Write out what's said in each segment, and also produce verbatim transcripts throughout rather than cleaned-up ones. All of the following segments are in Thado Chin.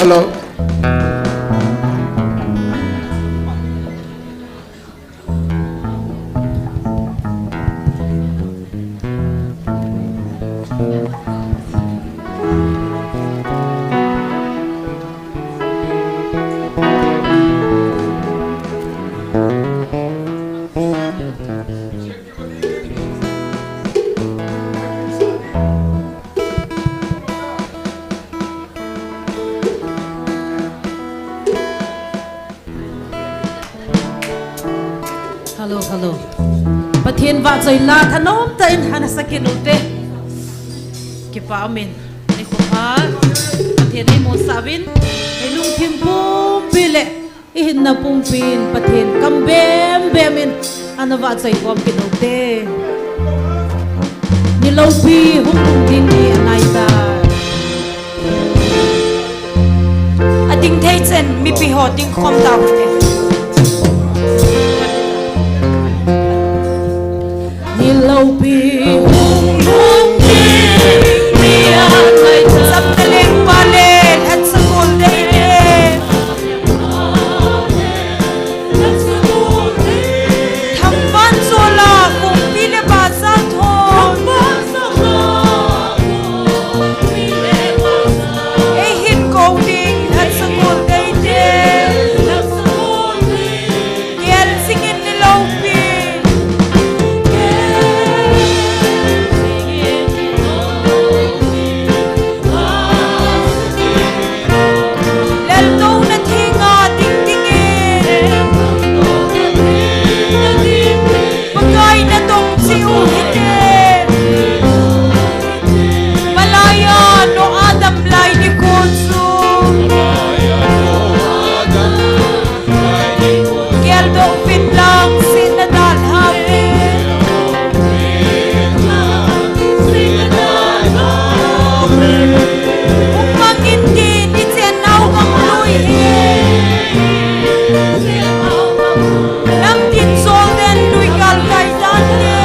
Hello. Hello, hello. Pathen vahchoila thanom tah in ana sa kit ute. Kipa umin. Nikho pha. Pathen eimusah uvin. Ilungthim pumpi le ihinna pumpi in Pathen kam bem bem in ana vahchoi khom kit ute. Ni loupi hung lhung ding ni anaitai. Ading thei chen mipi ho ding khom tau hite. Ni loupi hung lhung ding ni anaitai. Sapna lengpa le lhatsakol deite. Thangvahchol a kongpi le basa thon. Eihin kou ding lhatsakol deite. Gel jingin ni loupi. Leltouna thenga ding dingin. Pakai natong cheh u hite. Malaiya Noah damlai nikho chu. Geldoh uvin lang sihna dalha uvin. Hung mangin tin ichennau gam lui hi. Namtin Jordan lui galkai tante.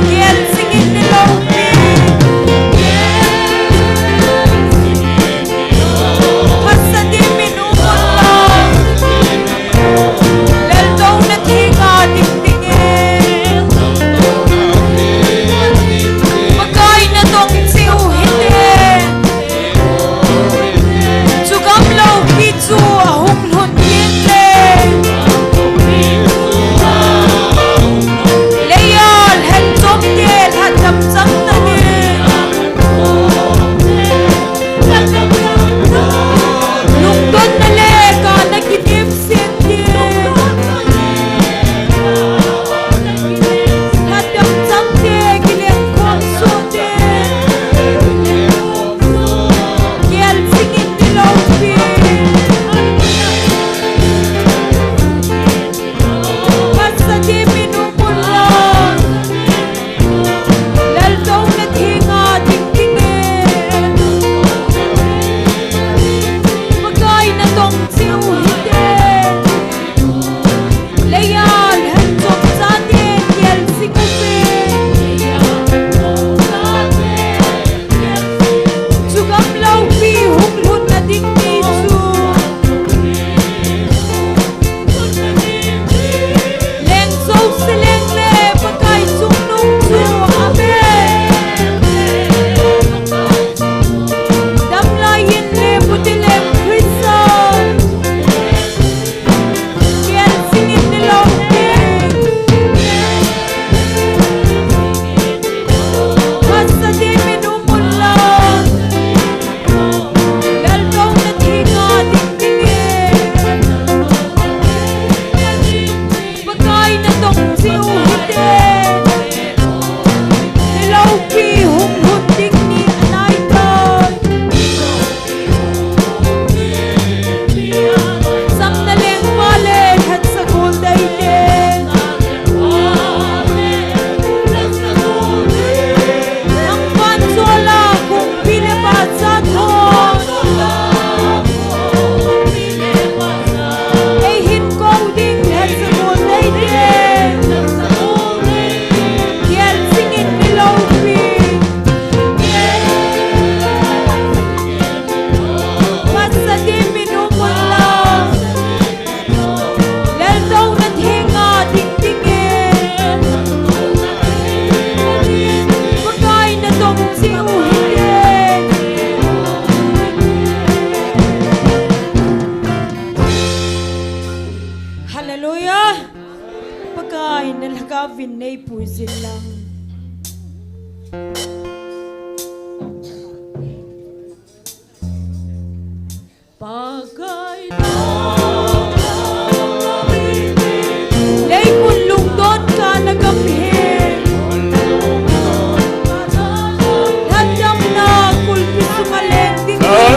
Gel jingin ni loupi. Phatsa dimin um unlang. Leltouna thenga ding dingin. Pakai natong cheh u hite. Chugam loupi chu ahung lhun ding le. Leiya lhenchomte lhatdam chang tadin. Lungdonna le kana kidim set ding. Lhatdam changte kilengkhom soh ding. Gel jingin ni loupi. Phatsa dimin um unlang. Leltouna thenga ding dingin. Pakai natong cheh u hite. Leiya lhenchom chate gel jing uvin. Chugam loupi hung lhunna ding ni chu. Leng jouse leng le Pakai chungnung chu. Amen. Damlai in le Buti leng Christa. Gel jingin ni loupi. Phatsa dimin um unlang. Leltouna thenga ding dingin. Pakai natong cheh u hite. Ni loupi hung lhun ding ni anaitai. Sapna lengpa le lhatsakol deite. Thangvahchol a kongpi le basa thon. Eihin kou ding lhatsakol deite. Gel jingin ni loupi. Pakai Leikun lungdon kana gam hi. Lhatdamna kulpi sunga leng ding hi.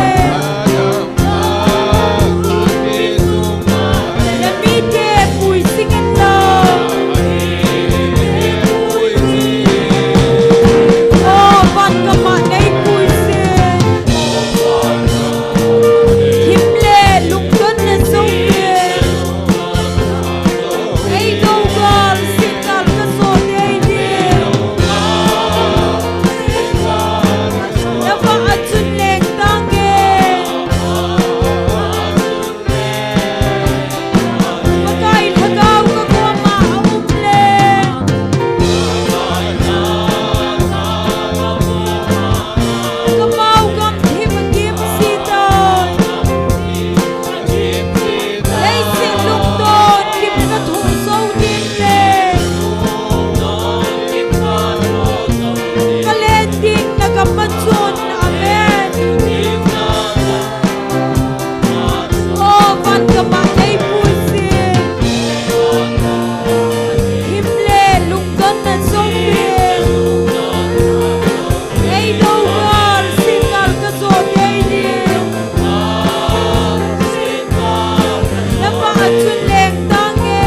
Namite puising inlang. O van gam a neipuisin. Himle lungdonna sopi. Eidou gal, singgal kaso dei ding. Navah a chun leng tange. Pakai Lhagao kakoma aum le. Kamau gam thim akim sita. Leiset lungdon kimna thuso ding le. Kalen ding nagam a chun. Amen. O van gam a neipuisin. Himle lungdonna sopi. Eidou gal, singgal kaso dei ding. Navah a chun leng tange.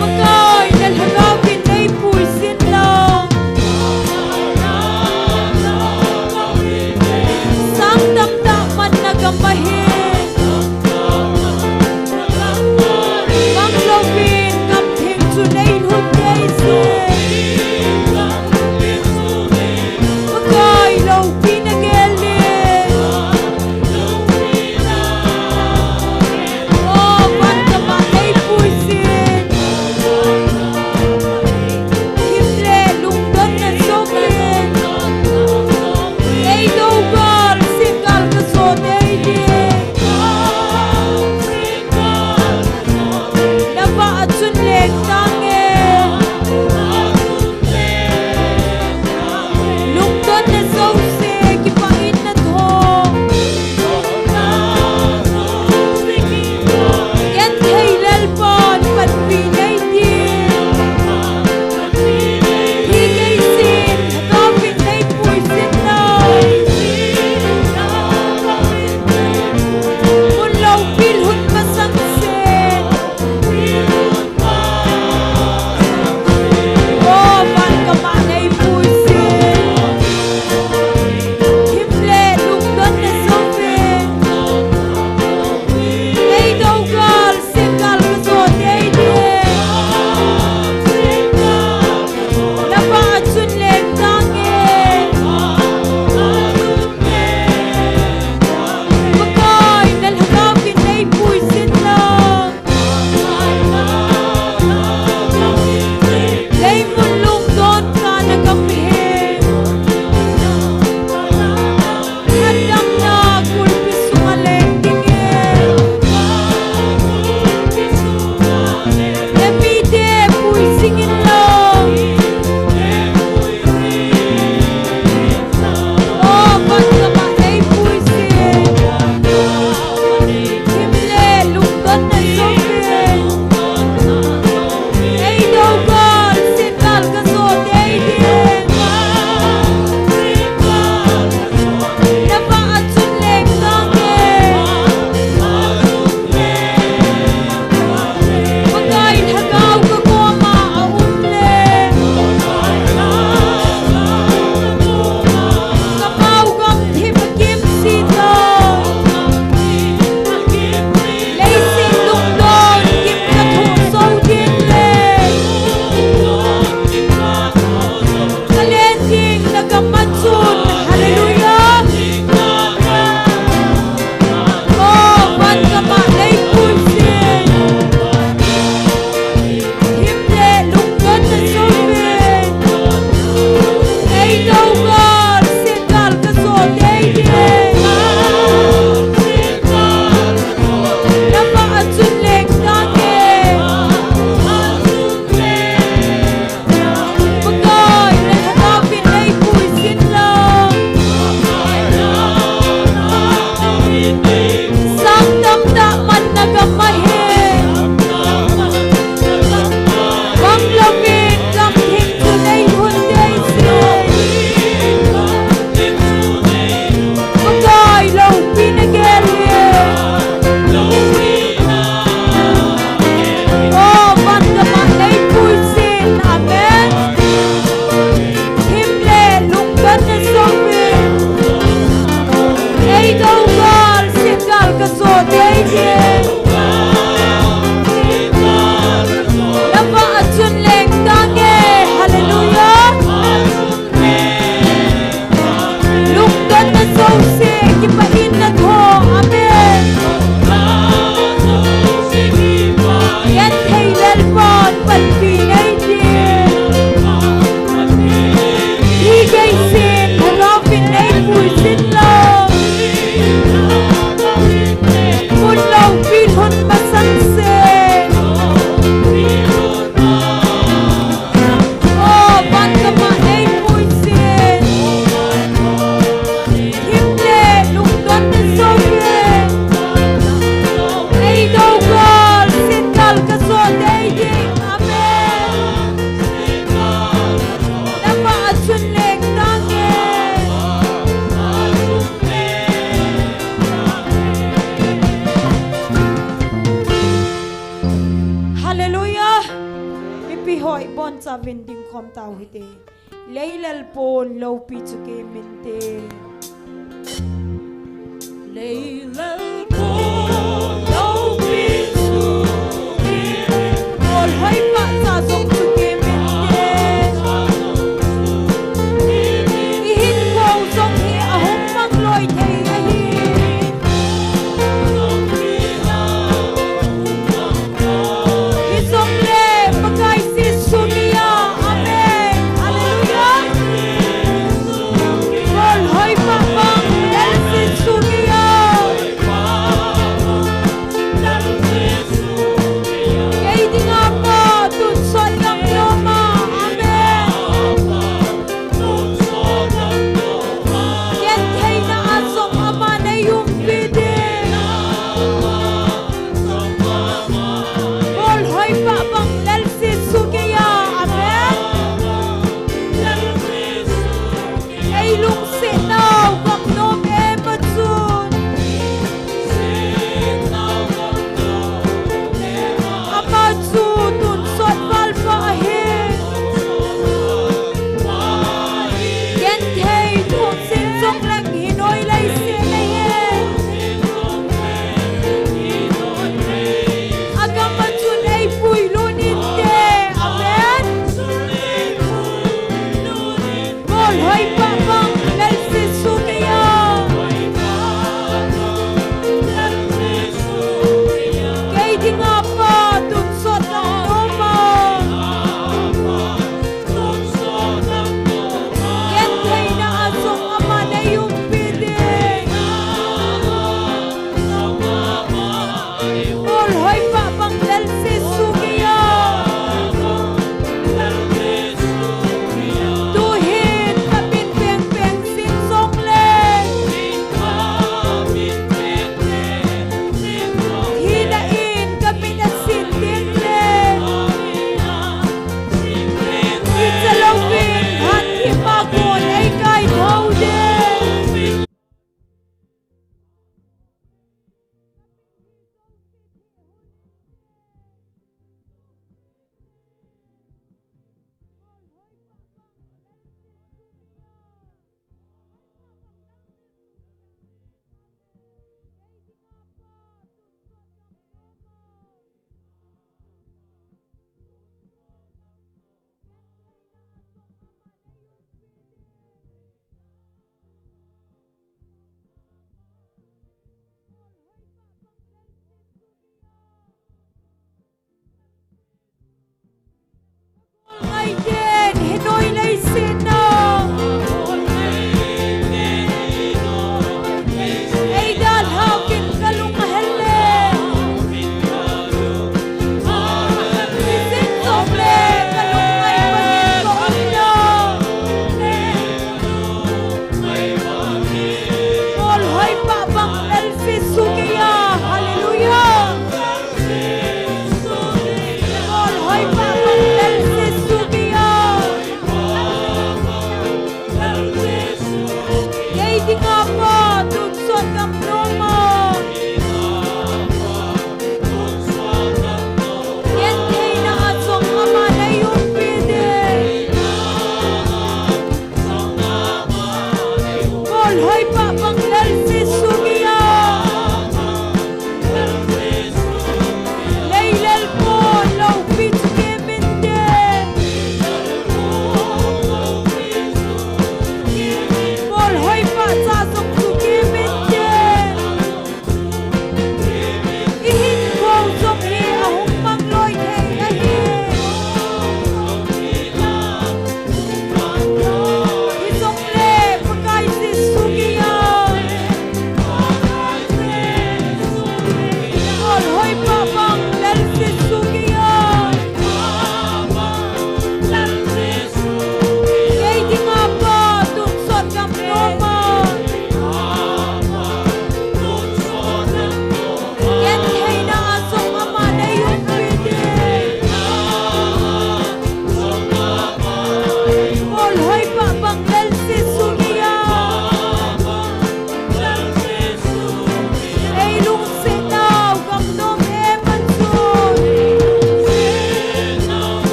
Pakai na Lhagao vin neipuisin lang. Sang tamtah man nagam ahi. Bang louvin gam theng chu neilhun thei se. Pakai loupi nagel in. O van gam a neipuisin. Himle lungdonna sopi. Eidou gal, singgal kaso dei ding. Navah a chun leng tange. Hoi bon chavin ding khom tau hite. Leilal pon loupi chu kei min te. Leilal pon loupi chu kei min te. Bol hoi pa cha jong chu kei min te. I hin ko jong hi ahung mang loi thei ahi. Hijongle Pakai Jesu min a. Amen. Hallelujah. Bol hoi pa bang Lal Jesu min a. Kei dinga pat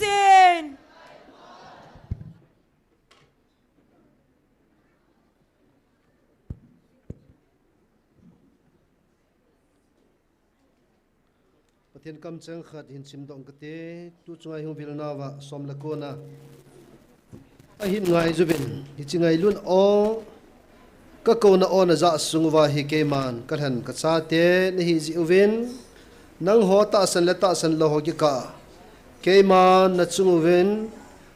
Amen. Pathen kamcheng khat hin simdoh kate, tu chunga hung vilna uva som le ko na. Ahin ngai uvin, hiche ngailutna o, ka kouna o na ja sung uva hi keiman, ka lhen ka chate, na hi ji uvin, nangho tahsan le tahsan lou ho kikah a, keiman na chung uvin,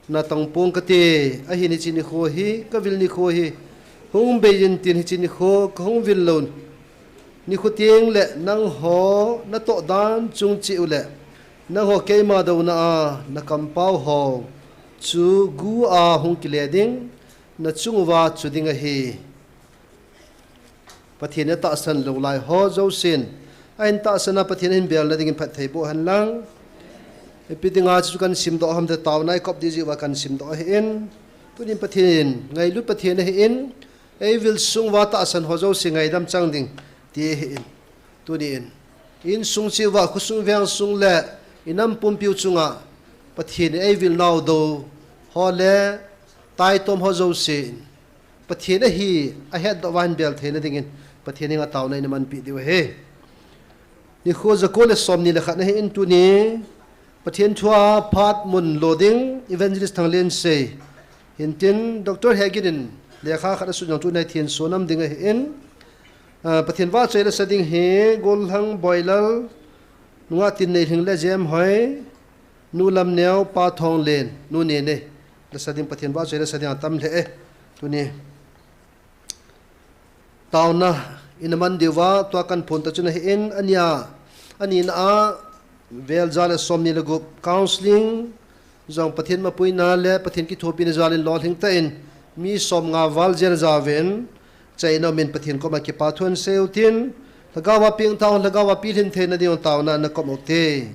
na tong pong kate, ahin hiche nikho hi, ka vil nikho hi, hung bei intin hiche nikho, ka hung vil lou nikho teng le nangho na toh dan chung cheh u le, nangho keima douna a, na kampau ho, chu gu a hung kile ding, na chung uva chu ding ahi. Pathen in atahsan lou lai ho jousen, ahin tahsan a Pathen ahin bel na dingin phatthei boh hen lang. Ipi dinga chu kan simdoh ham ti taona i kop ding jeh uva kan simdoh ahin. Tunin Pathen, ngailut Pathen ahin, ei vil sung uva tahsan ho jouse ngaidam chang ding ti ahin. Tunin, insung cheh uva, khosung vengsung le, i nam pumpi u chunga, Pathen in ei vil nau dou ho le, taitom ho jousen, Pathen ahi, ahetdoh uva ahin bel theina dingin, Pathen henga taona ina manpi diu ahi. Nikho ja ko le som ni le khat na hin tuni, Pathen thua phat mun lo ding, Evangelist Thanglensei. Hintin, Doctor Hegin in, lekha khat asut jong tuni thenso nam ding ahin, ah, Pathen vahchoi le sa ding hi, Gollhang Boilal, nunga Tinneiling le Jemhoi, Nu Lamneo, Pa Thonglen, Nu Nenei. Le sa ding Pathen vahchoi le sa ding atam lheh e. Tuni. Taona, ina man diu va, tua kan phon ta chu na hin, ania, ani na a, vel ja le som ni le gup, counseling, jong Pathen mapuina le, Pathen kithopina jal in lolhing tah in, mi som nga val jen ja ven, chai na min Pathen koma kipa thu asei u tin, lhagao va ping tao, lhagao va pilhin theina ding taona na kom u te.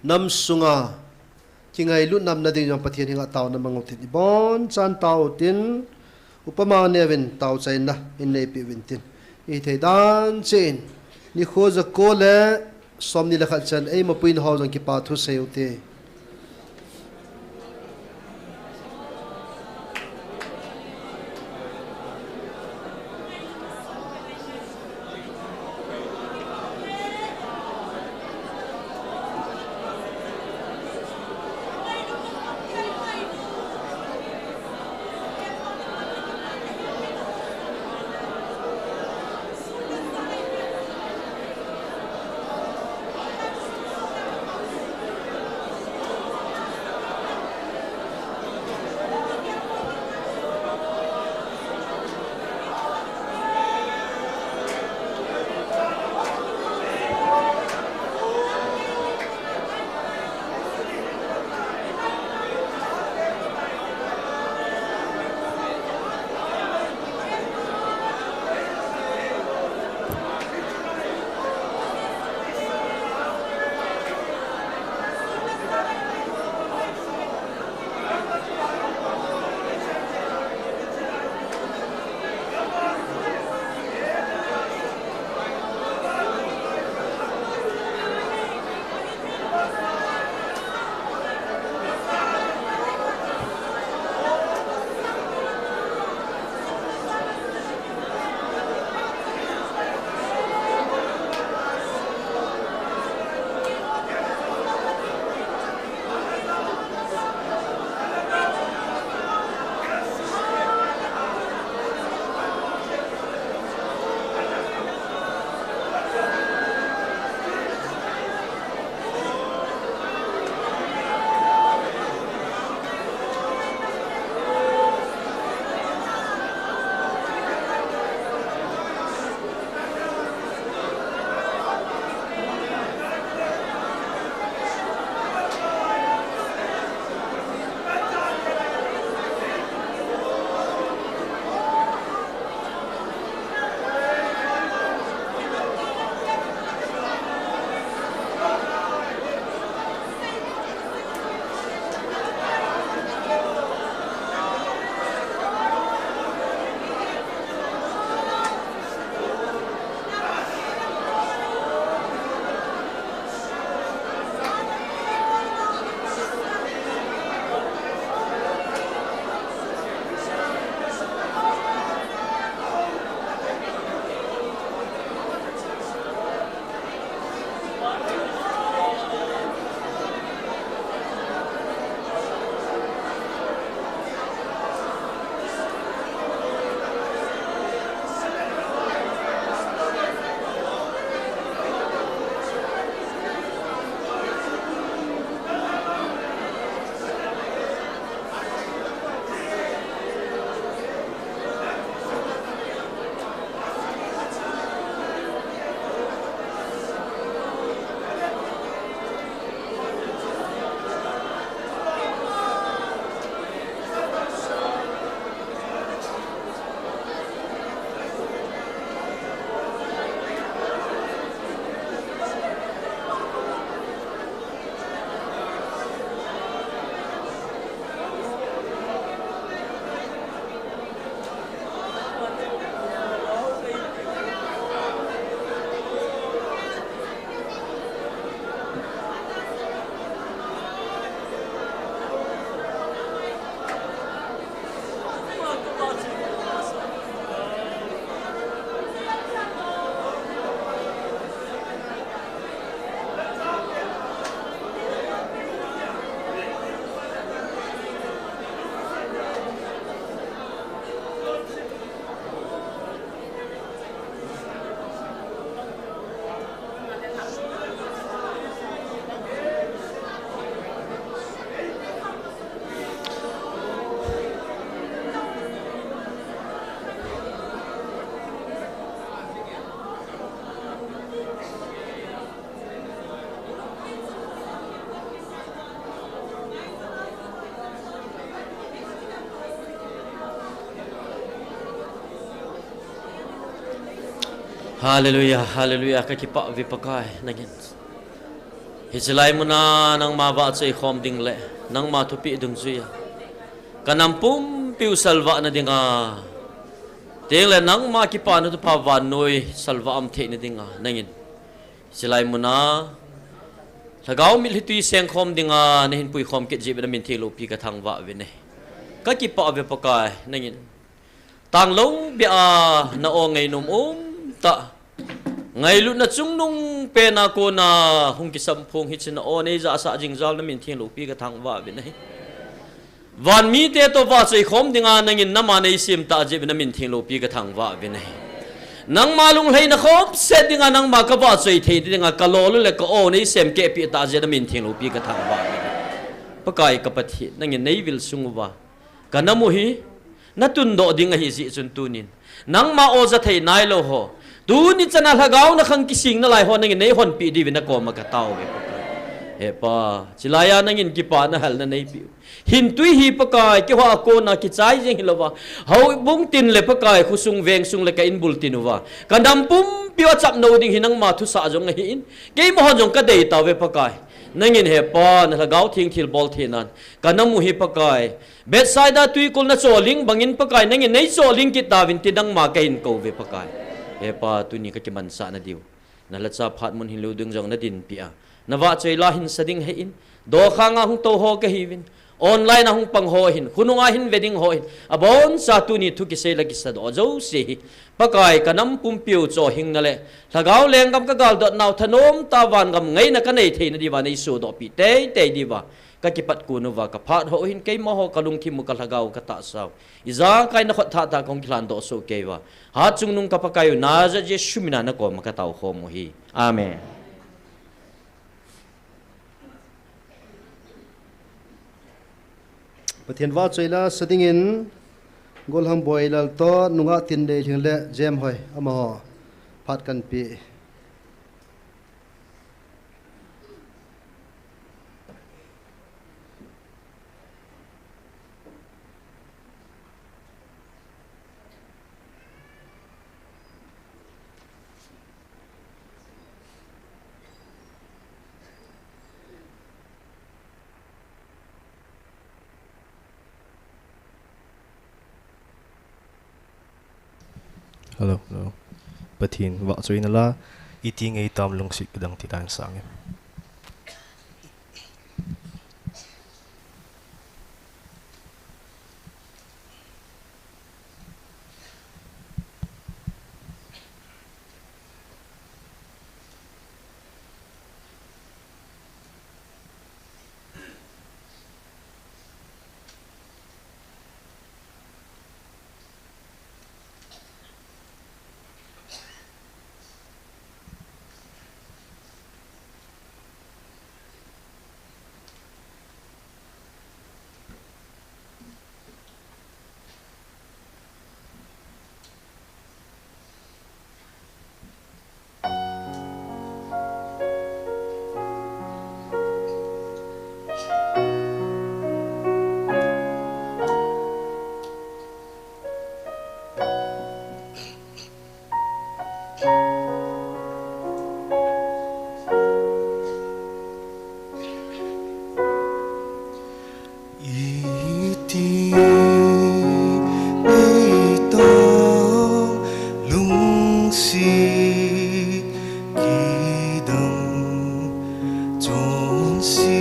Nam sunga, kingailutna um na ding jong Pathen henga taona mang u tin, i bon chan tao u tin, Upa Mangneo vin tao chaina in neipi uvin tin. I thei dan cheh in, nikho ja ko le som ni le khat chan, ei mapuina ho jong kipa thu sei u te. Hallelujah, hallelujah, ka kipah uve Pakai, nangin. Hiche lai muna nangma vahchoi khom ding le, nangma thupeh dungjuiya ka nam pumpiu salvah na dinga, tengle nangma kipana thupha vannoi salvah um theina dinga, nangin. Hiche lai muna, lhagao mitlhi tui sengkhom dinga, nahin puikhom kit jeh uva namin theng loupi ka thangvah uve. Ka kipah uve Pakai, nangin. Tanglou beh a na-o ngainom umtah, ngailutna chungnung pena kona hung kisamphong hiche na-o neijahsah jing jal namin theng loupi ka thangvah uve. Van mite toh vahchoi khom dinga nangin nama neisem tah jeh uva namin theng loupi ka thangvah uve. Nangma lunglhaina khopset dinga nangma ka vahchoi thei dinga ka lolou le ka-o neisem kehpeh tah jeh uva namin theng loupi ka thangvah uve. Pakai ka Pathen, nangin neivil sung uva ka nam u hi natundoh ding ahi jeh chun tunin, nangma o ja thei nailou ho, tuni chana lhagao nakhang kiseng nalai ho nangin neihonpeh diuvin nakoma ka taove Pakai. He Pa, chulaiya nangin kipana halna neipeh u. Hintui hi Pakai, keiho a kona kichai jeng hilouva, houbung tin le Pakai, khosung vengsung le ka inbul tin uva ka nam pumpiu achapnou ding hi nangma thusah jong ahin, keimahon jong ka deitauve Pakai. Nangin He Pa, na Lhagao Theng thilbol thenan ka nam u hi Pakai, Bethsaida twikul nachohling bangin Pakai, nangin neichohling kit tauvin ti nangma kahin kouve Pakai. He Pa, tuni ka kimansahna diu, na lhacha phat mun hinlou ding jong nadinpeh a, na vahchoi la hin sa ding ahin, dokhanga hung tou ho kahiuvin, online a hung pang ho hin, khonunga hin ve ding ho hin, aboncha tuni thu kisei le kisadoh jouse hi Pakai, ka nam pumpiu chohhingna le lhagao lenggam ka galdot nau thanom tah vangam ngaina ka nei theina diuva neisodohpeh teitei diuva ka kipat kon uva, ka phat ho u hin keimaho ka lungthim u, ka lhagao u, ka tahsa u ijakai na khut thahtah kahung kilhandoh soh keiuva, Hatchungnung ka Pakai u Nazareth Jesu mina nakoma ka taokhom u ahi. Amen. Pathen vahchoi la sa dingin Golhang Boilal toh nungah Tinleilhing le Jemhoi amaho phat kahin pe. Hello, hello. Pathen vahchoi nala, iti ngeitam lungset kadang ti tan sangin. Iti neitah lungset kidang chonse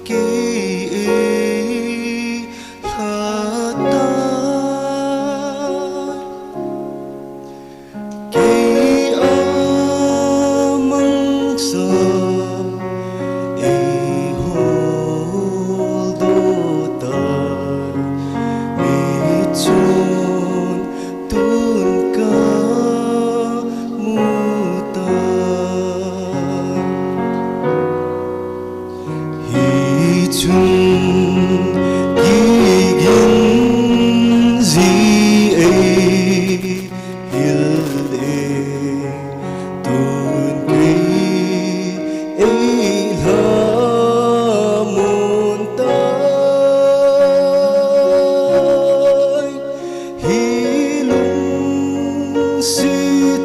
kei eilhatai. Kei amangcha eiholdoh tai, hichun tun kamu tai. Hichun kigin ji eihil e, tun kei eilhamon tai. Hi lungset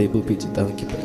Bupi chitang kipe.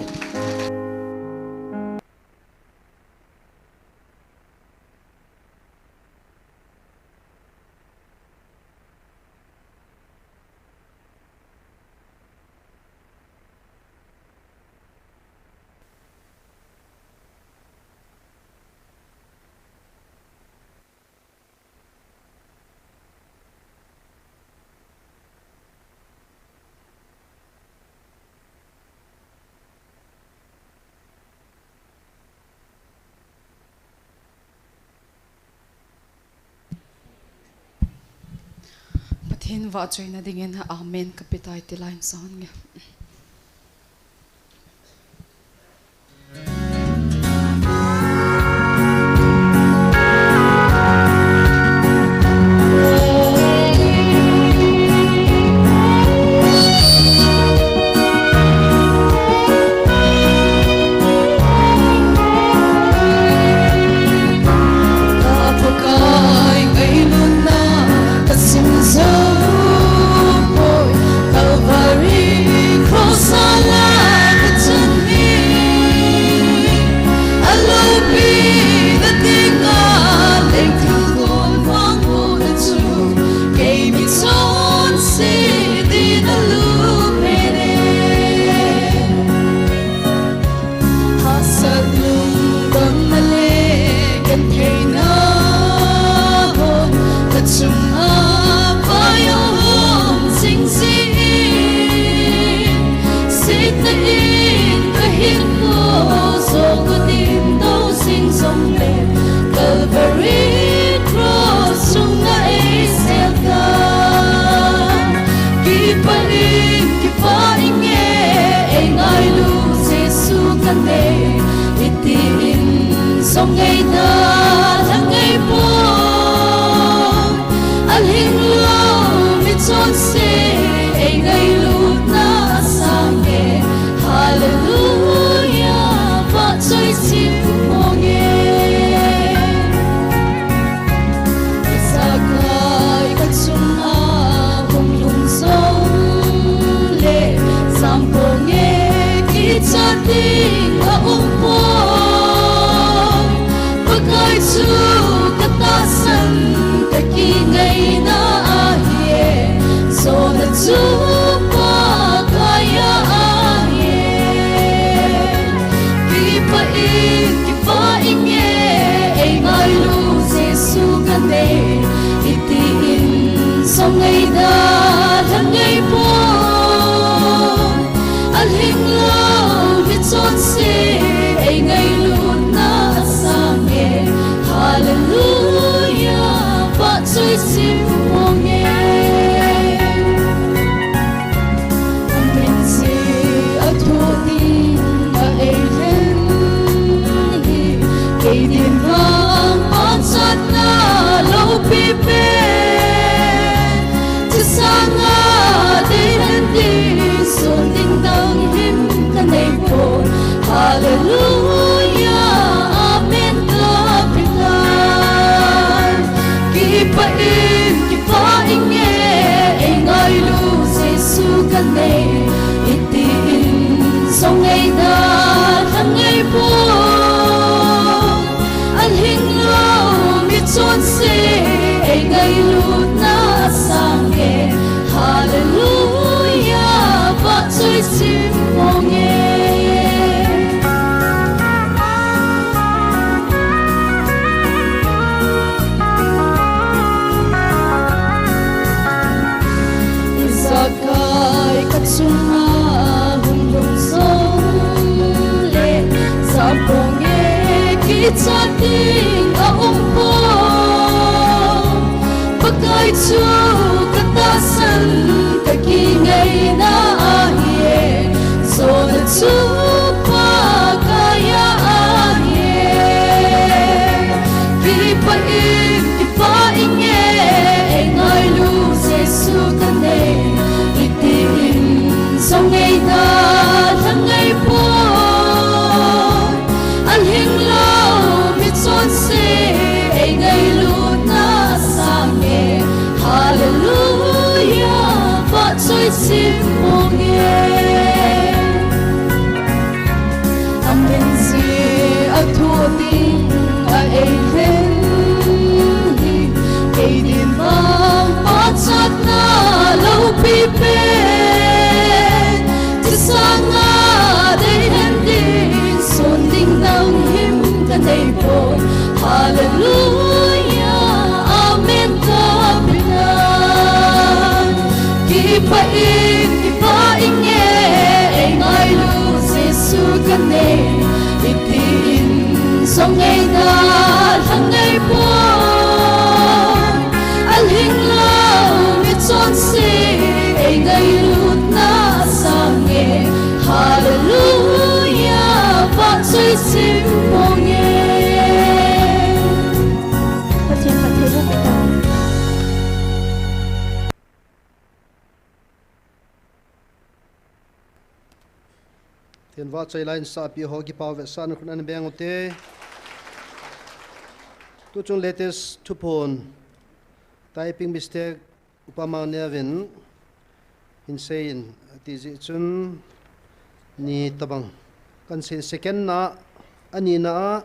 Pathen vahchoina dingin amen kape tai ti lai in sa hon nge. Hahsat lungdonna le gentheina hon kachunga vai ahung jing jin, setna in kahinkho joh kadingdoh jing jongle, Calvary Cross chunga eisel tan. Kipah in, kipah inge, eingailut Jesu kanei, hitin jong eidalha ngeipon. Alhing lou michonse eingailutna asange, Hallelujah, vahchoi chim ponge. Ijakai kachunga hung lhung jongle, jamponge kichat ding aumpoi. Pakai chu katahsan kakingaina ahi e, jona chu Pakai a ahi e. Kipah in, kipah inge, eingailut Jesu kanei, hitin jong eidalha ngeipon. Alhing lou michonse eingailutna asange, Hallelujah, vahchoi chim ponge. Amin jeh a thoh ding a eilhen hi, kei din vang pachatna loupi pen. Chisanga deihen ding sun ding dang hin kaneipon. Hallelujah, amen kape tai. Kipah in, kipah inge, eingailut Jesu kanei, hitin jong eidalha ngeipon. Alhing lou michonse eingailutna asange, Hallelujah, vahchoi chim ponge. Ijakai kachunga hung lhung jongle, jamponge kichat ding aumpoi. Pakai chu katahsan kakingaina ahi e, jona chu Pakai a ahi e. Kipah in, kipah inge, eingailut Jesu kanei, hitin jong eidalha ngeipon. Alhing lou michonse eingailutna asange, Hallelujah, vahchoi chim ponge. Ei dinmun pachatna loupi pen, chisanga deihen din sun ding nang him kanei poi. Hallelujah, amen kapina. Kipah in, kipah inge, ei ngailut Jesu kanei. Ipi in jong ei nalhah ngai poi. Alhinglou michonse, ei ngailutna asange. Hallelujah, vahchoi chim ponge. Pathen phatthei boh peh tao. Pathen vahchoi la insahpi ho, kipah vetsahna khut ana beng ute. Tuchung latest thuphon, typing mistake, Upa Mangneo vin hin seiyin ati jeh chun ni tobang kahin seiyin. Second na, anina a,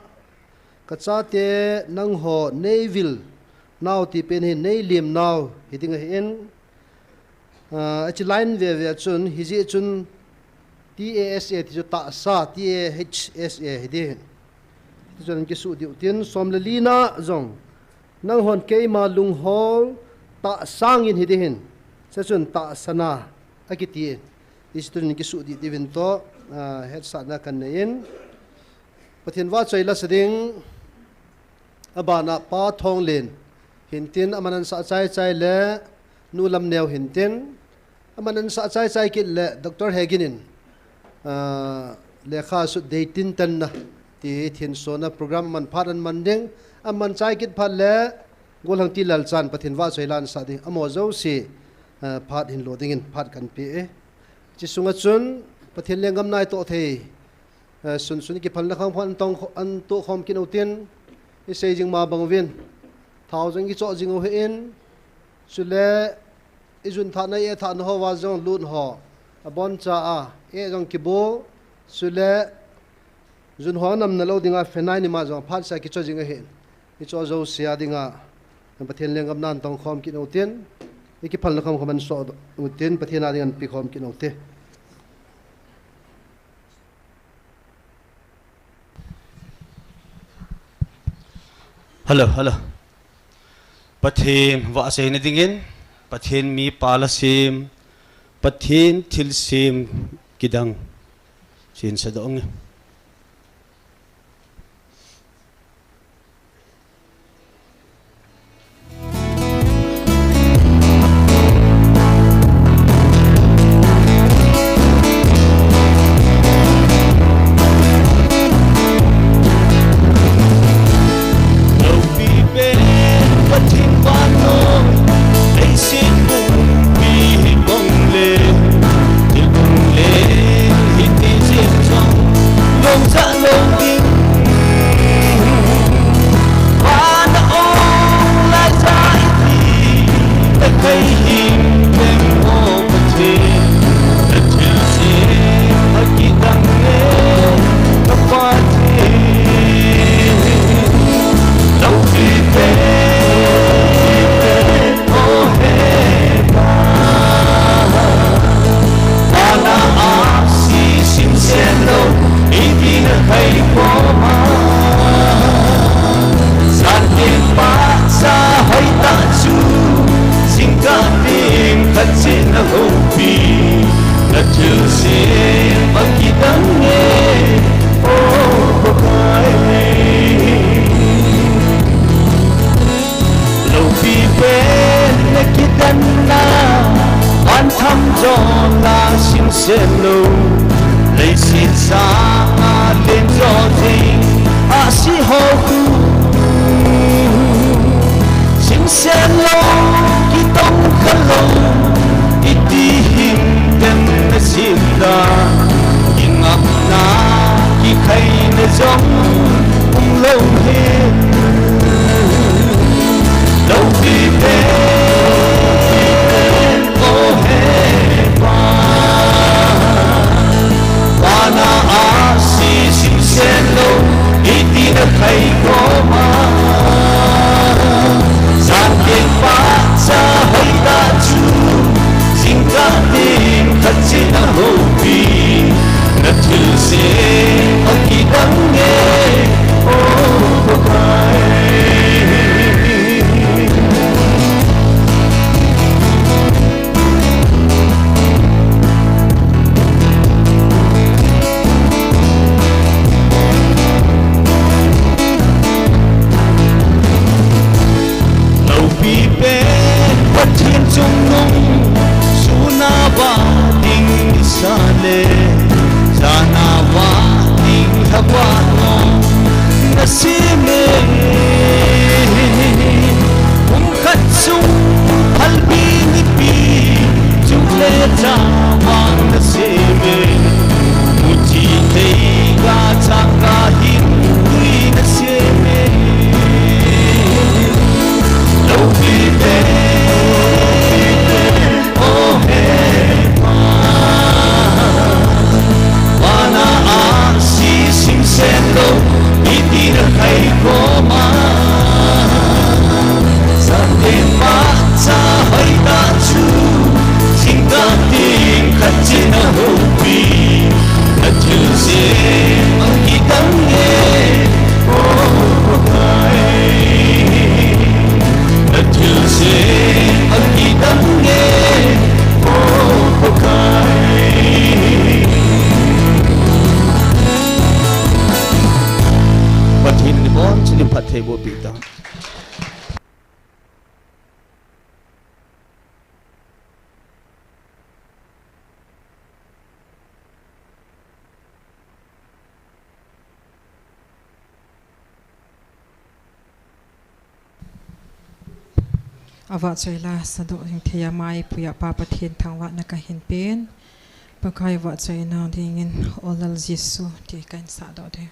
kachate nangho neivil nau ti pen hi neilim nau hiding ahin, ah, achi line veve a chun, hijeh chun T A S A ti chu tahsa, T A H S A hiding. Ti chun kisuh diu tin, som le li na jong, nanghon keima lunghol tahsa ngin hiding hin, chua chun tahsa na akiti. Hiche tun kisuh dih diuvin toh, ah, hetsahna kahin nei in. Pathen vahchoi la sa ding, abana Pa Thonglen hintin, aman ansah chai chai le Nu Lamneo hintin, aman ansah chai chai kit le Doctor Hegin in, ah, lekha sut dei tin tan na ti thin sona program aman phat aman ding, aman chai kit phat le Golhangti Lalchan Pathen vahchoi la ansah ding, amaho jouse, ah, phat hin lo dingin phat kahin pe e. Hiche sunga chun Pathen lenggam na itoh thei, eh, sunsun kiphalna kham khan tong kho-, an toh khom kit utin, isei jing ma bang uvin, thao jong kichoh jing u ahin, chule ijun thahna, i-eh thahna hoa jong lut ho, aboncha a, eh jong kibu, chule jun ho namna lou dinga phenai ni ma jong phatseh a kicho jing ahin. Hicho jouse a dinga Pathen lenggam na tong khom kit utin, ikiphalna kham kham an soh utin, Pathen a dinga an pe khom kit ute. Hello, hello. Pathen vahchoi na dingin, Pathen mi pa la sem, Pathen thilsem kidang. Sin sa dong. Loupi pen na kidanna, van tham jo la simsen lou, leiset sanga len jo jing, ahsi ho khu simsen lou, kitong khalou, iti hin den na sim da, kingapna, kikhaina jong umlou hi. Loupi pen, o he Pa, vana ahsi simsen lou, iti na khai khom a, jan ken Nung nung, suna va ding nisa le, jana va ding lhava nung, nasem e. Kum khat sung, phalbi nipi, chule cha vang nasem e. Muchi thei ga chang ga hin tui nasem e. Loupi te, o he pa. Vana a si sing sen lou, iti na khai ko ma. Sa te pa cha hai ta chu, sing ta ting khat chin a houpi. Na thilse ang kitang e, o Pakai. Na thilse ang kitang e, o Pakai. Pathen in ibon chin in phattheiboh peh tau. Avahchoi la sadoh jing thei a maipuia Pa Pathen thangvahna kahin pen. Pakai vahchoi nau dingin O Lal Jesu ti kahin sadoh ding.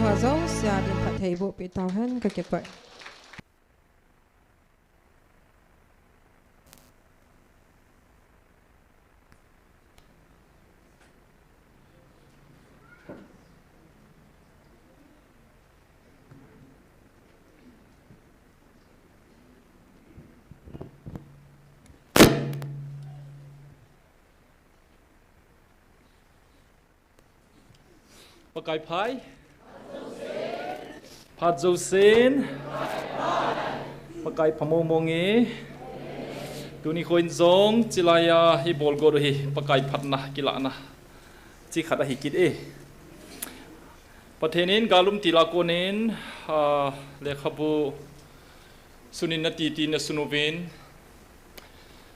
Pha jousea din phattheiboh peh tauhen, kakipah. Pakai phat. Phat jousen. Pakai pha mong mong e. Tuni nikho in jong, chilai a ibol got u hi Pakai phatna, kilahna chi khat ahi kit e. Pathen in gal umtil a konin, ah, lekhabu sunin nati ti nasun uvin.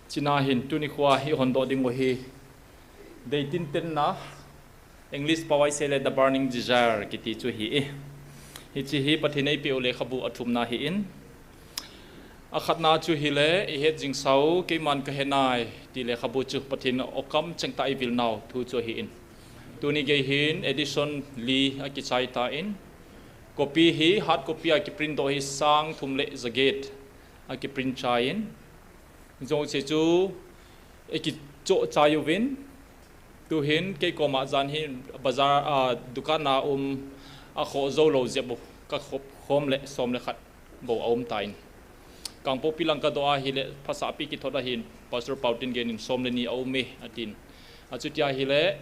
China hin tuni nikho a ihon doh ding u hi, Deitintenna, English pao a isei le The Burning Desire kiti chu ahi e. Hiche hi Pathen in eipeh u lekhabu athumna ahin. Akhatna chu ahile, Ihet Jing Sau, Keiman Kahe Nai ti lekhabu chu Pathen in okam chengtah a eivil nau thu chu ahin. Tuni gei hin edition li akichai tan, copy hi, hard copy a kiprint doh hi sang thum le jaget a kiprint chai in, jouse chu eikichoh chai uvin, tuhin kei koma jan hin bazar, ah, dukan a um, akhoh jou lou jep u, kakhop khom le som le khat bou aum tan. Kangpokpi lang kadoh ahile, phasahpi kithot ahin, Pastor Paotin genin som le ni aum e, atin. Achuti ahile,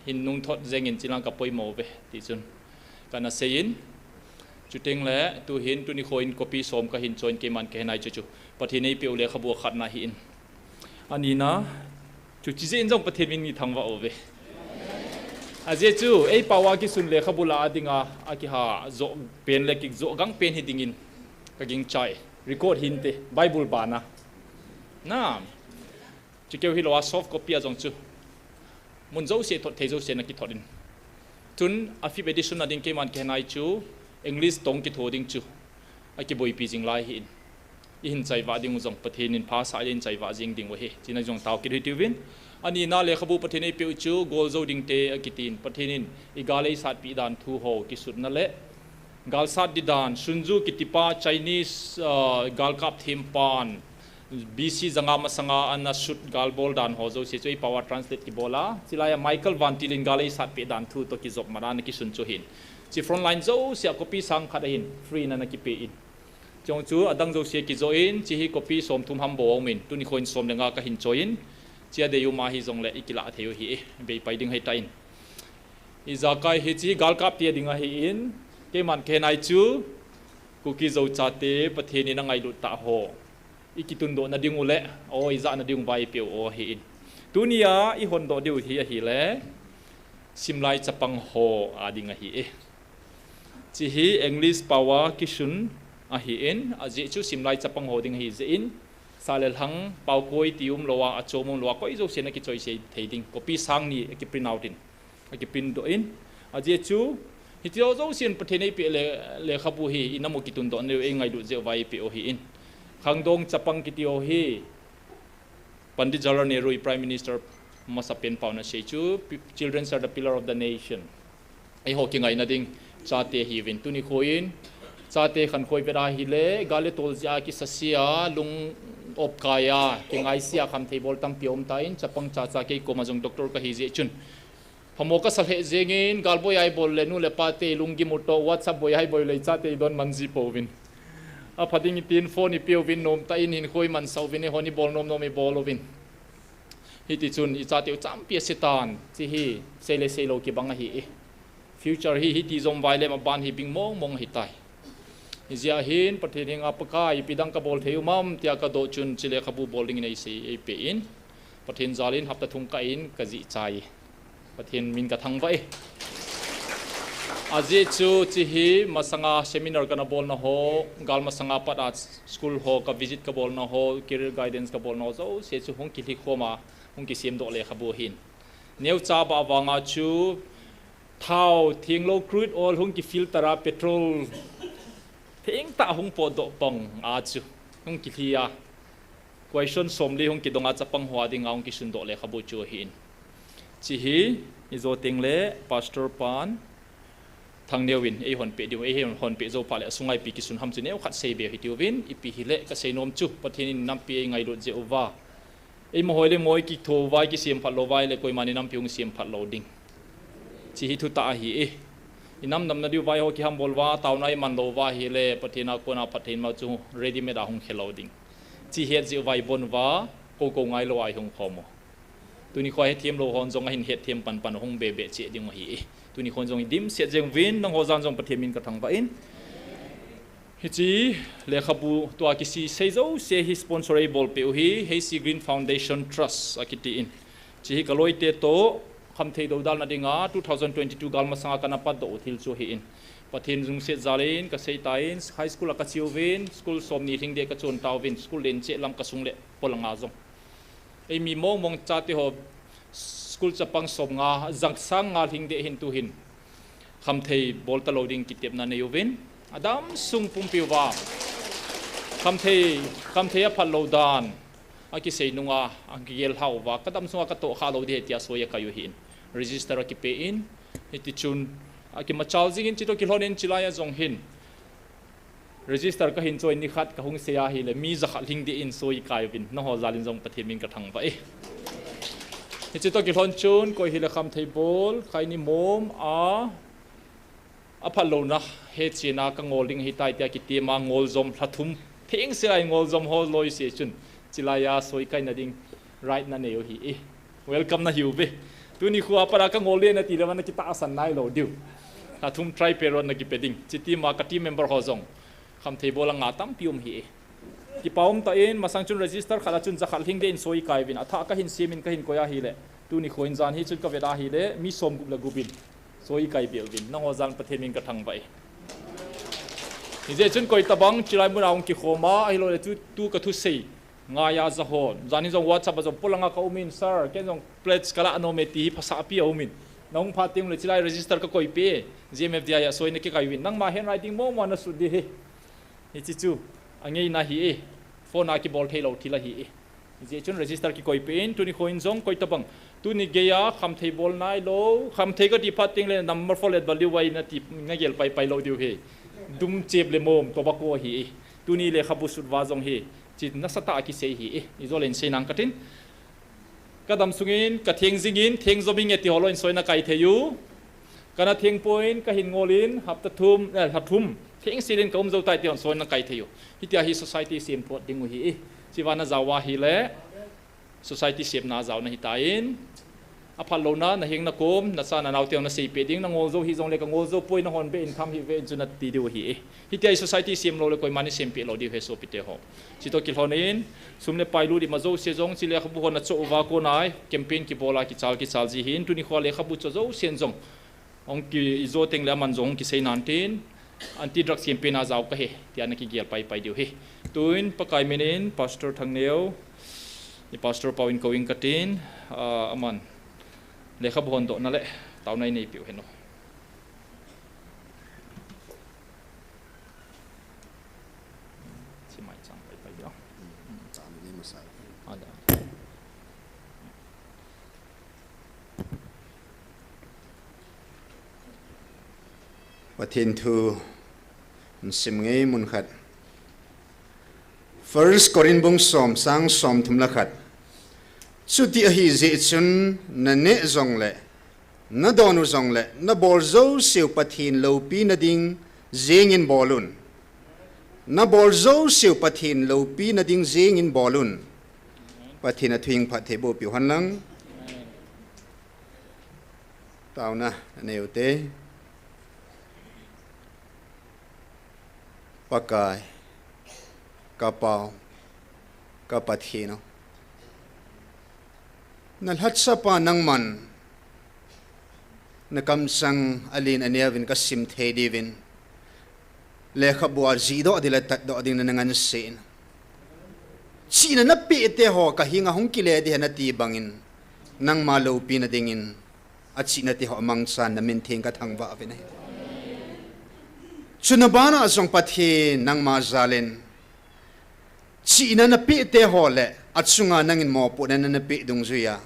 hin nungthot jengin chilang kapoimo uve, tichun kana seiyin. Chuteng le, tuhin, tuni nikho in copy som kahin choh in, Keiman Kahe Nai chu chu Pathen in eipeh u lekhabu akhatna ahin. Anina, chuche jeh in jong Pathen min ithangvah uve. Ajeh chu, eipao a kisun lekhabu lah a dinga, akiha joh pen le kijoh gang pen hi dingin kagingchai. Record hinte, Bible bana. Na, chukeu hilou a soft copy a jong chu mun jouse thot thei jouse in akithot in. Tun a fifth edition a ding Keiman Kahe Nai chu English tong kitho ding chu akiboipi jing lai ahin. Ihin chaivah ding u jong Pathen in phasah le ihin chaivah jing ding u ahi. China jong tao kit u hitiuvin. Anina lekhabu Pathen in eipeh u chu Goljou Dingte akitin. Pathen in igal eisatpi dan thu ho kisutna le galsat di dan, Sun Tzu kitipa Chinese, ah, galkap thempan, B C janga masanga ana sut galbol dan ho jouse chu eipao a translate kibol a. Chilai a Michael Vantil in gal eisatpeh dan thu toh kijop man a ana kisun chu ahin. Chi frontline jouse a copy sang khat ahin, free in ana kipe in. Chujong chu adang jouse kijoh in, chi hi copy somthum ham bou aumin, tuni nikho in som le nga kahin choh in, chi adei um ahi jongle ikilah thei u ahi e, beipai ding ahitan. Ijakai hiche hi galkap ti a ding ahin, Keiman Kahe Nai chu Kuki Zo chate Pathen in angailut tah ho ikitundoh na ding u le, o ijah na ding uva eipeh u ahin. Tunia ihon doh diu hi ahile, simlai chapang ho a ding ahi e. Chi hi English pao a kisun ahin, ajeh chu simlai chapang ho ding ahi jeh in, sah le lhang, paokoi ti umlou a, achom umlou a, koi jousen akichoisei thei ding, copy sang ni akiprint out in, akiprint doh in. Ajeh chu, hiti ho jousen Pathen in eipeh le, lekhabu hi, inamu kitundoh na diu, eingailut jeh uva eipeh u ahin. Khangdong chapang kiti ho hi, Pandit Jawaharlal Nehru i Prime Minister masapen paona sei chu, "Pi-, children are the pillar of the nation." Eiho kingaina ding chate ahiuvin, tuni nikho in chate khankho ivet ahile, gal le tol jeh a kisase a, lung opkai a, kingaise a khamthei bol tampi aumtan, chapang chacha kei koma jong doctor kahi jeh chun, phamo kasa lheh jengin, galboi a ibol le nu le pate lunggim u toh, WhatsApp boi a ibol le ichate idon man ji pouvin. Apha ding itin phone ipeuvin, nomtah in hinkho imansah uvin, eihon ibol nom nom ibol uvin. Hitichun ichate u champi asetan, chi hi sei le seilou kibang ahi e. Future hi hiti jom vailem aban hi bing mong mong ahitai. Hijeh hin Pathen henga Pakai, ipi dang kabol thei um am tia kadoh chun, chi lekhabu bol dingin eisei, eipeh in. Pathen jal in hapta thum kah in kajih chai. Pathen min kathangvah e. Ajeh chu chi hi masanga seminar kana bolna ho, gal masanga pat a school ho ka visit kabolna ho, career guidance kabolna ho jouse chu hung kilhi khom a, hung kisemdoh lekhabu ahin. Neocha bah vanga chu thao thenglou crude oil hung kifilter a, petrol thengtah hung potdoh pang a chu hung kilhi a, question somli hung kidong a, chapang ho a dinga hung kisundoh lekhabu chu ahin. Chi hi ijo teng le Pastor pan Thangneo in eihon peh diu, eihon peh jou phat le asunga ipi kisun ham chu neokhat seibe hitiuvin, ipi hile kasei nom chu Pathen in nampi eingailut jeh uva, eima hoi le moi kitho uva, ikisem phat lou uva ahile koiman inampi hung sem phat lou ding. Hiche hi thutah ahi e. Inam damna diuva eiho kihambol uva, taona iman lou uva ahile Pathen a kona phatthei ma chu ready made a hung khelou ding. Hiche het jeh uva ibon uva, kou kou ngailou a ihung khom u. Tuni khoa hethem lou hon jong ahin hetthem panpan hung bebe cheh ding ahi e. Tuni khon jong idimset jeng uvin, nangho jan jong Pathen min kathangvah in. Hiche lekhabu tua kisei jouse hi sponsor eibolpeh u hi H C Green Foundation Trust akiti in. Hiche hi kaloite toh khamthei doudalna dinga two thousand twenty-two gal masanga kana patdoh u thil chu ahin. Pathen lungset jal in kaseitan, high school a kache uvin, school somni lhing deh kachon tauvin, school len cheh lam kasung le polanga jong. Eimi mongmong chate ho school chapang somnga, jang sang nga lhing deh hin tuhin khamthei bol talou ding kitepna nei uvin, adam sung pumpi uva khamthei, khamthei aphat lou dan akisei nunga, akigel lhau uva, kadam sunga katoh kha lou ding ahi tia soi akai u ahin, register akipe in, hitichun akimachal jingin, hiche toh kilhonin hilai a jong hin register kahin choi nikhat kahung sei ahile mi jakhat lhing deh in soi akai uvin, nangho jal in jong Pathen min kathangvah e. Hiche toh kilhon chun koi hile khamthei bol, khaini mom a, aphat louna, hechena kangol ding ahitai tia kitem a, ngol jom lha thum, thengsel a ingol jom ho loi se chun, hilai a soi kaina ding right na nei u ahi e. Welcome nahiuve. Tuni khoa pat a kangol le nati le vang nakitahsan nailou diu. Lha thum try pe ron nakipe ding. Hiche team a ka team member ho jong khamthei bol a nga tampi um ahi e. Kipa um tah in, masang chun register khat a chun jakhat lhing deh in soi akai uvin, athah kahin sem in kahin koi ahile, tuni khoin jan hi chun kavet ahile mi somgup le gup in soi akai be uvin, nangho jan Pathen min kathangvah e. Hijeh chun koi tabang hilai mun a hung kikhom a, ahilou le tu, tu kathusei ngai a ja hon, jan hi jong WhatsApp a jong polanga kaum in, sir, ken jong pledge kalah nom e ti hi phasah pi aum in, nahung phat teng le hilai register kakoipeh e, G M F D I a soi nakikai uvin, nangma handwriting mong mong nasut ding ahi. Hiche chu angeina ahi e, phone a kibol theilou thil ahi e. Hijeh chun register kikoipeh in, tuni khoin jong koi tabang tuni geiya khamthei bol nailou, khamthei kati phat teng le number four let value wai nati, nagel paipai lou diu ahi. Dum, chep le mom, tobacco ahi e. Tuni lekhabu sut uva jong hiche nasatah a kisei ahi e. Ijole in sei nang katin. Kadam sungin, katheng jingin, theng jom inge ti ho loi in soi nakai thei u. Kana theng poi, kahin ngol in, hapta thum, eh, lha thum thengsel in kaum jou tai ti hon soi nakai thei u. Hitia hi society sem phot ding u ahi e. Hiche va najao ahile society semna jaona ahitan, aphat louna, naheng nakom, nacha nanao te hon naseipeh ding, nangol jou hijong le kangol jou poi, nahon beh in tham hih uvin chun nati diu ahi e. Hitia hi society sem lou le koiman isempeh lou diu ahi sopite ho. Hiche toh kilhon in, sum le pai lut ima jouse jong, hiche lekhabu hon achoh uva kona campaign kibol a kichal kichal ji ahin, tuni khoa lekhabu cho jousen jong hung ki, ijo teng le aman jong hung kisei nan tin, anti drugs campaign a jao kahi tia nakigel paipai diu ahi. Tuin Pakai min in Pastor Thangneo, i Pastor Pau in kou ing katin, ah, aman lekhabu hondohna le taona inei peh u hen o. Simai chang paipai diu. Chang ni masa. Ada. Pathen thu nasim ngei mun khat. First Corinth bung som, chang somthum le khat. Chuti ahi jeh chun naneh jongle, nadon u jongle, nabol jouseu Pathen loupina ding jengin bol un. Nabol jouseu Pathen loupina ding jengin bol un. Pathen a thu hing phatthei boh piu hen lang. Taona nei u te. Pakai, ka Pau, ka Pathen o. Na lhacha pa nangman, na kamchang alen aneo in ka sim thei diuvin, lekhabu a jihdoh ding le tatdoh ding na na ngansei in. Chihna na peh te ho ka henga hung kile ding ahi nati bangin, nangma loupina dingin, achihna te ho amangchan na min theng ka thangvah uvin ahi. Chuna bana jong Pathen nangma jal in, chihna na peh te ho le achunga nangin mopohna na na peh dungjuiya,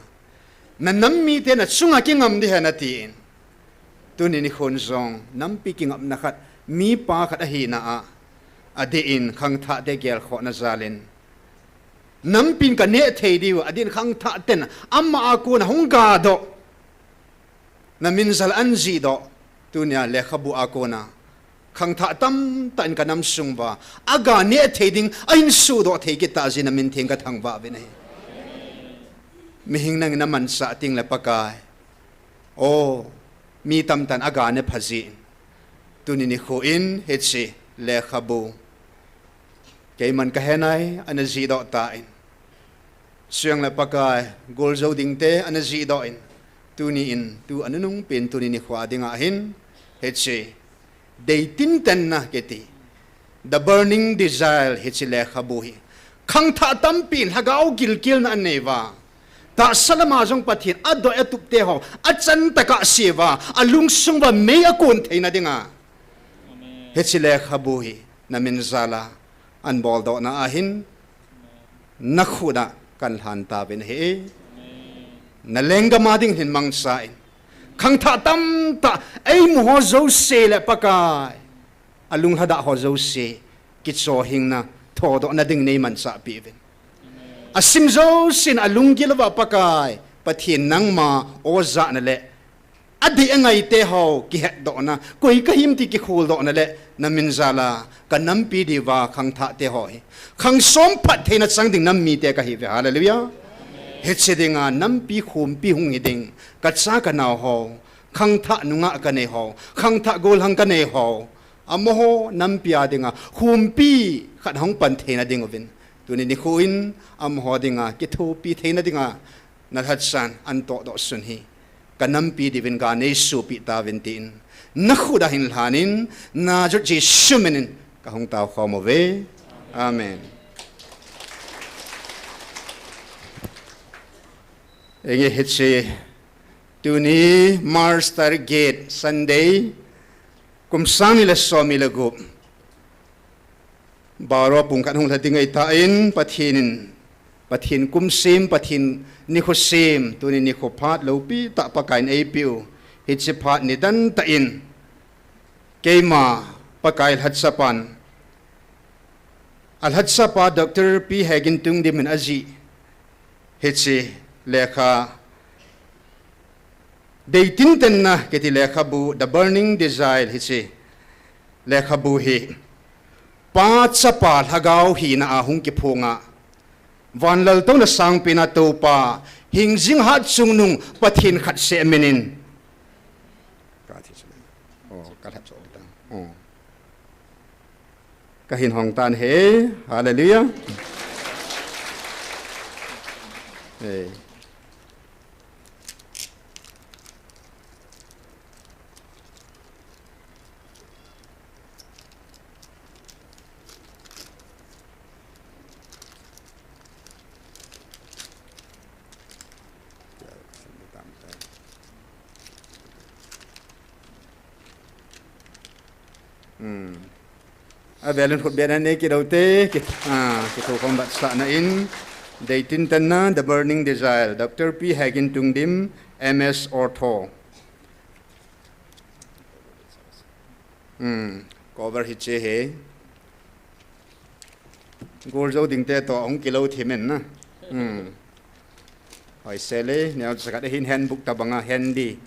na nam mite na chunga kingam ding ahi nati in, Tuni nikhon jong, nampi kingapna khat, mipa khat ahina a, adeh in khangthah te gelkhohna jal in, nampin kaneh thei diu, adeh in khangthah ten, ama a kona hung gadoh. Namin jal a anjihdoh, tunia lekhabu a kona. Khangthah tamtah in kanam sung uva, aga neh thei ding, ahin sudoh thei kit tah jeh in namin theng kathangvah uvin ahi. Mihing nangin namansah teng le Pakai. O, mi tamtah in aga ne pha jin. Tuni nikho in hiche lekhabu. Keiman kahe nai, ana jihdoh tan. Suyang le Pakai, goljou ding te ana jihdoh in. Tuni in, tu anunung pen tuni nikho a dinga hin. Hiche. Deitintenna kiti. The Burning Desire hiche lekhabu hi. Khangthah tampin lhagao gilkelna anei uva. Tahsa lama jong Pathen adoi atup te ho. Achan tah a asei uva. Alungsung uva mei akon theina dinga. Amen. Hiche lekhabu hi. Namin jal a. Ahin boldohna ahin. Nakhut a kahin lhan tauvin ahi. Amen. Nalenggam a ding hin mangcha in. Khangthah tamtah. Eimu ho jouse le Pakai. Alunglhadai ho jouse, kichohingna, thodohna ding neiman chahpeh uvin. Asim jousen alunggil uva Pakai, Pathen nangma, ojahna le, adei angai te ho, kihetdohna, koi kahim ti kikholdohna le, namin jal a, kanampi diuva, khangthah te ho hi. Khangsom phattheina chang ding nam mite kahiuve, hallelujah. Hiche dinga, nampi khompi hung hi ding, kacha kanao ho, khangthah nungah kanei ho, khangthah gollhang kanei ho, Amaho nampi a dinga, khompi khat hung pan theina ding uvin. Tuni nikho in, amaho dinga, kithopi theina dinga, nalhatsahna, antoh doh sun hi. Kanampi diuvin ga neisopi tauvin tin. Nakhut a hin lhanin, Nazareth Jesu minin, kahung tao khom uve. Amen. Enge hiche, tuni March tarik get Sunday, Kum sang ni le som ni le gup. Baro pung khat hung lha ding ahitan, Pathen in, Pathen kum sem, Pathen nikho sem, tuni nikho phat loupi tah Pakaiyin eipeu. Hiche phat nidan tah in, keima Pakai lhachapan, alhachapa Doctor Pi Hegin Tungdim in ajih. Hiche lekha Deitintenna kiti lekhabu, The Burning Desire hiche lekhabu hi. Pa, Chapa, Lhagao hina a hung kiphonga. Van laltouna sangpen a toupa, hingjing hatchungnung Pathen khatseh minin. Ka thi chu. Oh, ka lhat chu ta. Oh. Kahin hong tan ahi. Hallelujah. Hey. Hmm. Avel in khut beng a nei kit ute, ki, ah, kithokhom vetsahna in, Deitintenna, The Burning Desire, Doctor Pi Hegin Tungdim, M S Ortho. Hmm, cover hiche ahi. Goljou dingte toh hung kilou thim in na. Hmm. Hoise le, neocha khat hin handbook tabanga handy.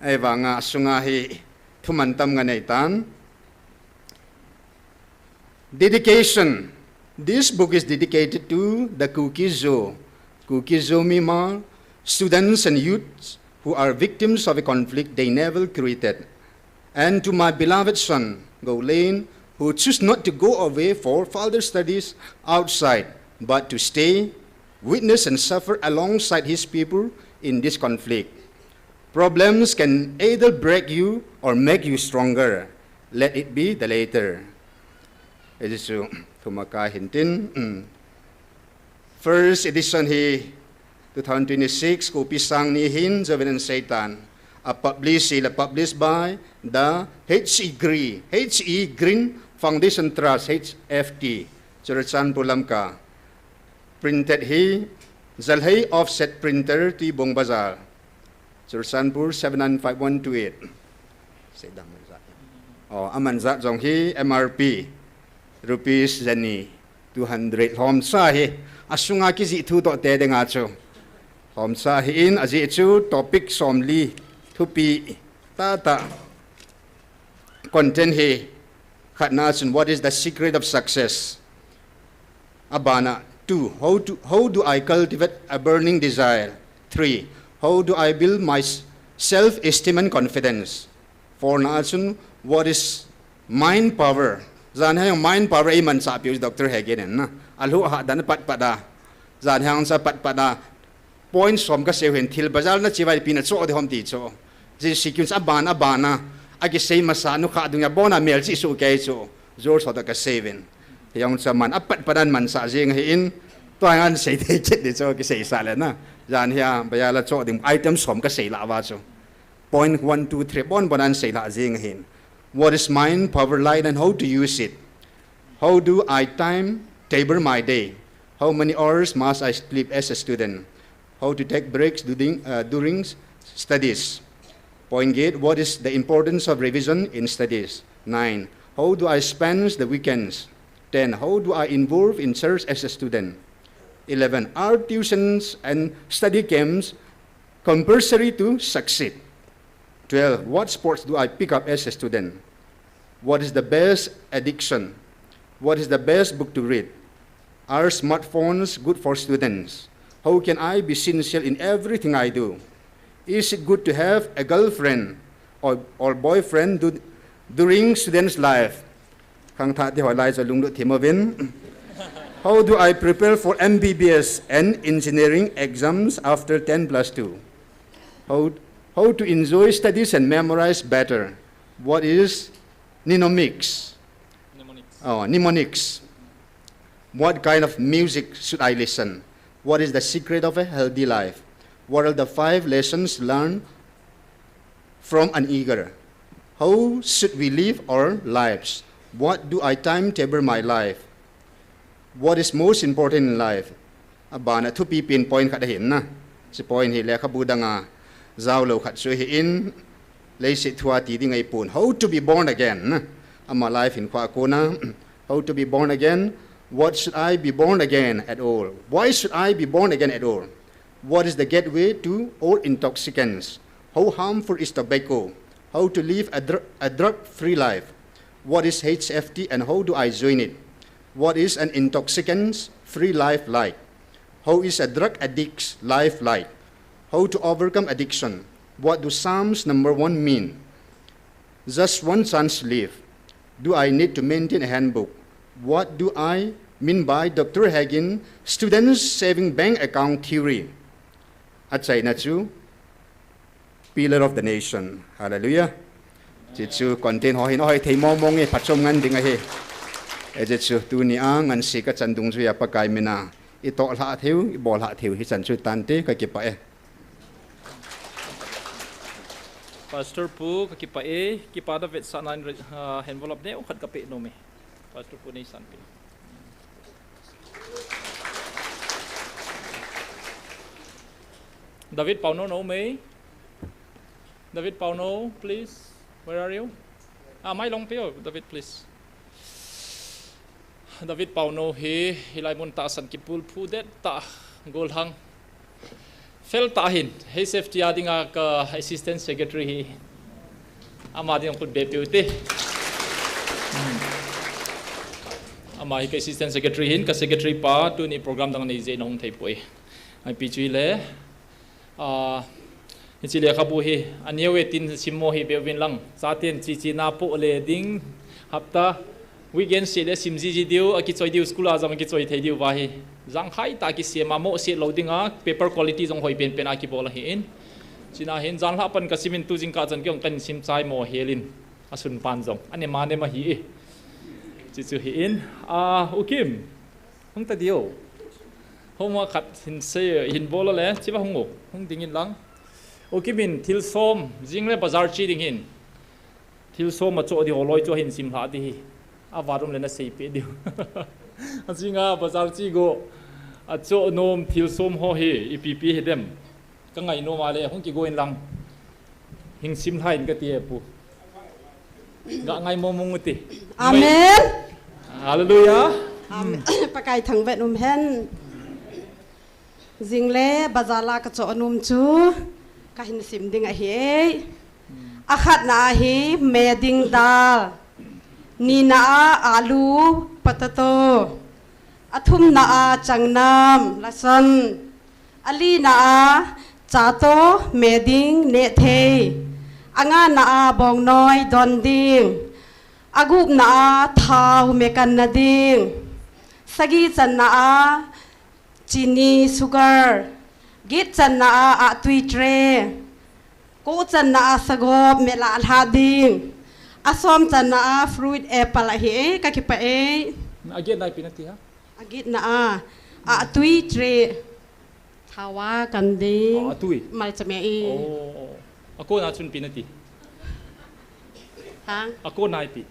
Ahivanga asunga hi thuman tamnga neitan. Dedication. This book is dedicated to the Kuki-Zo, Kuki-Zo Mimal students and youths who are victims of a conflict they never created. And to my beloved son, Golen, who choose not to go away for further studies outside, but to stay, witness and suffer alongside his people in this conflict. Problems can either break you or make you stronger. Let it be the latter. Hiche chu, thum a kai hintin, mm. First edition hi two thousand twenty-six, Kuki sang ni hin, jouvin aseitan. A publish hi la published by the H E Green, H E Green Foundation Trust, H F T, Churachandpur Lamka. Printed hi Jalhai Offset Printer, Tuibong Bazar. Churachandpur seven nine five one two eight. Seidang manjat. Oh, amanjat jong hi M R P rupees jani two hundred lhomcha hi. Asunga kijih thu toh te dinga chu lhomcha hi in, ajeh chu topic somli thupi tata content hi. Khatna chun, what is the secret of success? Abana, two, how do, how do I cultivate a burning desire? Three, how do I build my s- self-esteem and confidence? Four na chun, what is mind power? Jan hi mind power ei manchah piu Doctor Hegin in na. Alhu ha dan pat pat a. Jan hi cha pat pat a. Point som kasei hin, thil bazar na chi vai pi na cho de hom ti cho. Ji sequence abana, abana. Akisei masa nu kha dunga bona mel chi su kei cho. Jor so ta kasei vin. Hiong cha man apat pat dan mansa jing hi in. Tua ngan sei te chet de cho kisei sa le na. Jan hia baya la cho ding item som kasei la va cho. Point one, two, three, bon bon an sei la jing hin. What is mind power light and how to use it? How do I time table my day? How many hours must I sleep as a student? How to take breaks during, uh, during studies? Point eight, what is the importance of revision in studies? Nine, how do I spend the weekends? Ten, how do I involve in church as a student? Eleven, are tuitions and study camps compulsory to succeed? Twelve, what sports do I pick up as a student? What is the best addiction? What is the best book to read? Are smartphones good for students? How can I be sincere in everything I do? Is it good to have a girlfriend or, or boyfriend do, during students' life? Khangthah ti ho lai cho lunglut thim uvin. How do I prepare for M B B S and engineering exams after ten plus two? How, how to enjoy studies and memorize better? What is mnemonics? Mnemonics. Oh, mnemonics. What kind of music should I listen? What is the secret of a healthy life? What are the five lessons learned from an eagle? How should we live our lives? What do I timetable my life? What is most important in life? Abana thupi pen point khat ahin na. Hiche point hi lekhabu danga jao lou khat chu hi in, leiset thua ti ding ahi pon. How to be born again na. Ama life hinkho a kona. How to be born again? What should I be born again at all? Why should I be born again at all? What is the gateway to all intoxicants? How harmful is tobacco? How to live a, dr- a drug free life? What is H F T and how do I join it? What is an intoxicant free life like? How is a drug addict's life like? How to overcome addiction? What do Psalms number one mean? Just one chance to live. Do I need to maintain a handbook? What do I mean by Doctor Hagin students saving bank account theory? Achaina chu Pillar of the Nation. Hallelujah. Hiche chu content ho hin ahoi thei mong mong e, phachom ngan ding ahi. Hiche chu tunia ngansi kachan dungjuia Pakai mina itoh lhah theiu, ibol lhah theiu hichan chu tante, kakipah e. Pastor Pu, kakipah e, kipana vetsahnan, ah, envelope neo khat kapeh nom e. Pastor Pu neisanpeh. David Pauno, no me. David Pauno, please. Where are you? Ah, mai long peo, David, please. David Pauno hi, hilai mun tahsan kipul phu det tah, golhang. Fel tah hin, H F T a dinga ka assistant secretary hi. Ama ding kut be piu te. Hmm. Ama hi ka assistant secretary hin, ka secretary pa, tuni program dang nei je na hung thei poi. Ai pi chui le. Ah, hiche lekhabu hi, aneo e tin simmo hi beuvin lang. Chaten chi chi na po le ding hapta weekend se le sim ji ji diu, akichoi diu, school a jong akichoi thei diu va hi. Jangkhai tah kisem a mo se lou dinga, paper quality jong hoi pen pen a kibol ahi in. China hin janlhah pan kasimin tu jingkah chan kei jong kahin sim chai mo helin. Asun pan jong. Anema nema hi e. Chuchu hi in. Ah, U Kim. Hung ta diu. Homework khat hin sei, hin bol le, chiva hung u. Hung ding in lang. U Kim in thil som, jing le bazar chi ding hin. Thil som achoh di holoi chu ahin sim lha di hi. Avat um le na sei pe diu. Ajinga bazar chi go. Achoh nom thil som ho hi, ipi pi hi dem. Ka ngai nom a le, hung kigo in lang. Hing sim lhai in kati e pu. Ga ngai mong mong uti. Amen. Hallelujah. Amen. Pakai thangvah in um hen. Jing le bazar la kachoh nom chu kahin sim ding ahi e. Akhatna a hi me ding dal. Nina a alu, potato. Athumna a changnam, lasan. Alina a cha toh me ding nehthei. Angana a bongnoi don ding. Agupna a thao me kanna ding. Sagi channa a chini, sugar. Get channa a ahtui, tray. Ko channa a sagop me lah lha ding. Asom channa a fruit, apple ahi e, kakipah e. Agetna ipi nati ham? Agetna a ahtui, tray. Thao a kan ding. Oh, ahtui. Malcha me e. Oh, oh. Akona chun ipi nati? Ha? Akona ipi?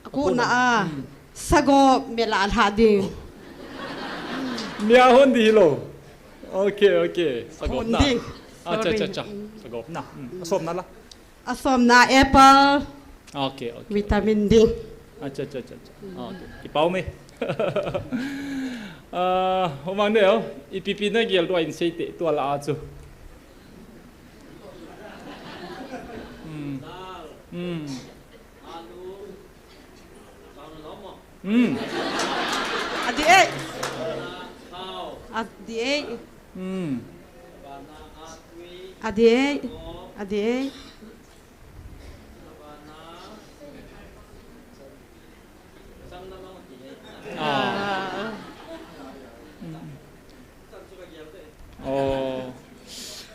Akona a. Hmm. Sagop me lah lha ding. Mia hon di hilou. Okay, okay. Sagopna. Hon ding. Acha, sorry. Acha, acha. Hmm. Sagopna. Hmm. Asomna la? Asomna apple. Okay, okay. Vitamin ding. Acha, acha, acha, acha. Okay. Kipah um e. Ah, Umang Neo, ipi ipi nagel doh in seite, tua la a chu. Hmm. Hmm. Hmm. Adih e. Adih e. Hmm. Adih e. Adih e. Ah. Hmm. Oh.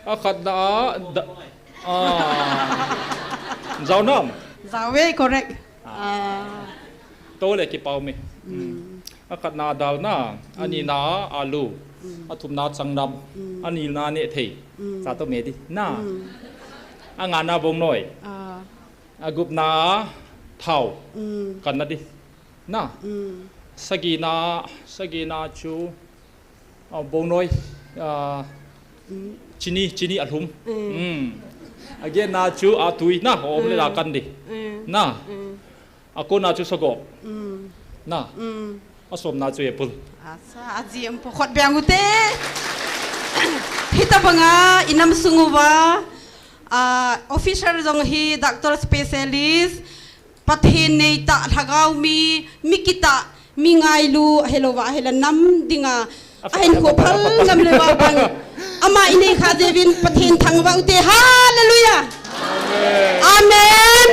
Akhatna a da-, ah. Jao nam? Jao e, correct. Ah. Ah. Tou le kipah um e. Mm. Akhatna a dalna, mm, anina a alu, mm, athumna a changnam, mm, anina a nehthei. Mm. Cha toh me ding. Na. Mm. Angana a bongnoi. Ah. Agupna a thao. Mm. Kanna ding. Na. Mm. Sagina, sagina chu, ah, bongnoi, ah, mm, chini, chini alhum. Mm. Mm. Agetna chu ahtui na, om le la kan ding. Mm. Na. Mm. Akona chu sagop. Mm. Na. Mm. Asomna chu apple. Asa, aji am po khot beng ute. Hitabanga inam sung uva, ah, officer jong hi, doctor specialist, Pathen neitah, lhagao mi, mi kitah, mi ngailu, ahilouva, ahile nam dinga ahinkho phal ngam le vang. Ama inei kha jeh uvin Pathen thangvah ute. Hallelujah. Amen. Amen.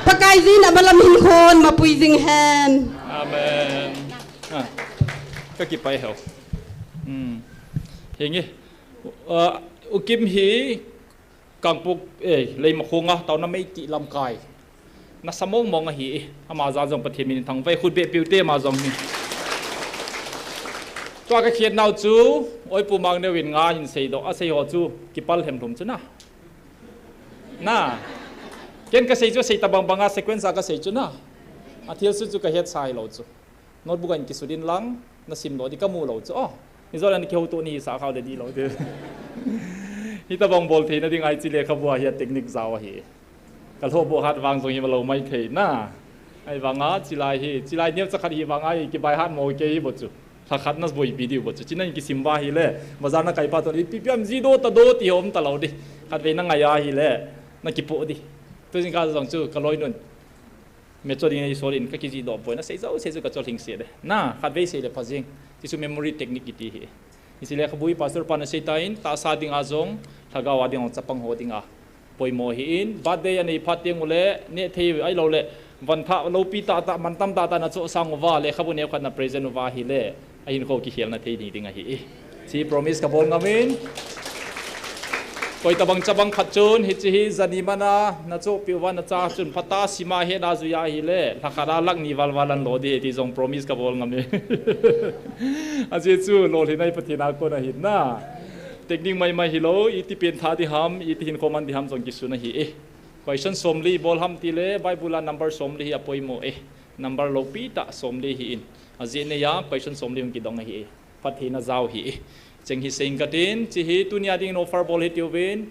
Pakai jin amalam hinkhon mapui jing hen. Amen. Ah, kakipah e ho. Hmm. Henge. Ah, U Kim hi Kangpok, eh, Leimakhong a, taona Meitei lamkai. Nasa mong mong ahi e, ama jal jong Pathen min thangvah e, khut beh peh ute ama jong hi. Tua kakhetnau chu, oi Pu Mangneo in nga hin seidoh, asei ho chu, kipal hem lhum chu na. Na. Ken kasei chu, sei tabang banga sequence a kasei chu na. Athilse chu kahet sa hilou chu. Notebook a in kisut in lang, nasim doh ding kamu lou chu. Oh, Mizoram kihoutoh ni sa khao de di lou de. Hitabang bol theina ding ahi chule lekhabu a hi a technique jao ahi. Kalhoh boh hat vang jong hi malou maithei na. Ahivanga chilai hi, chilai neocha khat hi vanga hi kibai hat mo kei hi bou chu. Lhakhat na boipi diu bou chu. China in kisim uva ahile, bazar na kai pa toh, ipi ipi ham ji doh ta doh ti hom talou di. Khatvei na ngai ahile, na kipoh di. Tu jingkah jong chu kaloinun. Mecho ding nei sol in kakiji doh poi, nasei jouse chu kachol hing se de. Na, khatvei sei le pha jing. Ti chu memory technique kiti hi. Hiche lekhabu hi pastor pan asei tan, tahsa dinga jong, lhagao a ding jong chapang ho dinga poimo ahin, birthday anei phat teng ule, nehthei ahilou le, van thah loupi tah tah, mantam tah tah nachoh sang uva, lekhabu neo khat na present uva ahile, ahinkho kikhelna thei ni ding ahi. Hiche promise kabol ngam in. Koi tabang chabang khat chun, hiche hi jani mana, nachohpeh uva nacha chun, phatah a sima hena juiya ahile, lhakhat a lakh ni val val anlo ding ahi ti jong promise kabol ngam e. Ajeh chu, lolhinna hi Pathen a kon ahin na. Technique maimai hilou, iti pengthah ding ham, iti hinkho man ding ham jong kisun ahi e. Question somli bol ham tile, Bible a number somli hi apoimo e. Number loupi tah somli ahin. Ajeh neiya, question somli hung kidong ahi e. Pathen a jao hi. Cheng hi seng katin, hiche hi tunia dingin offer bol hitiuvin.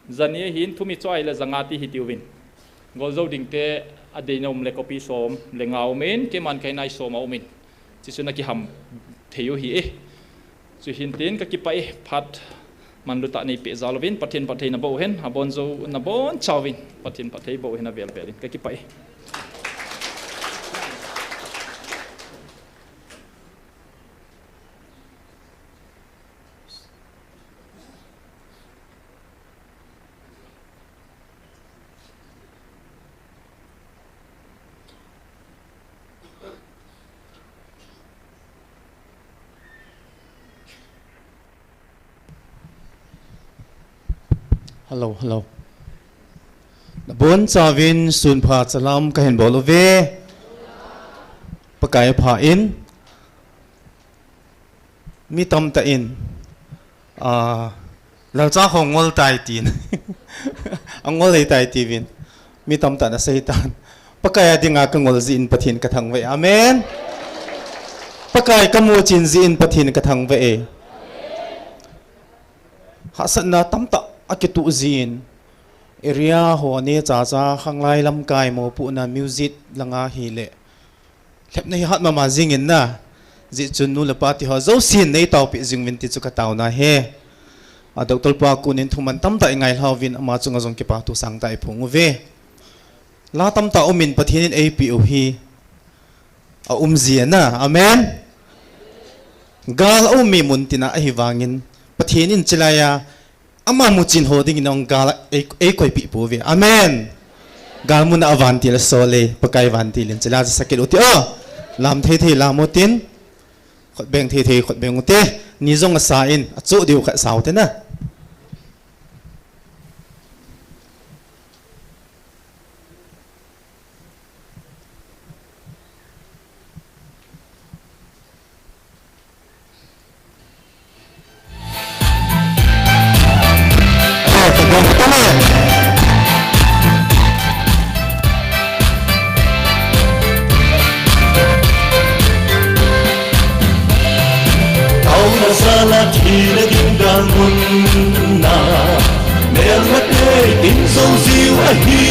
Jani hin thum i choi le janga ti hi tiuvin. Gol jo ding te a dei na um le copy som le nga um in, keiman kahin nai som a um in. Chuchu na kiham thei u hi e. Chuhin tin ka kipah e, phat manlu tah nei pe jal uvin, Pathen phatthei na boh hen, abon jo na bonchauvin, Pathen phatthei boh hen avel vel in. Ka kipah e. Hello, hello. Na bonchauvin sunpha salam kahin bol uve. Pakai pha in. Mi tamtah in, ah, lalcha ho ngol tai tin. Angol lei tai tiuvin. Mi tamtah na seitan. Pakai a dinga ka ngol jeh in Pathen ka thangvah e. Amen. Pakai ka muchin jeh in Pathen ka thangvah e. Hahsatna tamtah akituh jeh in. Area ho neocha cha khanglai lamkai mopohna music langa hile. Lhepna hi hat mama jingin na. Jeh chun nu le pa ti ho jousen nei taopeh jing uvin ti chu ka taona ahi. A doctor pa kunin thuman tamtah i ngailha uvin ama chunga jong kipa thu sangtah i phong uve. La tamtah umin Pathen in eipeh u hi. A um jia na. Amen. Gal a um mi mun tina ahivangin Pathen in chilai a Ama muchin ho dingin ong gal ei, ei koipeh pouve. Amen. Gal muna a vantil a sol e, Pakai vantil in chila sa kit u ti o. Lam thei thei lam u tin. Khut beng thei thei khut beng u te. Ni jong asa in, achu diu khat sa u te na. Taona jala thina ding gal muna, melmate ding jou jiu ahi.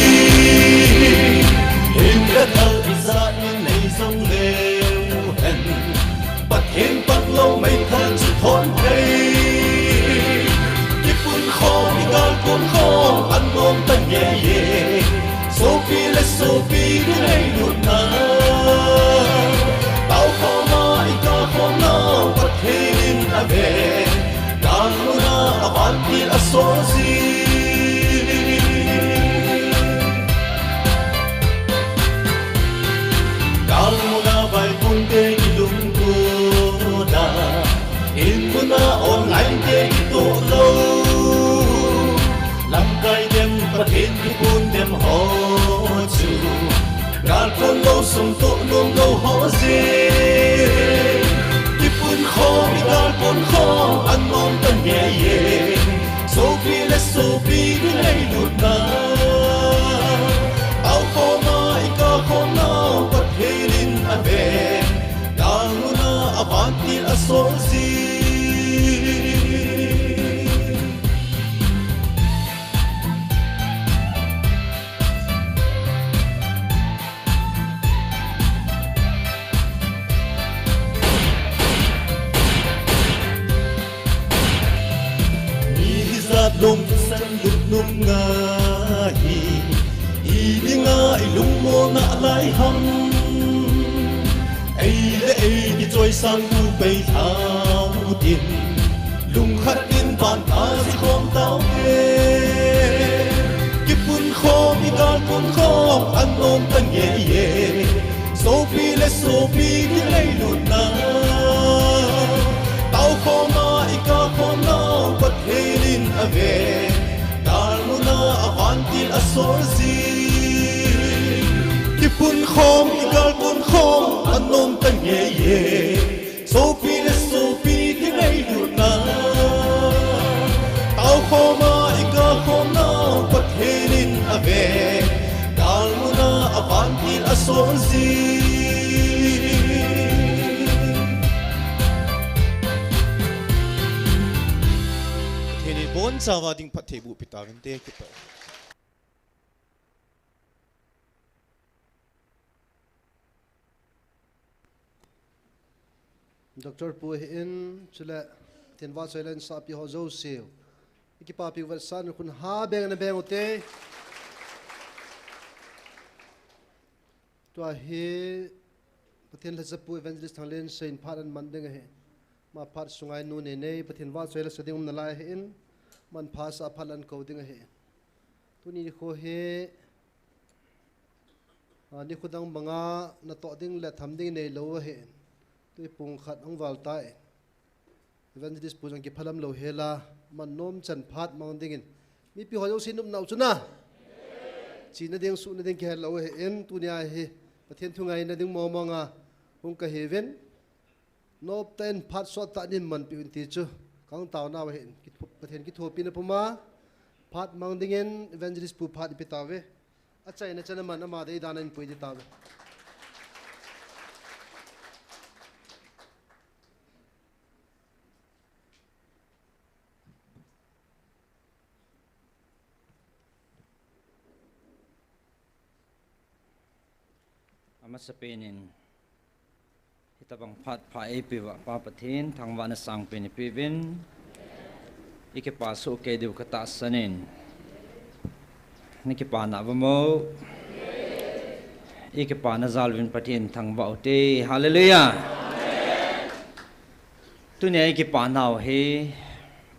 Hinna thal ijat in nei jong leu hen, Pathen panglou meithal chu thon thei. Kipun khom i gal kon khom anom ta ngei e. Sopi le sopi ding ngailutna. Tao khom a i kah khom nau Pathen in ave. Gal muna a vantil a sol ji. Gal muna vaibonte kilungtoh a, in muna online te kitoh lou. Lamkai dem Pathen kipun dem ho chu, gal kon lou sum toh nom lou ho jeh. Kipun khom i gal kon khom anom ta ngei e. Sopi le sopi ding ngailutna. Tao khom a i kah khom nau Pathen in ave. Gal muna a vantil a sol ji. Mi hijat lungsan lut nung ngai hi, i dinga i lungmonna lai ham. Ei le ei kichoisang tu pei thau tin. Lungkhat in pan a ji khom tau te. Kipun khom i gal kon khom anom ta ngei e. Sopi le sopi ding ngailutna. Tao khom a i kah khom nau Pathen in ave. Gal muna a vantil a sol ji. Kipun khom i gal kon khom anom ta ngei e. Sopi le sopi ding ngailutna. Tao khom a i kah khom nau Pathen in ave. Gal muna a vantil a sol ji. Pathen in bon Chava ding phattheiboh pi tauvinte, kipah. Doctor pu ahin, chule Pathen vahchoi le ahin sahpi ho jouse u, i kipapi u vetsahnan khun ha beng na beng ute. Tua hi Pathen lhacha pu Evangelist Thanglen Sein phat ahin man ding ahi. Ama phat sunga i nu Neinei Pathen vahchoi le sa ding um nalai ahin, aman phat sa a phat le ahin kou ding ahi. Tuni nikho hi, a, nikho dang banga natoh ding le tham ding neilou ahin, tui pung khat ahung val tan, Evangelist pu jong kiphalam lou hela, aman nomchan phat mang dingin, mipi ho jouse nopnau chu na, china ding suhna ding kihelou ahin, tunia hi Pathen thu ngaina ding mong mong a hung kahiuvin, noptah in phat sottah in manpeh un ti chu kahung taonau ahin, kitho-, Pathen kithopina puma phat mang dingin Evangelist pu phat ipe tauve. Achaina chan aman ama deidan a ahin pui ding tauve. Amasapen in, hitobang phat pha eipeuva Pa Pathen thangvahna sangpen ipeuvin, i kipah soh kei diu katahsan in. Na kipah nauvam? I kipana jal uvin Pathen thangvah ute. Hallelujah. Tunia i kipanau hi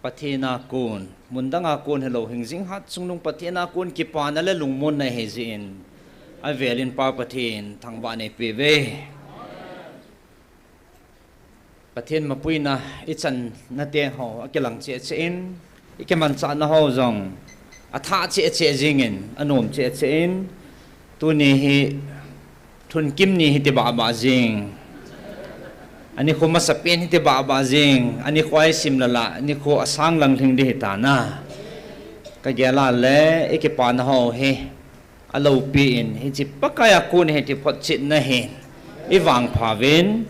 Pathen a kon, mun danga kon hilou, hingjing hat chungnung Pathen a kon kipana le lungmonna ahi jeh in, avel in Pa Pathen thangvahna ipeuve. Pathen mapuina i channa te ho akilang cheh cheh in, i kimanchahna ho jong athah cheh cheh jingin, anom cheh cheh in, tuni hi thunkim ni hiti bahbah jing. Anikho masapen hiti bahbah jing. Anikho a isim lala, anikho asang lang lhing ding hitan a. Kagel a le, i kipana ho hi aloupi in, hiche Pakai a kon ahi ti photchetna hin i vangpha uvin,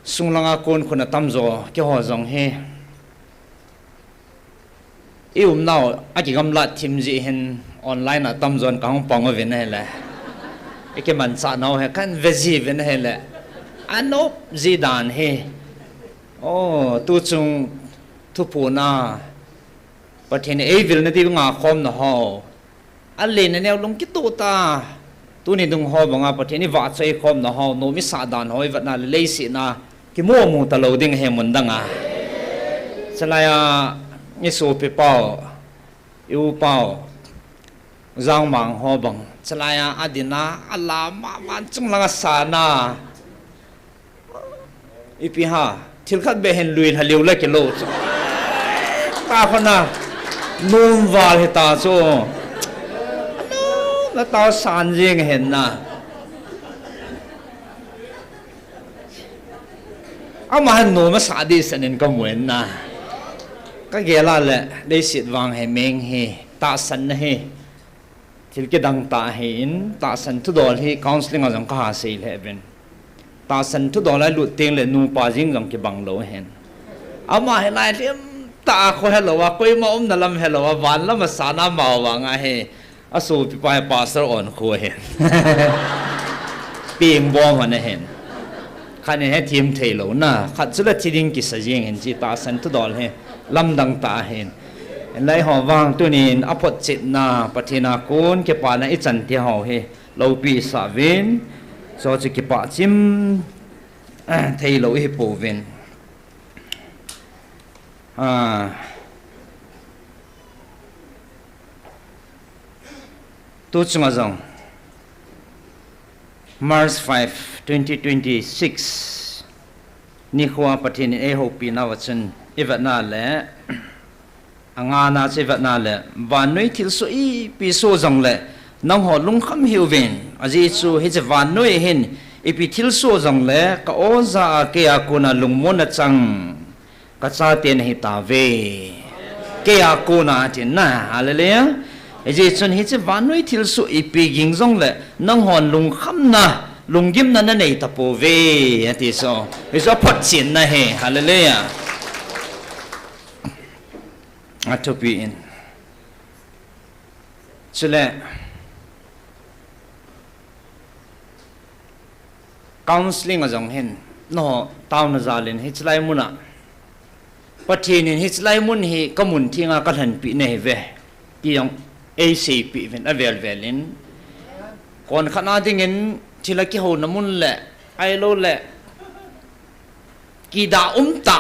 sunglanga kon khun atamjo, keiho jong hi i umnau akigamlat thim jeh hin online a tamjon kahung pang uvin ahile, i kimanchahnau hi kahin ve ji uvin ahile, anop ji dan hi. O, tuchung thuphona Pathen in eivilna diu ngakhomna ho, alen aneo lung kitoh tah, tuni dung ho banga Pathen i vahchoi khomna ho, nom i sah dan ho i vetna le leiset a kimu mu talou ding ahi mun danga. Chulai a i sopipau, i upau, Jangmang ho bang, chulai a adin a, ala mama chunglang a sana, ipi ham, thil khat beh hin lui lha liu le kilou chu. Ta khona, nom val hita chu. Natao san jing hin na. Ama hin nom asah ding san in kamu in na. Kagel a le, leiset vang hi, meng hi, tahsanna hi thil kidang tah ahin, tahsan thudol hi counselling a jong kaha sei lheh uvin. Tahsan thudol a ilut teng le nupa jing jong kibang lou ahin. Ama hi lai lhem tah a kho helou a, koima umna lam helou a, van lam a sana mao vang ahi. Asopipa hi pastor onkho ahin. Peng bom ana hin. Khat in hethem thei lou na, khat chu la thi ding kisa jing hin chi tahsan thudol hi lamdang tah ahin. Lai ho vang tunin aphotchetna, Pathen a kon kipana ichan ti ho hi loupi sah uvin, chu chu kipah chim thei lou ihi pouvin. Ah. Tu chunga jong, March five, twenty twenty-six nikho a Pathen in eihoupina uva chun, ivetna le, angana chu ivetna le, vannoi thilsoh ipi soh jongle, nangho lungkham hih uvin, ajeh chu hiche vannoi hin ipi thilsoh jongle, ka-o jah a keiya kona lungmonna chang, kachaten ahitauve. Keiya kona atin na, hallelujah. Hijeh chun hiche vannoi thilsoh ipi ging jongle, nanghon lungkhamna, lunggimna nanei tapouve, ati chu. Hichu aphotchenna ahi, hallelujah. Athupi in. Chule, counseling a jong hin, no, tauna jalin, hichelai muna. Pathen in hichelai mun hi ka mun thenga ka lhenpi nahi ve. Ti jong, ei seipi vin, avel velin. Kon khat na dingin, thila kihouna mun le, ailou le, kida umta.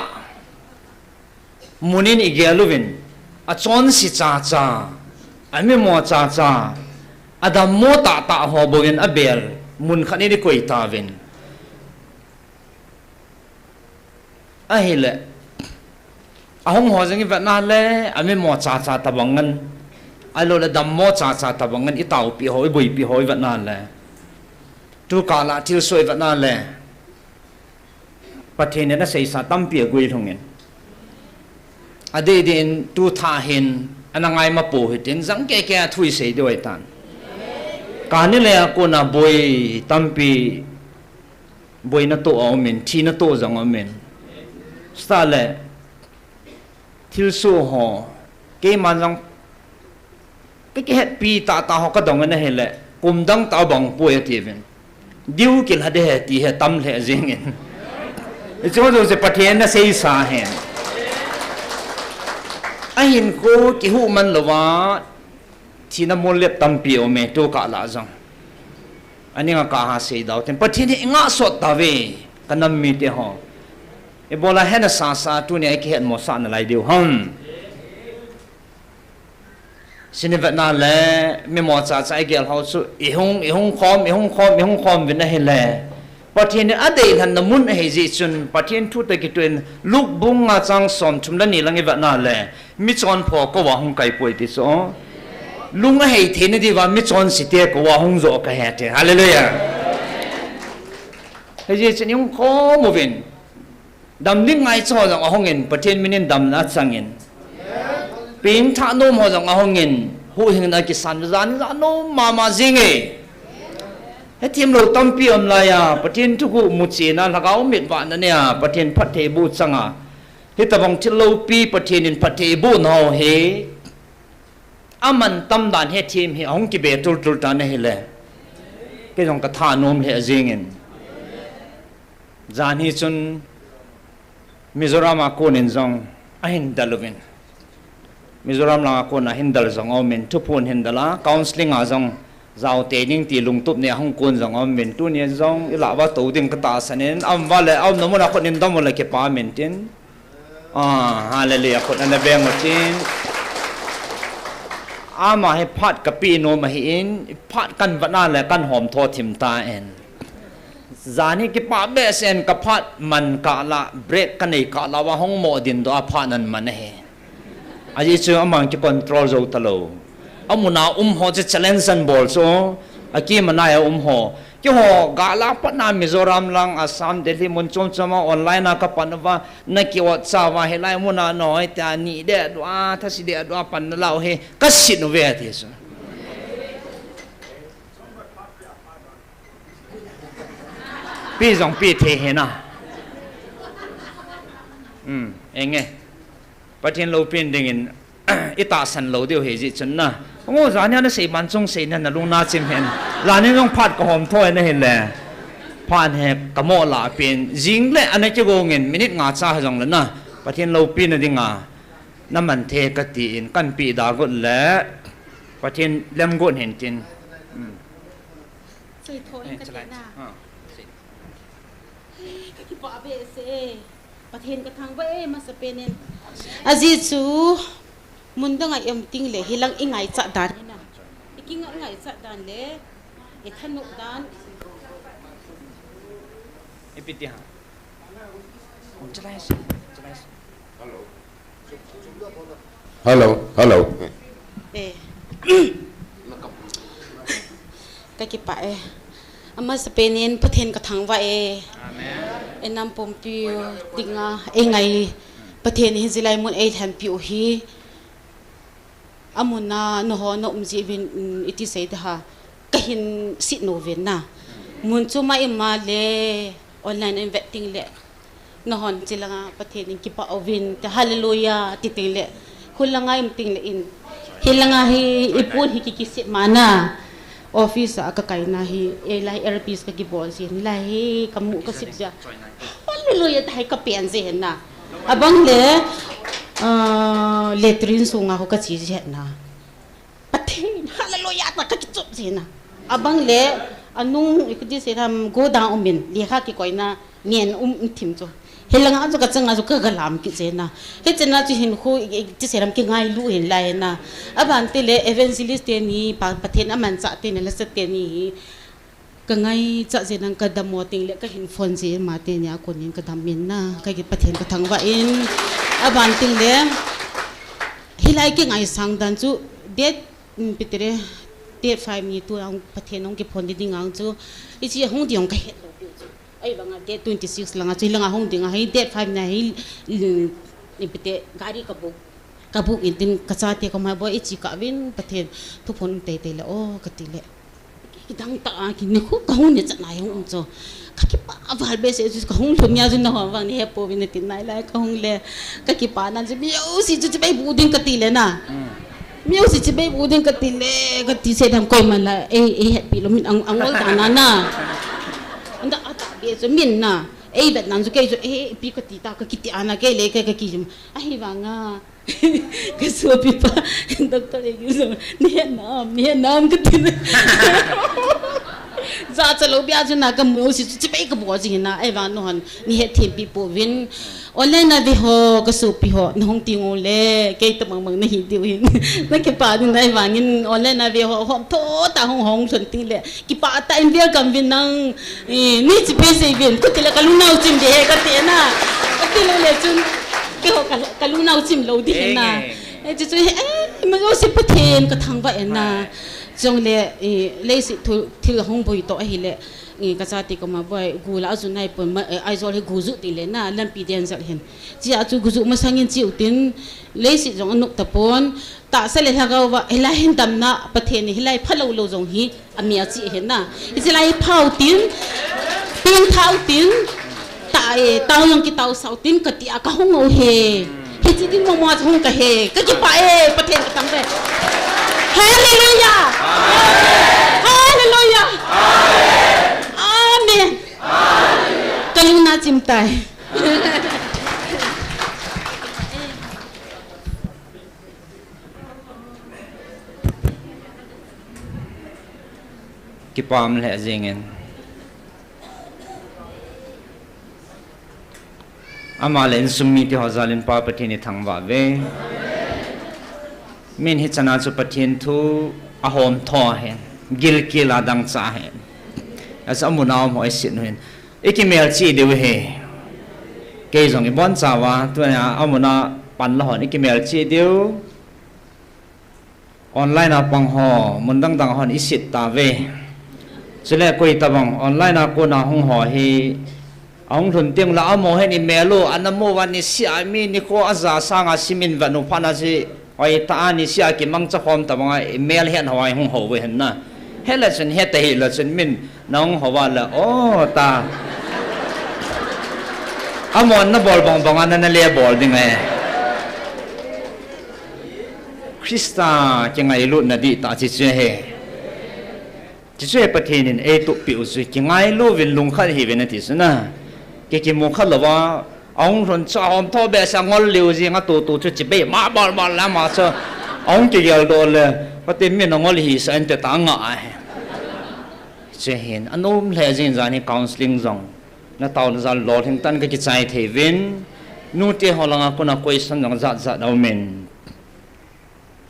Munin igel uvin, achonse chacha, amimo chacha, adammo tahtah ho bouvin abel, mun khat in ikoi tauvin. Ahile, ahung ho jong ivet na le, amimo chacha tabang ngan, ahilou le dammo chacha tabang ngan, itaopi ho, iboipi ho ivet na le. Tukah la thilsoh ivet na le. Pathen in aseisa tampi aguilhungin. Adeh deh in tu tha hin ana ngai mapo hitin jang keke a thu isei diu ahitan. Kani le a kona boi tampi boina toh aumin, thina toh jong aumin. Sita le thilsoh ho, keiman jong Ka kihetpi tahtah ho kadong in ahile, kum dang tah bang poi atiuvin. Diu kilha ding ahi ti hi tam lheh jengin. Hiche ho jouse Pathen in aseisa ahin. Ahinkho kihuh man louva, thina molep tampi aume, tukah lah jong. Aning a kaha seidau ten. Pathen hi ingah sot tauve, kanam mite ho. Ibola hena sasa tunia ikihet mosah nalai diu ham. Sinivetna le, mimo chacha igel ho chu, ihung, ihung khom, ihung khom, ihung khom uvin ahile. Pathen in adeilhenna mun ahi jeh chun, Pathen thu toh kitoh in, Luke bung nga chang somthum le ni lang ivetna le, michonpho kouva hung kai poi ti chu. Lung ahei theina diuva, michonse te kouva hung jo kahi ti. Hallelujah. Hijeh chun ihung khom uvin. Damding ngaicha ho jong ahungin, Pathen min in damna achangin. Pengthah nom ho jong ahungin, huhhingna kisan jan jan nom mama jenge. Hethem lou tampi um laiya, Pathen thuguh muchena, lhagao mit vahna neiya, Pathen phattheiboh changa. Hitobang thil loupi Pathen in phattheibohna ho hi. Aman tam dan hethem hi, ahung kibe tultul tan ahile. Kei jong katha nom lheh jengin. Jan hi chun Mizoram a konin jong ahin del uvin. Mizoram langa kona hin del jong aumin, thuphon hin del a, counseling a jong jaotei ding ti lungtup nei ahung kon jong aumin, tunia jong ilah uva tou ding katahsan in, aum uva le, aumna muna khut in dom ule kipa min tin. Ah, hallelujah, khut ana beng utin. Ama hi phat kapeh nom ahin, phat kahin vetna le kahin homtho thim tan. Jan hi kipah behseh in kaphat man kah lah, break kanei kah lah uva hung mo dindoh a phat ahin man ahi. Ajeh chu aman kicontrol jou talou. Amuna um ho chu challenge ahin bol chu, akimana a um ho. Keiho, gala patna Mizoram lang, Assam, Delhi, mun chom chom a online a kapan uva, nakiot chauva, hilai muna nahoi tia, ni deh dua, thase deh dua pan nalah u hi, kasin uve ati chu. Pe jong pe thei hina. Hmm, enge. Pathen loupina dingin, itahsan lou diu ahi jeh chun na. Ngo jan hi nasei man chung sei na nalung nachim hen. Jan hi jong phat kahomtho in ahile. Phat hi kamo lah pen. Jing le ana kigong in minute nga cha jong le na. Pathen loupina dinga. Naman thei kati in kahin pe da got le. Pathen lemgot hen tin. Hmm. Sei tho in kati na. Ha, sei. Kakipah behseh e. Pathen kathangvah e, masapen in. Ajeh chu, mun dang a i-um teng le, hilang ingaichat dan hi na. Ikingai, ingaichat dan le, ithanop dan. Ipi ti ham. Chalai se, chalai se. Hello. Hello, hello. Eh. Kakipah e. Amasapen in Pathen kathangvah e. Amen. Inam pumpi dinga, eingai Pathen in hichelai mun eilhenpi u hi. Amun a nangho na um jeh uvin, um, iti sei ding ham, kahin sei nom uvin na. Mun chom a i-um a le online in vet teng le. Nanghon chilanga Pathen in kipah uvin, te hallelujah, ti teng le. Khulanga um ting le in. Hilanga hi ipun hi kikisip mana. Office a kakaina hi, e lai earpiece kakibol jin. Lai hi kamu kasip ja. Hallelujah, tahai kapen jin na. Abang le, ah, latrine sunga ho kache jin na. Pathen, hallelujah, ta kakichop jin na. Abang le, anung, ikiti seram, go down umin, lekha kikoina, ngen um, um thim chu. Hilanga chu kachanga chu kagalam kit jin na. Hichena chu hinkho, i, i, ti seram kingailu hin lai na. Aban ti le, evangelist teni, pa, Pathen amanchah teni, lasa teni hi. Kangaicha jin nang kadammo ting le kahin phone jin ma teni a konin kadam min na. Kaki Pathen kathangvah in. Aban ting le. Hilai kingaisang dan chu date, mm, ipi tire, date five ni tu ang Pathen ong kiphone ding ang chu. Ichi hung ding kahet lou pi chu. Ahivanga date twenty six langa chu hilanga hung ding ahi date five na hi, mm, ipi ti gari kabook. Kabook in tin kachate koma boi ichi kauvin Pathen thuphon teitei le o kati le. Kidang tah a, kini khu kahung ne chat nai hung um chu. Kakipah val behseh chu kahung lhun nia chu nahon vang nei hepouvin nati nai lai kahung le. Kakipah nan chu mi jouse chu chibai book ding kati le na. Mi jouse chibai book ding kati le, kati se dam koiman la, ei, ei hetpi lou min ang, angol ta na na. Anda ata be chu min na. Ei vet nan chu kei chu, ei, pi kati ta, kakiti ana kei le, kei kaki chu. Ahivanga. Kasopipa, doctor e, nei het nam, nei het nam kati le. Jachat lou bia chu na kamu jouse chu chibai kabol jing na, ahivang nahon, nei hetthempi pouvin. Online a ve ho, kasopi ho, nahung teng u le, kei tabang bang nahi diu hin. Nakipah ding na ahivangin, online a ve ho, hom tho ta hung hung lhon teng le. Kipah tah in welcome uvin nang, eh, nei chibai sei uvin, kati le kalungnau chim ding ahi kati na. Kati lou le chun, keiho ka, kalungnau chim lou ding ahi na. Eh, chu chu, eh, ma jouse Pathen kathangvah e na. Chule, eh, leiset thu, thil hung boi toh ahile, eh, kachate koma boi, gu la aju nai pon, ma, eh, Aizawl hi gu ju ti le na, lampi den jat hin. Chia chu gu ju masangin chiu tin, leiset jong anop tapon, tahsa le lhagao va, hilai hin damna, Pathen in hilai phalou lou jong hi, Amel chi ahi na. Hiche lai hi phau tin, pengthau tin, ta, eh, tao jong kitao sau tin, kati a kahung u he. Hiche ding mama hung kahe. Kakipah e, Pathen kathangvah e. Hallelujah! Hallelujah! Amen! Kalungna chim tai. Kipah lheh jingin. Ama le insung mite ho jalin Pa Pathen ithangvah uve. Min hichana chu Pathen thu ahom tho ahin. Gilkel a dangchah ahin. Achu amun a um ho isin u hin. Ikimelchih diu ahi. Kei jong ibonchauva, tunia amun a pan la hon ikimelchih diu. Online a pang ho, mun dang dang hon isit tauve. Chule koi tabang, online a kona hung ho hi, ahung lhun teng le amaho hin imel u, ana mu uva niseh a mi nikho aja sanga simin vet u phat na chu, hoitah a niseh a kimangcha khom tabang a imel het ho a ihung hou u hin na. Hile chun, heta hile chun min, nahung hou uva le, o ta. Amahon nabol bang bang a nana le bol ding ahi. Christa kingailutna dihtah chu chu ahi. Chu chu ahi Pathen in eitup peh u chu kingailu uvin lungkhat hiuvin ati chu na. Ki kimu kha louva, ahung lhun chu ahom tho behseh a ngol liu jing a tutu chu chibai ma bol bol le ama chu. Ahung kigel doh le, Pathen min angol hisah inte ta anga ahi. Chu hin, anom lheh jing jan hi counseling jong. Nataona jal lolhing tah in kakichai thei uvin. Nute ho langa kona question jong jat jat aumin.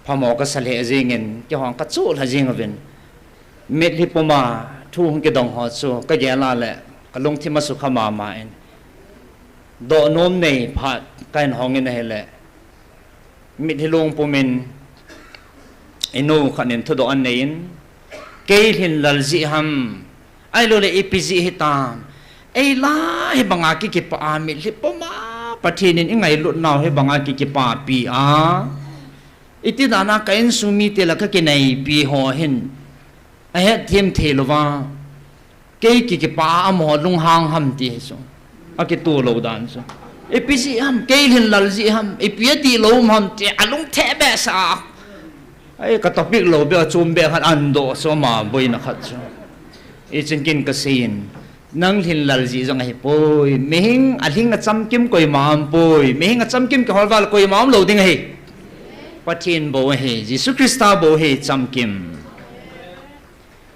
Phamo kasa lheh jingin, keiho kachoh lha jing uvin. Mitlhi puma thu hung kidong ho chu kagel a le kalungthim asukha mama in. Dohnom nei phat kahin hongin ahile. Mitlhi long pumin inu khat in thudoh anei in, kei lhin lal jeh ham, ahilouleh ipi jeh hitam, eila hibanga kikipah a mitlhi puma Pathen in ingailut nau hibanga kikipapi a, iti dana ka insung mite la kakinaipi ho hin ahetthem thei louva, kei kikipah a amaho lunghang ham ti hi chu. Akitoh lou dan chu. Ipi jeh ham, kei lhinlel jeh ham, ipi ati lou ham, ti alung theh behseh a. Ai, ka topic lou beh a chom beh khat ahin doh chu ama boina khat chu. Hichun ken kaseiyin, nang lhinlel jeh jong ahipoi, mihem alhing achamkim koima aumpoi, mihem achamkim kihol val koima umlou ding ahi. Pathen bou ahi, Jesu Christa bou ahi chamkim.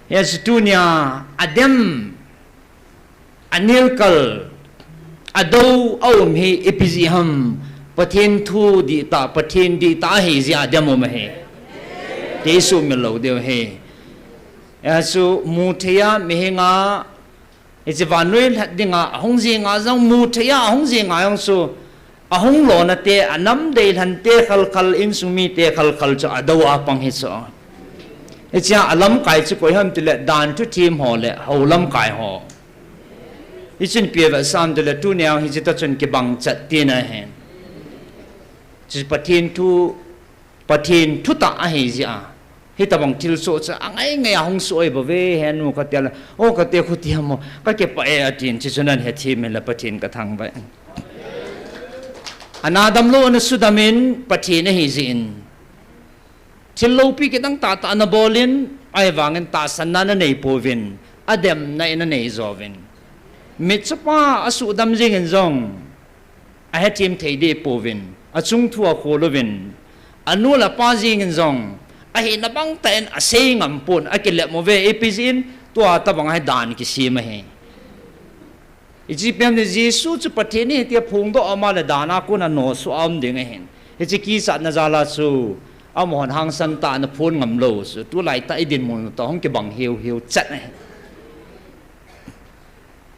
Hiche tunia, adem, anelkal, adou, aum hi, ipi jeh ham, Pathen thu dihtah, Pathen dihtah ahi jeh a adem um ahi. Ti sumil lou diu ahi. Hichu mu thei a, mihem a, hiche vannoi lhat dinga, ahung jing a jong mu thei a, ahung jing a jong chu, ahung lona te, anam deilhen te khalkhal, insung mite khalkhal chu adou a pang hi chu. Hichea alamkai chu koi ham tile, dan thuthem ho le, hou lamkai ho. Hichun ipi avetsah ham tile, tunia hiche tah chun kibang chet tina ahi. Chu Pathen thu, Pathen thutah ahi jeh a. Hitobang thilsoh chu angai ngai a hung soh ahi bouve, henu khat tile, o kate khuti ham o, kakipah e atin, chuchun ahin hethem in le Pathen kathangvah e. Ana damlou ana sudam in, Pathen ahi jeh in. Thil loupi kidang tahtah ana bol in, ahivangin tahsanna ana nei pouvin, ademna in ana nei jouvin. Mitchopa asuhdam jeng in jong, ahethem thei deh pouvin, achung thu akhol uvin, anu le apa jeng in jong, ahina bangtah in asei ngam pon, akilep uve, ipi jeh in, tua tobang hi dan kisem ahi. Hiche ipi ham tile Jesu chu Pathen ahi tia phongdoh a um le dan a kon a nosoh a um ding ahin. Hiche kichatna jal a chu, amahon hangsan tah in aphon ngam lou chu, tulai tah idinmun toh hung kibang hiu hiu chet ahi.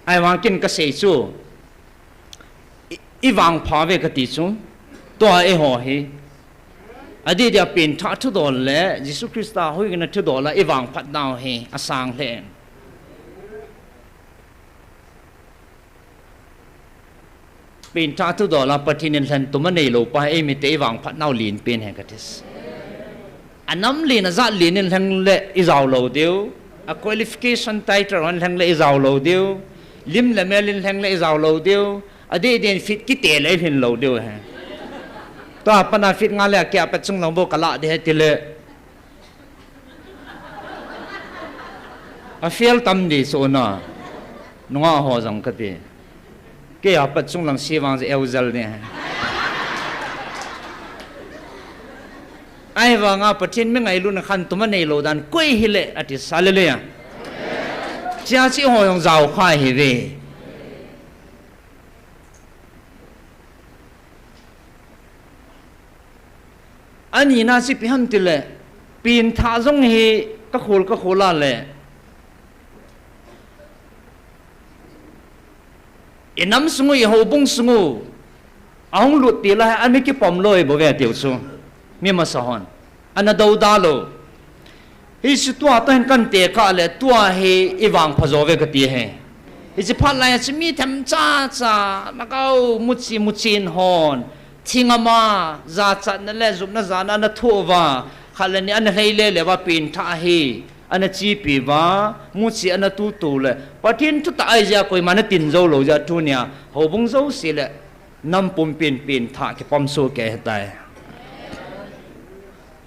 Ahivang ken kasei chu, i, ivangpha uve kati chu, tua eiho hi. Adeh dia pengthah thudol le, Jesu Christa huhhingna thudol a ivangphat nau hi, asang lheh in. Pengthah thudol a Pathen in lhentum anei lou pa hi eimite ivangphat nau lenpen ahi kati. Anam len ajat len in lheng le ijao lou diu. A qualification title hon lheng le ijao lou diu. Lim le mel in lheng le ijao lou diu. Adeh deh in feet kite le ilhin lou diu ahi. Tua pat a feet nga le akeh a pat chunglang bou kalah ding ahi tile. A fail tam ding chu na. Nungah ho jong kati. Kei a pat chunglang se vang chu eu jel ding ahi. Ahivanga Pathen mi ngailutna khantum anei lou dan koi hile ati, hallelujah. Chia chu eiho jong jao kha ihiuve. Anina chu ipi ham tile, pengthah jong hi kakhol kakhol a le, inam sung u, ihoubung sung u, ahung lut til a hi ana kipom lou bouve tiu chu. Mi masa hon. Ana dou da lou. Hichu tua toh hin kan tekah le tua hi ivangpha jo uve kati ahi. Hiche phat lai a chu mi themcha cha, lhagao muchi muchen hon, thingam a, jachatna le jupna jana ana thoh uva, khat le ni ana lhai le le uva pengthah hi ana chepi uva, muchi ana tutu le, Pathen thutah ahi jeh a koima ana tin jou lou jeh a tunia houbung jouse le nam pumpin pengthah kipom soh kei ahitai.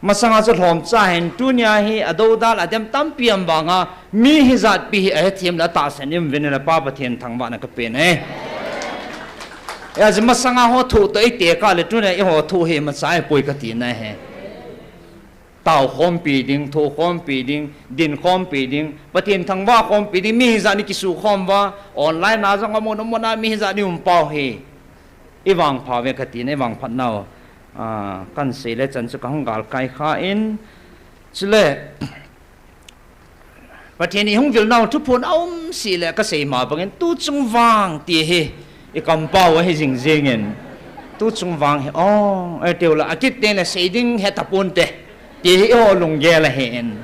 Masanga chu lhomcha hin tunia hi adoudal adem tampi um vanga mi hijat pi hi ahethem le atahsan in um uvin le Pa Pathen thangvahna kapen e. Ajeh masanga ho thoh toh itekah le tunia eiho thoh hi imacha ahipoi katina ahi. Tao khompi ding, thoh khompi ding, din khompi ding, Pathen thangvah khompi ding, mi hijat ni kisukhom uva, online a jong amun amun a mi hijat ni um pau hi. Ivangpha uve katina, ivangphat nau. Ah, kan sei le chan chu kahung galkai kha in, chule Pathen ihung vil nau thuphon aum seh le kasei ma bangin tuchung vang ti hi ikampau ahi jing jingin. Tuchung vang hi, o, eitiu le akit teng le sei ding hetaponte ti hi eiho lunggel ahin.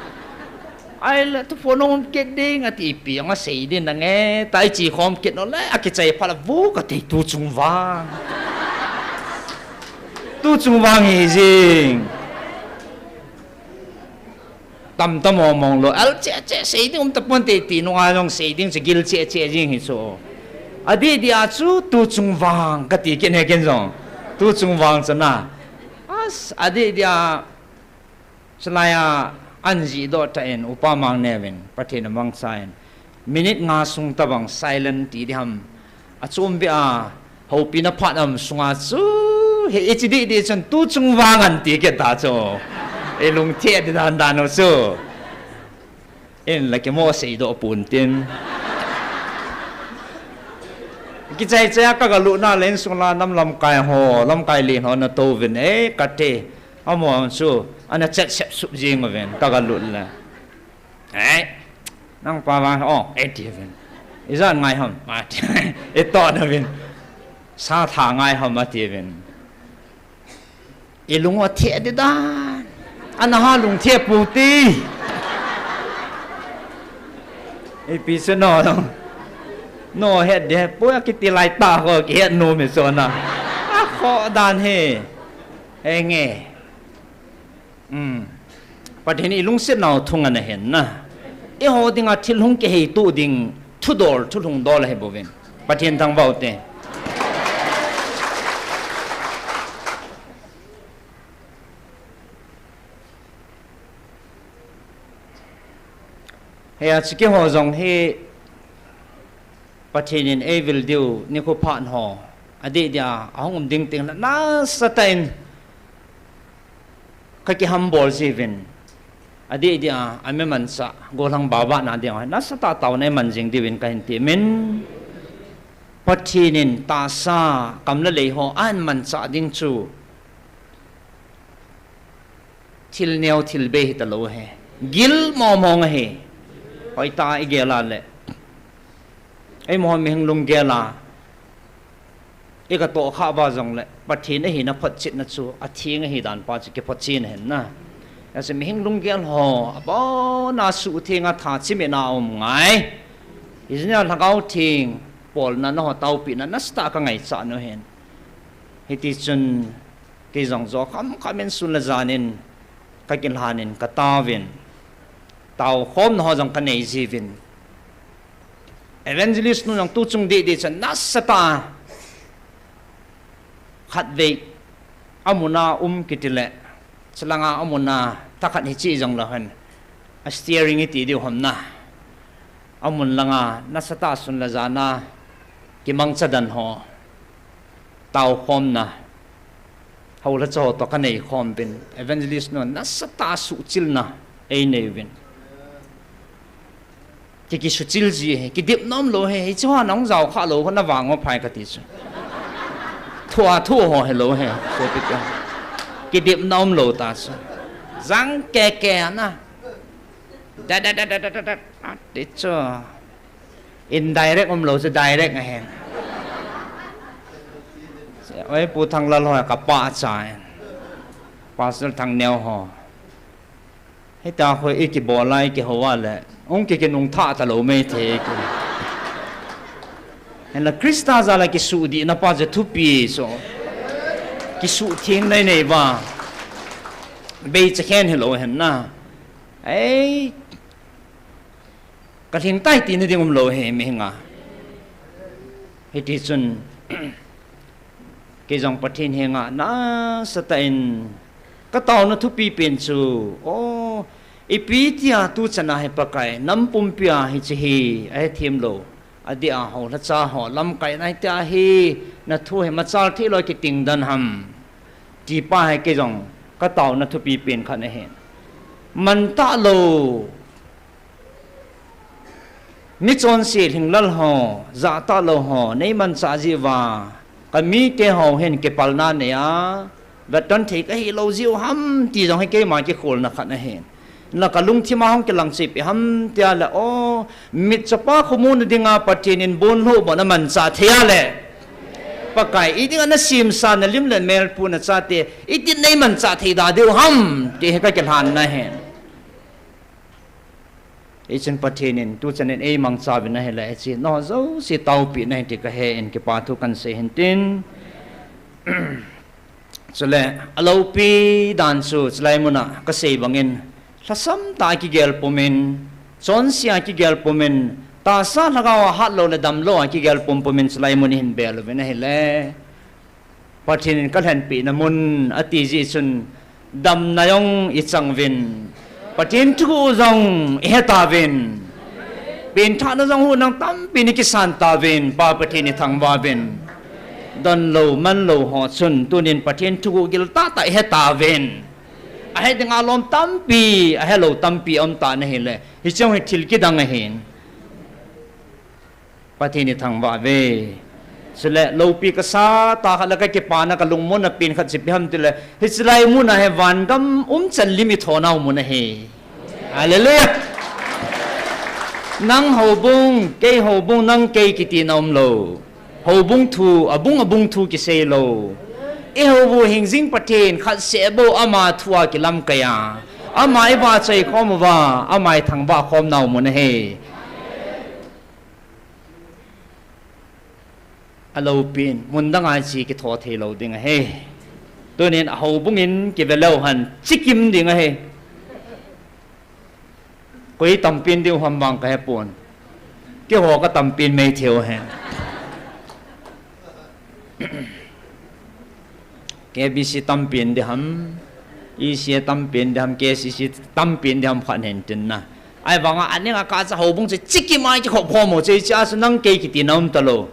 Ahile thuphon aum kit ding ati ipi anga sei ding nange, ta ichi khom kit nau le akichai phat le vo kati tuchung vang. Tuchung vang hi jing. Tamtam mong mong lou, al cheh cheh sei ding um taponte ti nunga jong sei ding chu gil cheh cheh jing hi chu. Adih dia chu tu chung vang kati kit ne ken jong. Tu chung vang chu na. As, adih dia chulai a an jih doh ta in Upa Mangneo in Pathen amangcha in minute nga sung tabang silent ti di ham. Achom beh a, houpi na phat am sunga chu, he ichi dih dih chun tu chung vang an ti kit ta chu. Ilungthim di dan dan u chu. In la kimo seidoh pon tin. Kichai chai a ka galut na le insung la nam lamkai ho, lamkai len ho ana tou vin, eh, kati. Amaho chu, ana chat sep sup jing uvin, ka galut le. Eh, nang pa vang, oh, eh, ti vin. Ijat ngai ham, ati. Ito na vin. Sa tha ngai ham, ati vin. Ilung u athe di dan. Ana ha lungthim pu ti. Ipi chu no, no. No het de, pu a kiti lai ta ho, kihet nom e chu na. Akhoh dan hi. Henge. Um. Pathen in ilungset nau thung ana hen na. Eiho dinga thil hung kihei tu ding, thudol, thulhung dol ahi bouvin. Pathen thangvah u te. Hia chu keiho jong hi Pathen in eivil diu nikho phat ho. Adih dia, ahung um ding teng le nasatah in ka kihambol jiuvin. Adih dia, ami manchah, gollhang baba na dia, nasatah taona iman jing diuvin kahin temin. Pathen in tahsa, kam le lei ho, ahin manchah ding chu. Thil neo, thil bei hita lou ahi. Gil mong mong ahi. Hoitah a igel a le. Eima hon mihing lunggel a. Iga toh kha uva jong le. Pathen ahina photchetna chu. Atheng ahi dan pa chu kiphotchen ahin na. Ahin mihing lunggel ho. Abon a suhtheng a tha chimit na um ngai. Hijeh a Lhagao Theng. Bolna na ho taopina nasatah a ka ngaichat u ahin. Hiti chun. Kei jong jo kham kham in sun le jan in ka kilhan in ka taovin. Taokhomna ho jong ka nei jiuvin. Evangelist nu jong tu chung dih dih chan nasatah a khatvei amun a um kiti le. Chulanga amun a thakhat hiche jong lou hen. A steering iti diu ham na. Amun langa nasatah a sun le jan a kimangcha dan ho. Taokhomna. Hou le cho toh ka neikhom uvin. Evangelist nu nasatah a suhchilna einei uvin. Ki, kisuhchil ji ahi, kidipna umlou ahi, hiche ho nahung jao kha lou, na vang uva phai kati chu. Thua thu ho hilou ahi, sopi te. Kidipna umlou ta chu. Jang keke na. Da, da, da. Ati chu. Indirect umlou chu direct ahi. Oi, Pu Thanglal ho, ka pa cha e. Pastor Thangneo ho. Hita khoi ikibol a, ikihou a le. Hung ki kinung tha talou mei thei ki. Hinla Christa jal a kisuhdihna pa chu thupi so. Kisuhthengna inei uva. Beicha khen hilou hen na. Ei. Ka lhing tai tina ding umlou ahi mihing a. Hiti chun, kei jong Pathen henga nasatah in ka taona thupi pen chu, o, ipi tia tu chan a hi Pakai, nam pumpi a hiche hi, ahethem lou, adeh a ho, lhacha ho, lamkai na hitia hi, na thu hi machal thei lou kiting dan ham. Ti pa hi kei jong, ka taona thupi pen khat ahi. Man talou, Mi chonse lhinglel ho, jahtalou ho, nei manchah jeh uva, ka mite ho hin kipalna nei a, vetton thei ka hilou jeh u ham ti jong hi keima kikholna khat ahi. Hinla ka lungthim a hung kilang chu ipi ham tia le, o, mitchapa khomuna dinga Pathen in bonlhoh bon amanchah thei a le, Pakai, i dinga na semsa na lim le mel pu na chate, itin nei manchah thei da diu ham, ti hi ka kilhanna ahi. Hichun Pathen in tuchan in eimangcha uvin ahile, hiche nangho jouse taopeh nahi ti kahe in kipa thu kahin sei hin tin. Chule, aloupi dan chu, chulai muna kasei bangin, lhasam tah a kigel pumin, chonse a kigel pumin, Tahsa lhagao a hatlou le damlou a kigel pumpum in chulai mun ihin bel uvin ahile, Pathen in kalhenpeh na mun ati jeh chun damna jong ichang uvin, Pathen thuguh jong ihe tauvin, penthahna jong huhnang tampi in ikisan tauvin, Pa Pathen ithangvah uvin. Donlou manlou ho chun tunin Pathen thuguh gil tahtah ihe tauvin. Ahe dinga lom tampi, ahelou tampi aum tan ahile, hiche jong hi thil kidang ahin. Pathen ithangvah uve. Chule loupi kasa tah khat le kakipana kalungmonna pen khat chu ipi ham tile, hiche lai muna hi vangam umchan lim ithonau mun ahi. Hallelujah. Nang houbung, kei houbung, nang kei kitina umlou. Houbung thu, abung abung thu kiseilou. Ihouvu hingjing Pathen khat seh bou ama thua kilamkai a, ama ivahchoi khom uva, ama ithangvah khomnau mun ahi. Aloupin, mun danga hiche kitho theilou ding ahi. Tunin ahoubung in kiveleu hen, chikim ding ahi. Koi tampin diu ham vang kahepon. Keiho katampen mai theiu ahi. KBC tampen di ham, ECA tampen di ham, KCC tampen di ham khat hen tin na. Ahivanga aninga kacha houbung chu chikim a kikhop khom u chu, hichea chu nang kei kitina umtalou.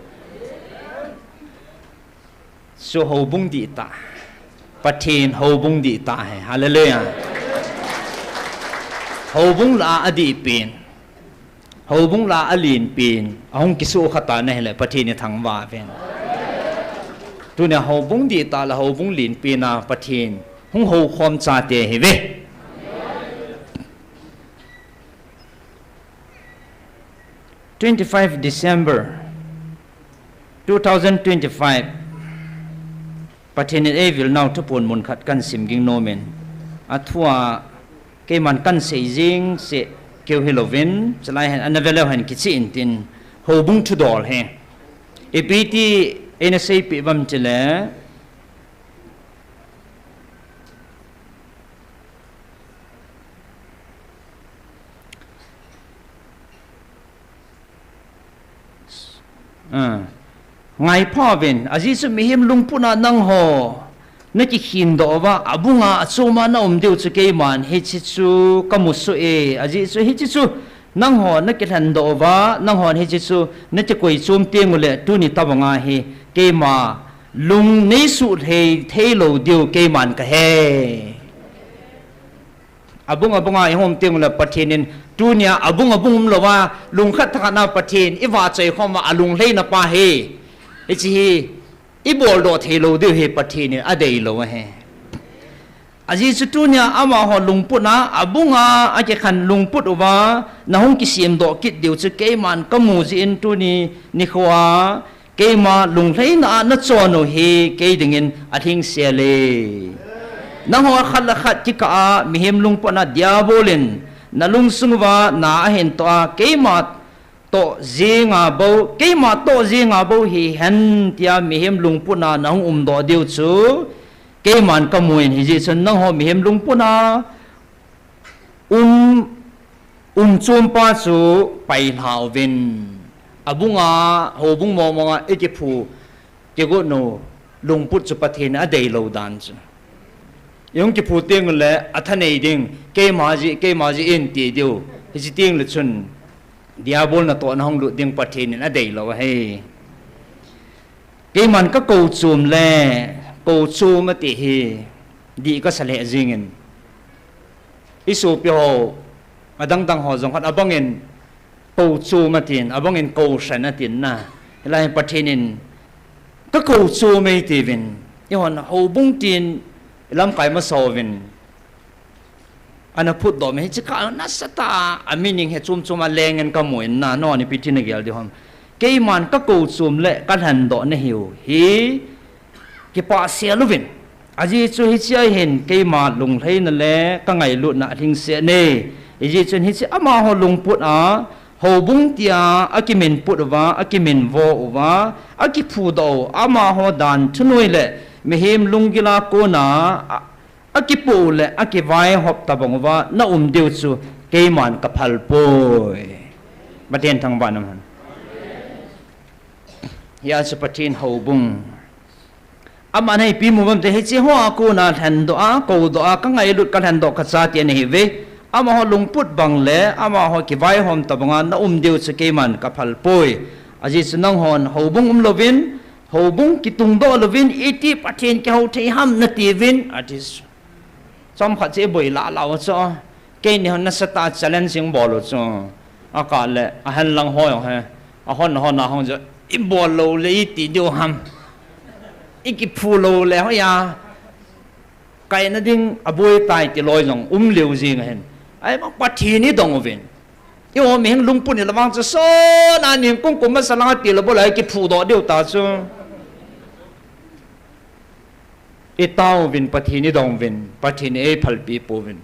Chu houbung dihtah. Pathen houbung dihtah ahi. Hallelujah. Houbung lah a adihpen, houbung lah a alenpen ahung kisuhkhatan ahile Pathen ithangvah uvin. Tunia houbung dihtah le houbung lenpen a Pathen hung houkhom chate ihiuve. Twenty-five December two thousand twenty-five, Pathen in eivilnau thuphon mun khat kahin sim ging nomin, athua keiman kahin sei jeng seh keu hilouvin, chulai hin ana veleu hen kicheh intin, houbung thudol hi ipi ti eina seipeh uvam tile, ngaipha uvin, ajeh chu mihem lungput a nangho nakikhendoh uva, abunga achoma naum diu chu keiman hiche chu kamusoh e, ajeh chu hiche chu nangho nakilhendoh uva, nanghon hiche chu nakikoi chom tengule tuni tobanga hi keima lung neisuh lhei theilou diu keiman kahe. Abung abunga ihung um tengule Pathen in tunia abung abung umlouva, lungkhat thakhat na Pathen ivahchoi khom uva alunglheina pa hi, hiche hi iboldoh theilou diu hi Pathen in adeilou ahi. Ajeh chu tunia amaho lungput a, abunga akikhen lungput uva nahung kisemdoh kit diu chu keiman kamu jeh in tuni nikhoa keima lunglheina a nachon u hi kei dingin alhingsel e. Nangho khat le khat kikah a mihem lungput a Diabol in nalungsung uva na ahin toh a, keima toh jenga bou, keima toh jenga bou hihen tia mihem lungput a nahung umdoh diu chu keiman kamu in, hijeh chun nangho mihem lungput a um, umchompa chu pailha uvin. Abunga, houbung mongmonga ikiphu kigotnu lungput chu Pathen in adeilou dan chu. Ihung kiphu tengule athanei ding, keima jeh, keima jeh in ti diu. Hiche tengle chun Diabol natoh nahung lut ding Pathen in adeilou ahi. Keiman kakou chom le, kou chom ati hi dih kasa lheh jengin, isopiho adangdang ho jong khat abangin kou chom atin, abangin kou hran atin na. Hilai hin Pathen in kakou chom e tiuvin, eihon houbung tin ilamkai masa uvin ana phutdoh mi hiche kah nasatah a, a meaning hi chomchom a lengin kamu in na, nangho ipi tin nagel diu ham. Keiman kakou chom le kalhendoh nahiu hi kipahsel uvin. Ajeh chu hichea hin keima lunglheina le kangailutna alhingsel e. Hijeh chun hiche amaho lungput a, houbung tia akiminput uva, akiminvo uva, akiphudoh u, amaho dan thunoi le mihem lunggil a kona akipoh u le akivaihop tobang uva naum diu chu keiman kaphalpoi. Pathen thangvah in um hen. Hia chu Pathen houbung. Aman ipi mu ham iti leh, hiche hoa kona lhendoh a, koudoh a, kangailut kalhendoh kachate ana hiuve. Amaho lungput bang le, amaho kivaihom tobanga na um diu chu keiman kaphal poi. Ajeh chu nanghon houbung umlouvin, houbung kitungdoh louvin, iti Pathen kihou thei ham natiuvin, ati chu. Chomkhat chu iboi lala u chu. Keini hon nasatah a challenging bol u chu. Akah le, ahenlang hoi u he. Ahon hon a hung chu. Ibol lou le iti diu ham. Ikiphu lou le hoiya. Kaina ding aboi tai ti loi jong um leu jing ahin. Ahivang Pathen idong uvin. Eiho mihem lungput hi lamang chu sona ningkung kum masa langa tilou bou le kiphudoh diu ta chu. Itaovin, Pathen idonguvin, Pathen in eiphalpi pouvin.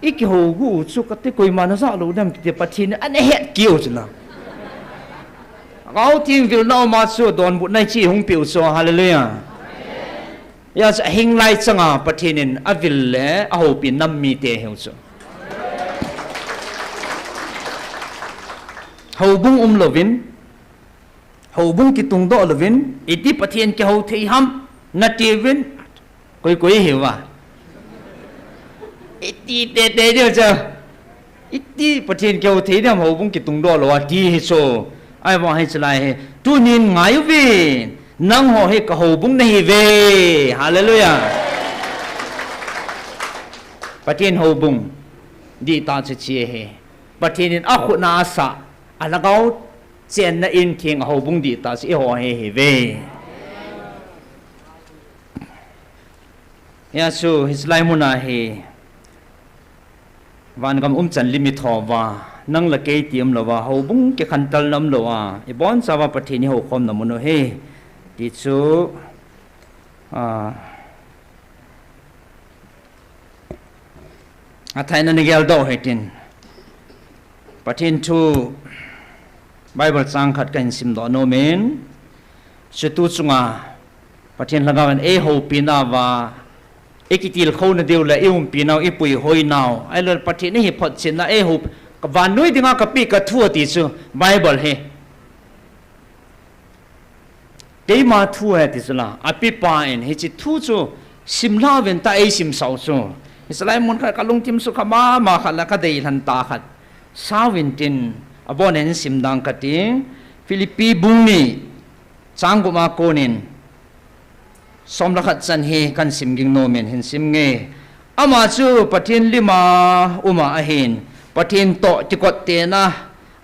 Ikihou gu u chu kati koiman ajah lou dem kiti Pathen in ana het kit u chu la. Gao thim vilna uma chu donbutna ichi hung peh u chu, hallelujah. Hia chu ahinglai changa Pathen in avil le ahoupi nam mite ahiu chu. Houbung umlouvin, houbung kitungdoh louvin, iti Pathen kihou thei ham natiuvin, koi koi hiuva. Iti tete diu chu. Iti Pathen kihou thei dem houbung kitungdoh lou a ti hi chu. Ahivang hiche lai hi. Tunin ngaiyuvin. Nangho hi kahoubung nahiuve. Hallelujah. Pathen houbung. Dihtah chu hiche ahi. Pathen in akhut a asah. Alhagao chenna in theng a houbung dihtah chu eiho hi ahiuve. Hia chu hiche lai muna hi. Vangam umchan lim itho uva. Nang le kei ti umlouva. Houbung kikhantelna umlouva. Ibonchauva Pathen ihoukhomna mun u ahi. Ti chu. Ah. Athaina nei geldoh u hitin. Pathen thu Bible chang khat kahin simdoh nomin. Chutu chunga Pathen lhagao in eihoupi nauva, ikitilkhou nadiu le iumpi nau, ipuihoi nau. Ahilou le Pathen ihi photchetna eihou, vannoi dinga kapeh kathu ati chu Bible hi. Keima thu ahi ti chu la, apipa in, hiche thu chu simlha uvin tia eisimsah u chu. Hiche lai mun khat kalungthim sukha mama khat le kadeilhen tah khat. Sauvin tin, abon in simdang kati, Philippi bung ni, chang gup a konin, som le khat chan hi kahin simging nomin hin sim nge. Ama chu Pathen lima uma ahin, Pathen toh kikot tena,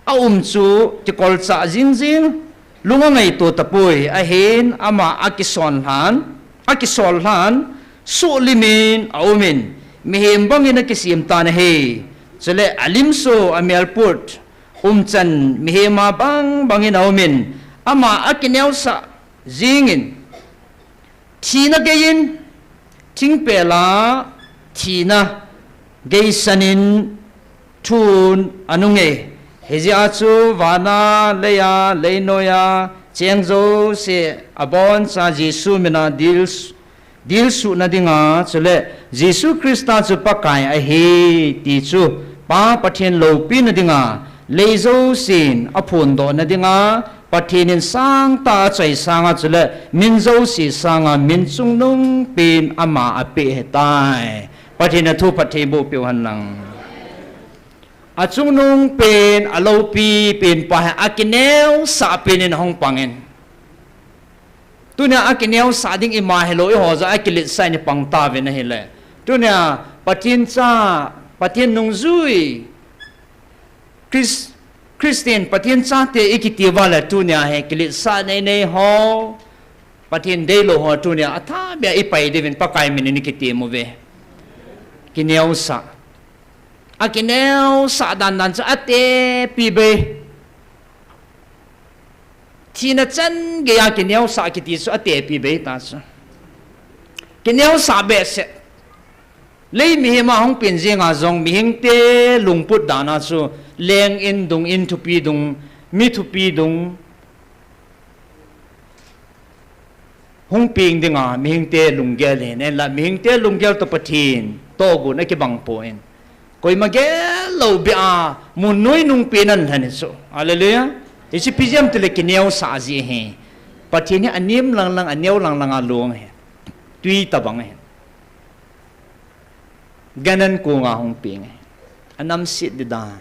aum chu kikolchah jingjing, lung angaito tapoi, ahin ama akisonlhan, akisollhan, suhlimin aumin, mihem bangin akisem tan ahi. Chule alim chu amelput umchan mihem a bang bangin aumin, ama akineosah jingin, thina geiyin, thingpel a thina geisanin thun anunge. Hijeh a chu vana, leiya, leinoiya cheng jouse aboncha Jesu mina dil, dilsuhna dinga, chule Jesu Christa chu Pakai ahi ti chu Pa Pathen loupina dinga, lei jousen aphondohna dinga, Pathen in sangtah a achoi sanga chule min jouse sanga min chungnungpen ama apeh ahitai. Pathen in athu phatthei boh peh u henlang. Achungnungpen, aloupipen pa hi akineosah pen in ahung pangin. Tunia akineosah ding ima hilou, eiho jong akiletsah in ipang tauvin ahile. Tunia Pathen cha, Pathen nungjui, Chris-, Christian, Pathen chate ikiti uva le tunia hi kiletsah neinei ho, Pathen deilou ho tunia athabeh a ipai diuvin Pakai min in ikitem uve. Kineosah. Akineosah dandan chu atepi bei. Thina chan geiya kineosah kiti chu atepi bei ta chu. Kineosah behseh. Lei mihem a hung pen jenga jong mihingte lungput dan a chu leng in dung, in thupi dung, mi thupi dung hung peng dinga mihingte lunggel ahin, ahinla mihingte lunggel toh Pathen tohgon akibang poi. Koima gel lou beh a, mun noi nung pen a lhen hi chu. Hallelujah. Hichu ipi jeh ham itile kineosah jeh ahi. Pathen hi anem lang lang, aneo lang lang a long ahi. Twi tabang ahi. Gan an kong a hung peng ahi. Anam set di dan.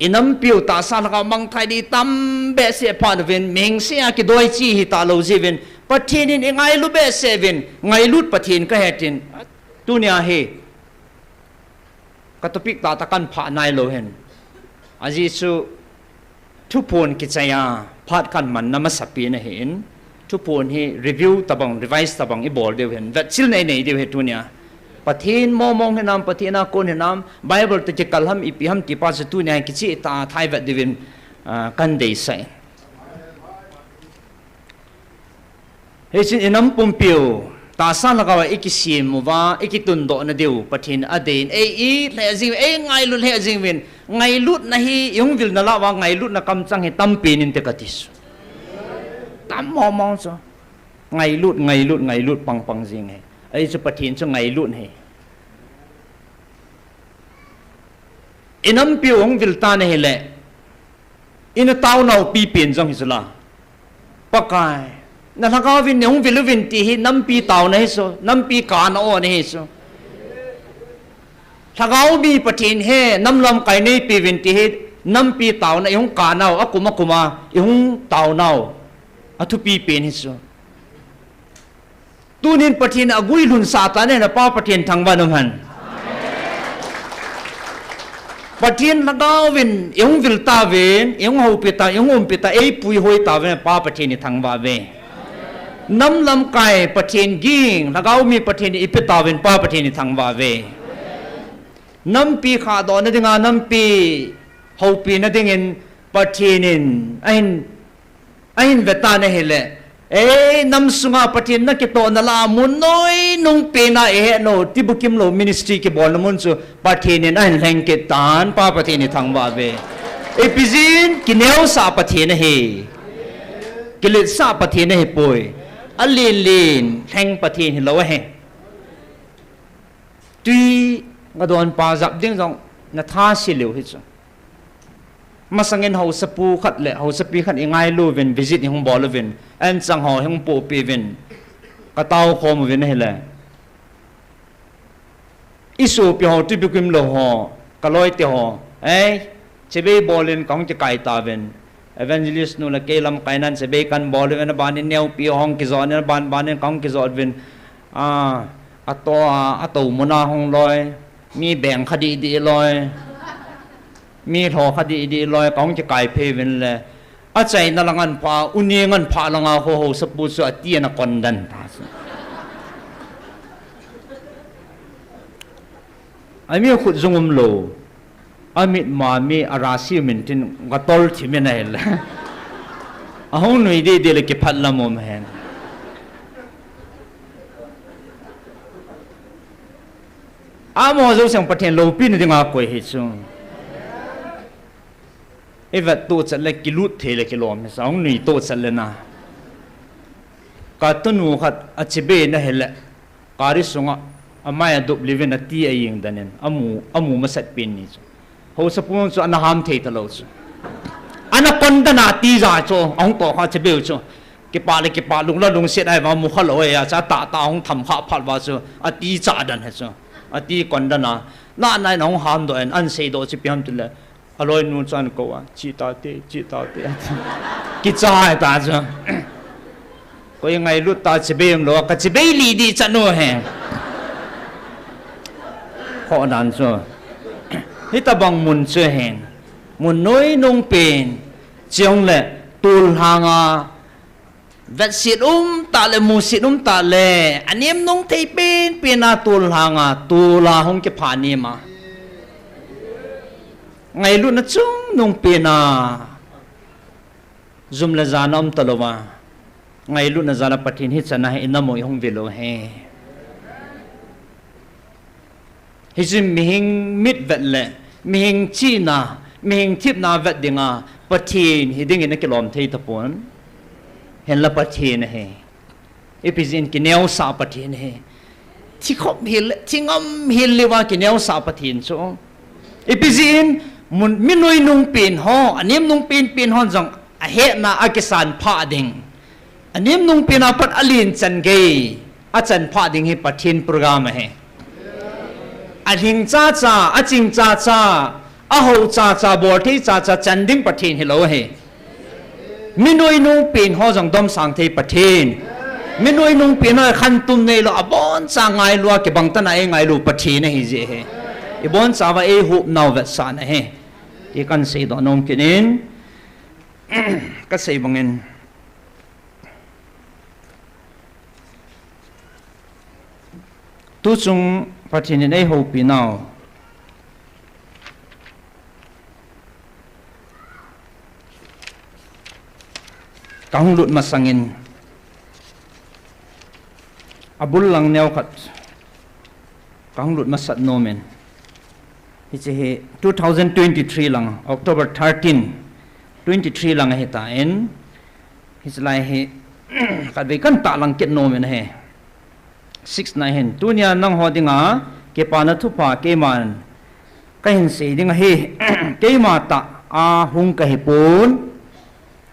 Inampiu tahsa lhagao mangthai di tam behseh phat uvin, mihing sea kidoi chi hita lou jeh uvin, Pathen in ingailu behseh uvin, ngailut Pathen kahe tin. Tunia hi, ka topic tahtah kan phah nailou hin. Ajeh chu, thuphon kichai a, phat kan manna masapen ahin. Thuphon hi review tabang, revise tabang ibol diu hin. Vetchilna inei diu hi tunia. Pathen mong mong hinam, Pathen a kon hinam, Bible toh kikal ham, ipi ham ti pa chu tunia kicheh tah a thai vet diuvin, ah, kan deisah e. Hichun inam pumpiu, tahsa lhagao a ikisem uva, ikitundoh nadiu, Pathen adei in, ei it lheh jing, ei ngailut lheh jing uvin, ngailutna hi, ihung vilna lah uva, ngailutna kamchang hi tampen inte kati chu. Tam mong mong chu. Ngailut, ngailut, ngailut pang pang jing ahi. Ajeh chu Pathen chu ngailut ahi. Inampiu hung vil tan ahile, ina taonau pipen jong hi chu la. Pakai, na lhagao vin neihung vil uvin ti hi nampi taona hi chu, nampi kana on ahi chu. Lhagao mi Pathen he, nam lamkai neipe uvin ti hi nampi taona, ihung kanau, akum akum a, ihung taonau. Athupi pen hi chu. Tunin Pathen aguilhunsah tan ahile Pa Pathen thangvah in um hen. Pathen lhagao vin ihung vil tauvin, ihung houpi ta, ihung umpi ta, eipuihoi tauvin Pa Pathen ithangvah uve. Nam lamkai Pathen ging, lhagao mi Pathen ipe tauvin Pa Pathen ithangvah uve. Nampi khahdohna dinga, nampi houpina dingin Pathen in ahin Ahin ve tan ahile, ei, nam sunga Pathen nakitohna lah a mun noi nung pen a ihet nau, tibukim lou ministry kibolna mun chu Pathen in ahin lheng kit tan, Pa Pathen ithangvah uve. Ipi jeh in, kineosah Pathen ahi. Kiletsah Pathen ahipoi. Alen len lheng Pathen hilou ahi. Twi nga don pa jap ding jong na tha se leu hi chu. Masangin haosapu khat le haosapi khat ingailu uvin visit ihung bol uvin, anchang ho ihung pohpeh uvin, ka tao khom uvin ahile, isopi ho, tibukim lou ho, ka loite ho, ei, chibai bol in kahung kikai tauvin, evangelist nu le kei lamkai nan chibai kan bol uvin, abanin neopi ho hung kijot in, aban banin kahung kijot uvin, a, ato a, atou muna hung loi, mi beng kha dih dih loi, mi lho kha dih dih loi, kahung kikai phei uvin le, achaina lang an pha, uni ngan pha langa ho haosapu chu ati ana kondan ta chu. Ami khut jung umlou. Amit ma mi arasi mintin gatol thimin ahile. Ahung nui didi le kiphat lam um hen. Amo jouseng Pathen loupina dinga koi hi chu. Ivet tohchet le kilut thei le kilom hi sa, ahung nui tohchet le na. Ka tunu khat achibai na hile. Kari sunga, amai adup liuvin ati ajing danin, amu, amu masat pen ni chu. Haosapu chu ana ham thei talou chu. Ana kondan a ati ja chu, ahung tohkha chibai u chu. Kipah le kipah lung la lungset ahi va mu khalou ahi a, cha tah tah ahung tham kha phat va chu, ati cha dan hi chu. Ati kondan a, na nai na hung ham doh in, an sei doh chu ipi ham tile. Aloinu chu ahin kou a, "Chi tate, chi tate," ati. Kicha ta chu. Koi ngailut ta chibai umlou, ka chibai li di chan u he. Khoh dan chu. Hitabang mun chu hen. Mun noi nung pen. Chiong le tul hanga Vetsit um tah le, musit um tah le, anem nung thei penpen a tol hanga, tol a hung kiphah nem a. Ngailutna chung nung pen a, jum le jana um talou a. Ngailutna jal a Pathen hichan a hi inam u ihung vil u hi. Hichu mihing mit vet le, mihing chihna, mihing thipna vet dinga, Pathen hi dingin akilom thei tapon. Hinla Pathen ahi. Ipi jeh in kineosah Pathen ahi. Thi khop hil, thi ngam hil leuva kineosah Pathen chu. Ipi jeh in, mun, mi nuinung pen ho, anem nung penpen hon jong ahetna a kisan phah ding. Anem nung pen a pat alen chan gei, achan phah ding hi Pathen program ahi. Alhing chacha, aching chacha, aho chacha, bolthei chacha, chan ding Pathen hilou ahi. Mi nuinung pen ho jong domsang thei Pathen. Mi nuinung pen ho khantum neilou, aboncha ngailu a kibang tah a eingailu Pathen ahi jeh ahi. Ibonchauva eihop nau vetsahna ahi. Ti kahin seidoh nom kit in. Kasei bangin, tuchung Pathen in eihoupi nau kahung lut masangin, abul lang neo khat kahung lut masat nomin. Hiche hi two thousand twenty-three lang, October thirteen, twenty-three lang ahitan. Hiche lai hi khatvei kahin tahlang kit nomin ahi. Six na hin, tunia nangho dinga kipana thupha keiman kahin sei ding ahi. Keima tah a hung kahipon.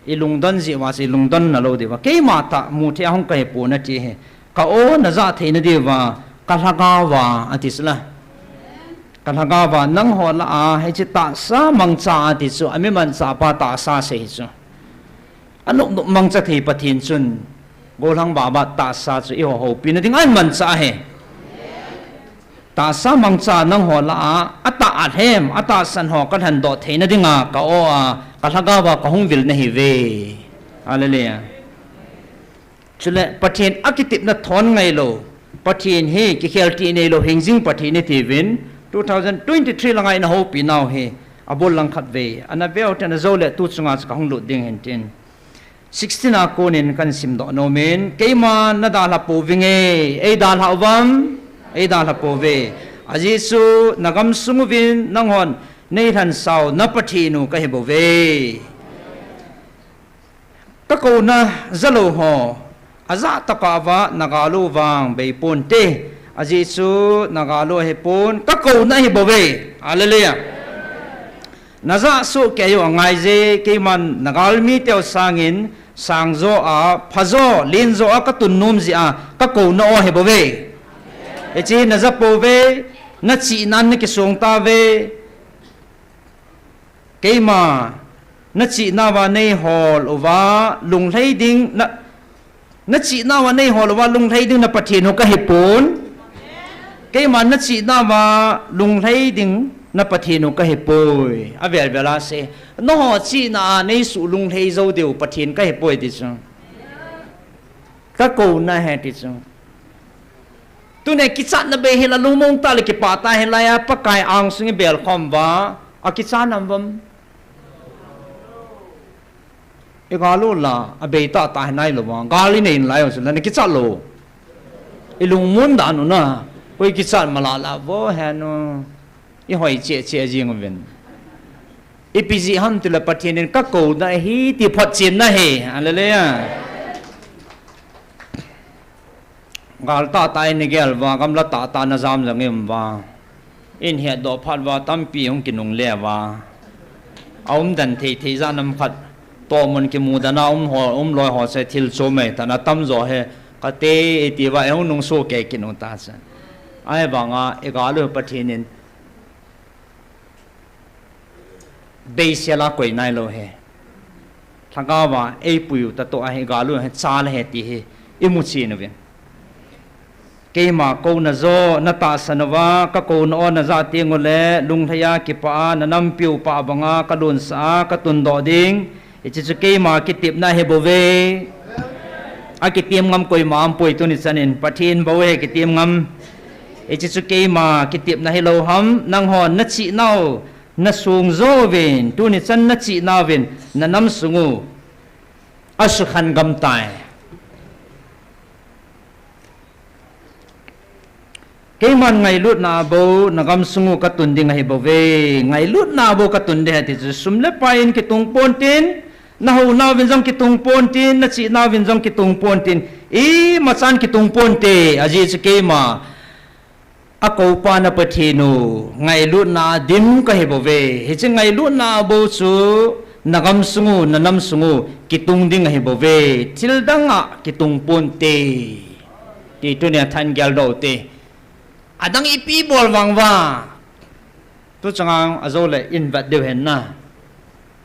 Ilungdon jeh uva chu ilungdon nalou diuva, keima tah muthei a hung kahipon ati hi. Ka-o najah theina diuva, kalhagao va ati chu la. Kalhagao va nangho lah a hiche tahsa mangcha ati chu, amimanchah pa tahsa sei chu. Anopnop mangcha thei Pathen chun, gollhang Baba tahsa chu eiho houpina dinga ahin manchah ahi. Tahsa mangcha nangho lah a, atah alhem, atahsan ho kalhendoh theina dinga ka-o a, kalhagao va kahung vil nahiuve. Hallelujah. Chule Pathen akitepna thon ngailou, Pathen hi kikheltih neilou hingjing Pathen itiuvin, two thousand twenty-three langa eina houpi nau hi, abul lang khatvei ana veu hite, ana jou le tuchunga chu kahung lut ding ahin tin. Sixteen a konin kahin simdoh nomin, keima nadalha pouvinge, eidalha uvam, eidalha pouve. Ajeh chu nagamsung uvin nanghon neilhansau na Pathen u kahibouve. Kakouna jalou ho, ajah tokah uva nagal u vang beiponte. Ajeh chu nagal u ahipon, kakouna ahibouve. Hallelujah. Najah sohkei u angaije, keiman nagalmi teu sangin sangjo a, phajo, lenjo a katun nom jeh a kakouna u ahibouve. Hiche najah pouve, nachihnan nakisong tauve. Keima nachihnauva neihol uva lunglhai ding na, nachihnauva neihol uva lunglhai ding na Pathen u kahipon. Keima nachihnauva lunglhai ding na Pathen u kahipoi. Avel vel a sei, nangho chihna a neisuh lunglhai jou diu Pathen kahipoi ti chu. Kakouna ahi ti chu. Tuni kichatna bei hila lungmong tah le kipah tah hilai a Pakai angsung ibelkhom uva, akichat nam uvam? Igal u la abei tahtah hi nailouva, gal inei nalai u chu la nakichat lou. Ilungmon dan u na, koi kichat mala la vo henu. Ihoi cheh cheh jing uvin. Ipi jeh ham tile Pathen in kakouna ahi ti photchenna ahi. Hallelujah. Gal tahtah in igel uva, gamla tahtah najam jong ium uva. Ihin hetdoh phat uva tampi hung kinungle uva. Aumden thei thei jat nam khat, tohmun kimudan a um ho, umloi ho chu thil chom ahitan, atamjo hi kate iti uva, ihung nungsoh kei kit u tachu. Ahivanga igal u Pathen in beisel a koi nailou ahi. Lhagao va eipui u tah toh ahi, igal u hi chal ahi ti hi imuchen uvin. Keima kouna jo natahsan uva, kakouna o najah tengule lunglhai a kipah a nanampiu pah banga kalunsah a katundoh ding. Hiche chu keima kitepna ahibouve. Akitem ngam koima aumpoi tuni chanin, Pathen bou ahi kitem ngam. Hiche chu keima kitepna hilou ham, nanghon nachihnau nasung jouvin, tuni chan nachihnauvin nanam sung u asukhan gam tai. Keiman ngailutna a bou nagamsung u katun ding ahibouve, ngailutna a bou katun ding ahi ti chu, sum le pai in kitung pontin, nahounauvin jong kitung pontin, nachihnauvin jong kitung pontin, imachan kitung ponte, ajeh chu keima Akoupa na Pathen u, ngailutna a dim kahi bouve. Hiche ngailutna a bou chu, nagam sung u, nanam sung u, kitung ding ahi bouve. Thil dang a kitung ponte. Ti tunia than geldoh u te. Adang ipi bol vang uva. Tu chang a ajou le in vet diu hen na.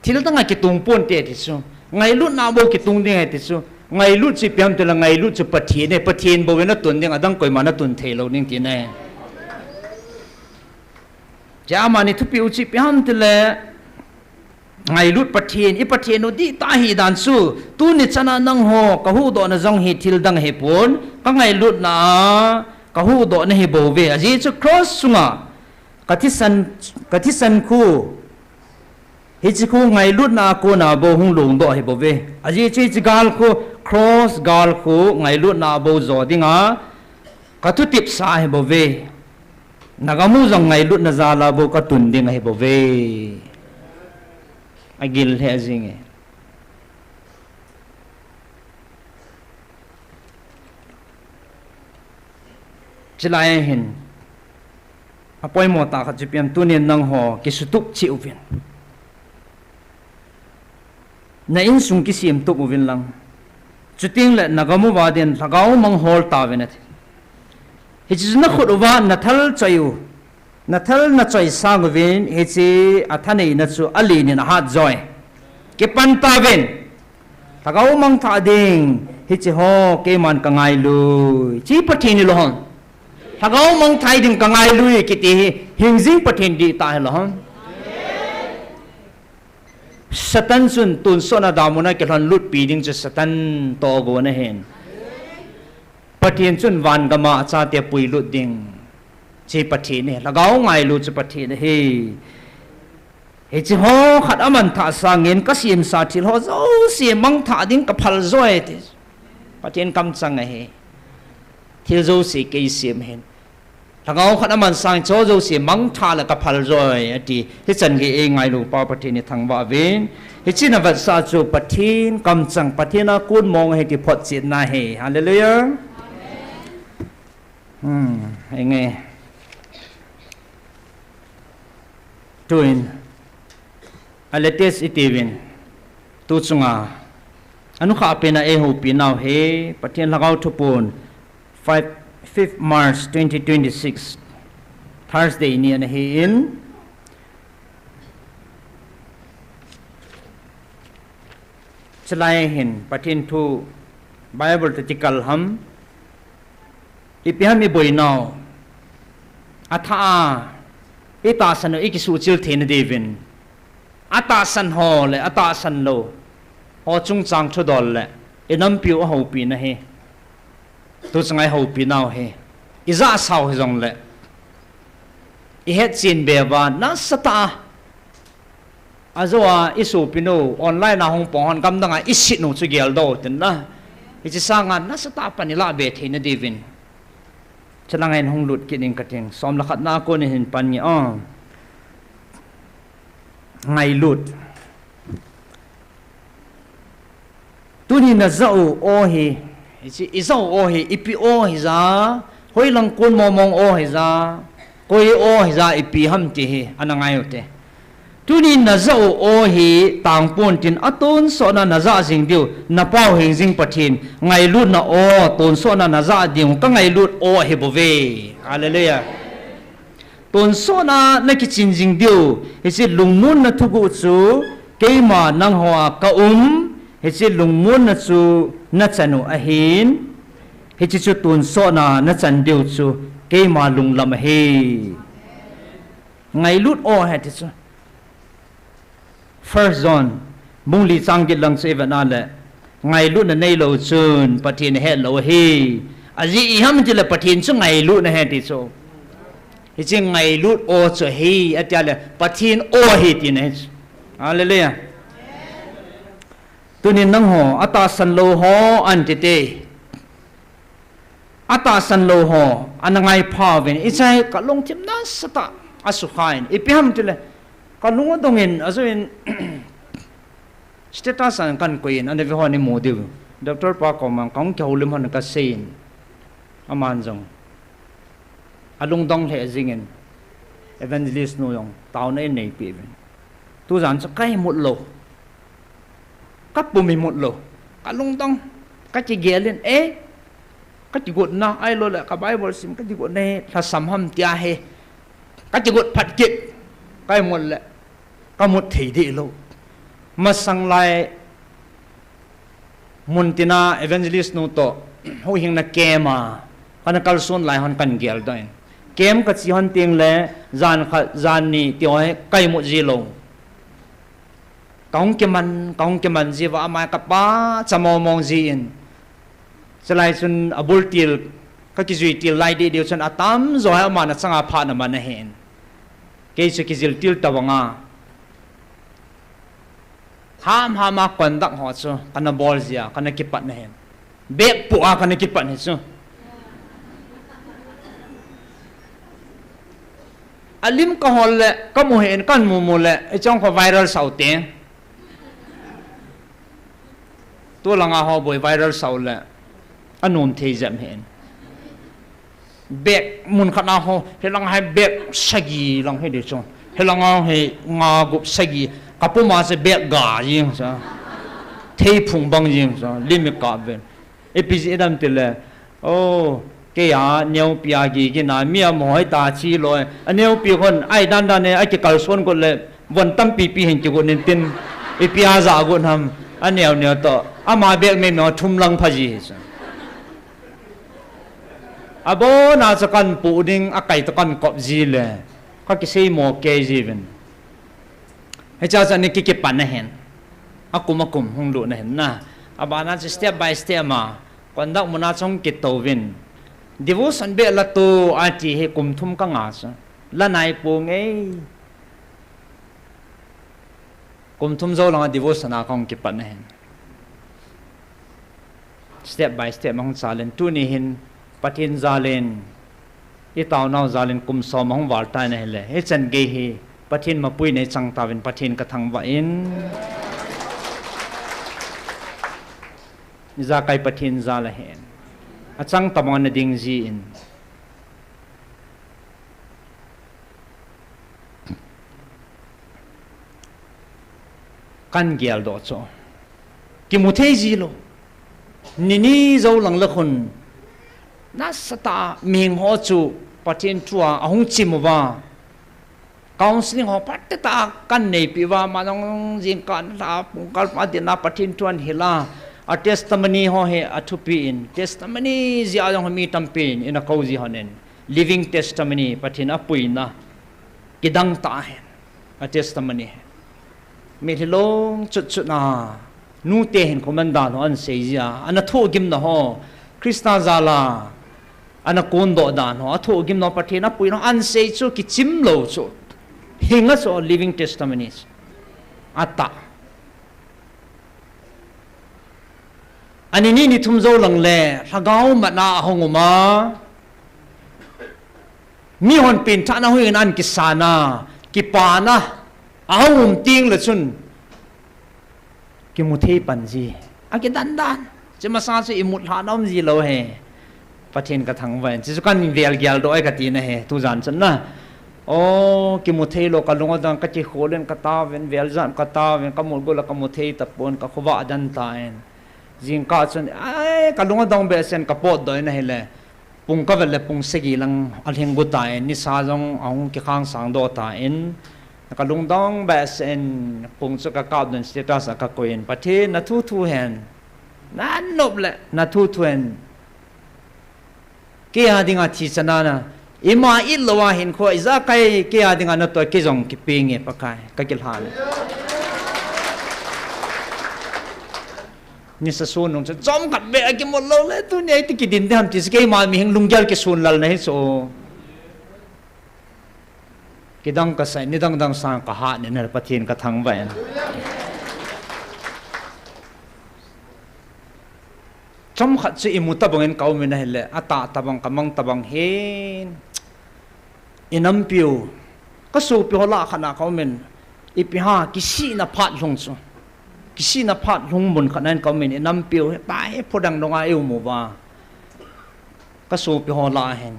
Thil dang a kitung ponte ti chu. Ngailutna bou kitung ding ahi ti chu. Ngailut chu ipi ham tile ngailut chu Pathen e, Pathen bou in natun ding, adang koima natun thei lou ding tina ahi. Chua amani thupi u chu ipi ham tile ngailut Pathen, i Pathen u dihtah ahi dan chu. Tuni chan a nangho kahuhdohna jong hi thil dang ahipon, kangailutna a kahuhdohna ahi bouve. Ajeh chu cross sunga kathisan, kathisan khu, hiche khu ngailutna a kona bou hung longdoh ahi bouve. Ajeh chu hiche gal khu, cross gal khu ngailutna a bou jo dinga kathutepsa ahi bouve. Nagam u jong ngailutna jal a bou katun ding ahi bouve. Agil lheh jing e. Chulai a hin apoimo tah khat chu ipi ham, tunin nangho kisutup cheh uvin. Na insung kisemtup uvin lang. Chuteng le nagam uva din lhagao mang hol tauvin ati. Hiche chu nakhut uva nathal choi u, nathal nachoi sang uvin, hiche athaneina chu alen in ahat joi. Kipan tauvin. Lhagao mang thah ding, hiche ho keiman kangailui, chi Pathen hilou ham. Lhagao mang thah ding kangailui kiti hi, hingjing Pathen dihtah hilou ham. Satan chun tonsot na damun a kilhonlutpi ding chu Satan tohgon ahin. Pathen chun vangam a achate puilut ding, chi Pathen ahi. Lhagao ngailu chu Pathen ahi. Hiche ho khat amanthah sangin kasemsa thil ho jouse mangthah ding kaphal joi ti. Pathen kamchang ahi. Thil jouse kei sem ahin. Lhagao khat aman sangin hiche ho jouse mangthah le kaphal joi ati. Hichan gei eingailupa Pathen ithangvah uvin. Hiche navetsah chu Pathen kamchang, Pathen a kon mong ahi ti photchetna ahi. Hallelujah. Hmm, enge. Tuin, a latest itiuvin, tu chunga anukhah pena eihoupinau hi Pathen Lhagao thupon, five, fifth March twenty twenty-six, Thursday ni ana hin. Chulai hin Pathen thu Bible toh kikal ham, ipi ham iboinau, athah a itahsan u ikisuhchil theina diuvin, atahsan ho le atahsan lou ho chungchang thudol le inampiu ahoupina hi. Tu chunga ihoupinau hi, ijahsau hijongle, ihetchen beuva nasatah a, ajou a isopinu online a hung pang hon gamdang a isetnu chu geldoh u tin na. Hiche sanga nasatah a pan ilah be theina diuvin, chulanga hin hung lut kit ing kating. Som le khatna a kon in hin pan nge o. Ngailut. Tuni najah u aw hi, hiche ijah u aw hi ipi aw hija, hoilang kon mongmong aw hija, koi aw hija, ipi ham ti hi ana ngai ute. Tuni najah u aw hi tangpon tin, atonsotna najah jing diu, napao hingjing Pathen, ngailutna aw tonsotna najah diu, kangailut aw ahibouve. Hallelujah. Tonsotna nakichin jing diu, hiche lungmonna thuguh chu keima nangho a kaum, hiche lungmonna chu nachan u ahin, hiche chu tonsotna nachan diu chu keima lunglam ahi. Ngailut aw ahi ti chu. First John bung li chang get lang chu ivet na le, ngailutna neilou chun Pathen ahetlou ahi. Ajeh iham tile Pathen chu ngailutna ahi ti chu. Hiche ngailut aw chu ahi atia le Pathen aw ahi tina ahi chu. Hallelujah. Tunin nangho atahsan lou ho ahin tite. Atahsan lou ho ana ngaipha uvin, ichai kalungthim nasatah a asukha in, ipi ham tile kalung adong in, ajou in status a kahin koi in, ana ve hon imu diu, Doctor pa koma kahung kihoulim hon kasei in, aman jong alungdong lheh jingin, evangelist nu jong taona in neipi uvin. Tujan chu ka imut lou, ka pum imut lou, ka lungdong, ka kigel in, eh, ka kigotna, ahilou le ka Bible sim ka kigotna hi lhasam ham tia hi ka kigot phat kit, ka imut le ka mut thei deh lou. Masang lai mun tina evangelist nu toh huhhingna camp a kana kalson lai hon kan geldoh in, camp ka che hon teng le jan khat jan ni ti ho hi ka imut ji lou. Ka hung kiman, ka hung kiman ji uva, ama ka pachat mong mong ji in. Chulai chun abul til, ka kijui til lai deh deh chun atamjo hi aman achanga phat ana man ahin. Kei chu kijil til tabang a, ham ham a conduct ho chu kana bol jia, kana kipat ahin. Bag puh a kana kipat hi chu. Alim ka hol le, ka mu hin, kan mu mu le, hiche ho viral sau te. Tulanga ho boi viral sau le, anom thei jep hin. Bag mun khat a ho, hilang hi bag sagi lang hi ding chu. Hilang a hi nga gup sagi, ka pum a chu bag ga jing chu. Theiphung bang jing chu, lim i kap uvin. Ipi jeh ham itile, oh, kei a neopi a gigin a, mi a mohoi ta chi lou. A neopi hon, ai dan dan e, a kikalson got le, von tampi pi hin kigot in tin, ipi a ja got ham, a neo neo toh, ama bag mei mei thum lang pha ji hi chu. Abon a chu kan pu ding, a kai toh kan kop ji le, ka kisei mo kei ji uvin. Hiche a chu ani ki kipan ahin. Akum akum hung lut ahin na. Abana chu step by step ma. Conduct muna chu hung kito uvin. Devotion beh la to ati hi kum thum ka nga chu. La nai ponge. Kum thum jou langa devotion a ka hung kipan ahin. Step by step ahung chal in, tuni hin Pathen jal in, i taonau jal in kum som ahung val tan ahile, hichan gei hi Pathen mapuina i chang tauvin Pathen ka thangvah in, ijakai Pathen jal ahin, achang tabang ana ding jin, kan geldoh chu kimu thei ji lou. Ni ni jou lang le khun nasatah a mihing ho chu Pathen thua ahung chim uva, counseling ho phatah a kan neipi uva, ama jong jingkah nilhah a pungkal a dinga Pathen thu ahin hil a, a testimony ho hi athupi in, testimony jeh a jong mi tampin ana kou ji hon in, living testimony, Pathen apuina kidang tah ahin, a testimony hi. Mitlhi long chut chut a, nute hin comment dan ho ana sei ji a, ana thohgimna ho, Christa jal a ana kondoh dan ho, athohgimna ho, Pathen apuina ho ana sei chu kichim lou chu. Hinga chu living testimony chu. Atah. Ani ni ni thum jou lang le, lhagao matna ahung um a. Mihon pengthahna hung in ana kisan a, kipana, ahung um teng le chun, kimu thei pan ji. Akidan dan. Hiche masang chu imut lhahna um ji lou hi. Pathen ka thangvah in. Hiche chu kan vel geldoh e kati na hi. Tujan chun na. O, kimu thei lou ka lung adang ka kikhol in ka tauvin, vel jat ka tauvin, ka mut got le ka mu thei tapon, ka khovah adan tan. Jingkah chun, ai, ka lung adong behseh in ka potdoh in ahile. Pung ka vet le pung sagi lang alhing got tan, nisa jong ahung kikhang sang doh tan, ka lungdong behseh in pung chu ka kapdoh in status a ka koi in, Pathen na thu thu hen, na nop le na thu thu hen, kei a dinga thi chana na, ima it lou a hinkho ijakai kei a dinga natoh kei jong kipe nge Pakai, ka kilhan. Nisa sun nung chu chomkhat beh a kimut lou le, tuni a iti kidin ding ham ti chu keima mihing lunggel kisun lal na hi chu. Kidang kasah, nidang dang sang ka hat nin, Pathen ka thangvah in. Chomkhat chu imu tabang in ka um in ahile, atah tabang, ka mang tabang hin. I nampiu, ka sopi ho lah khat na ka um in, ipi ham, kisihna phat lhung chu. Kisihna phat lhung mun khat na in ka um in, i nampiu, hitia hi phu dang dong a i um uva. Ka sopi ho lah ahin.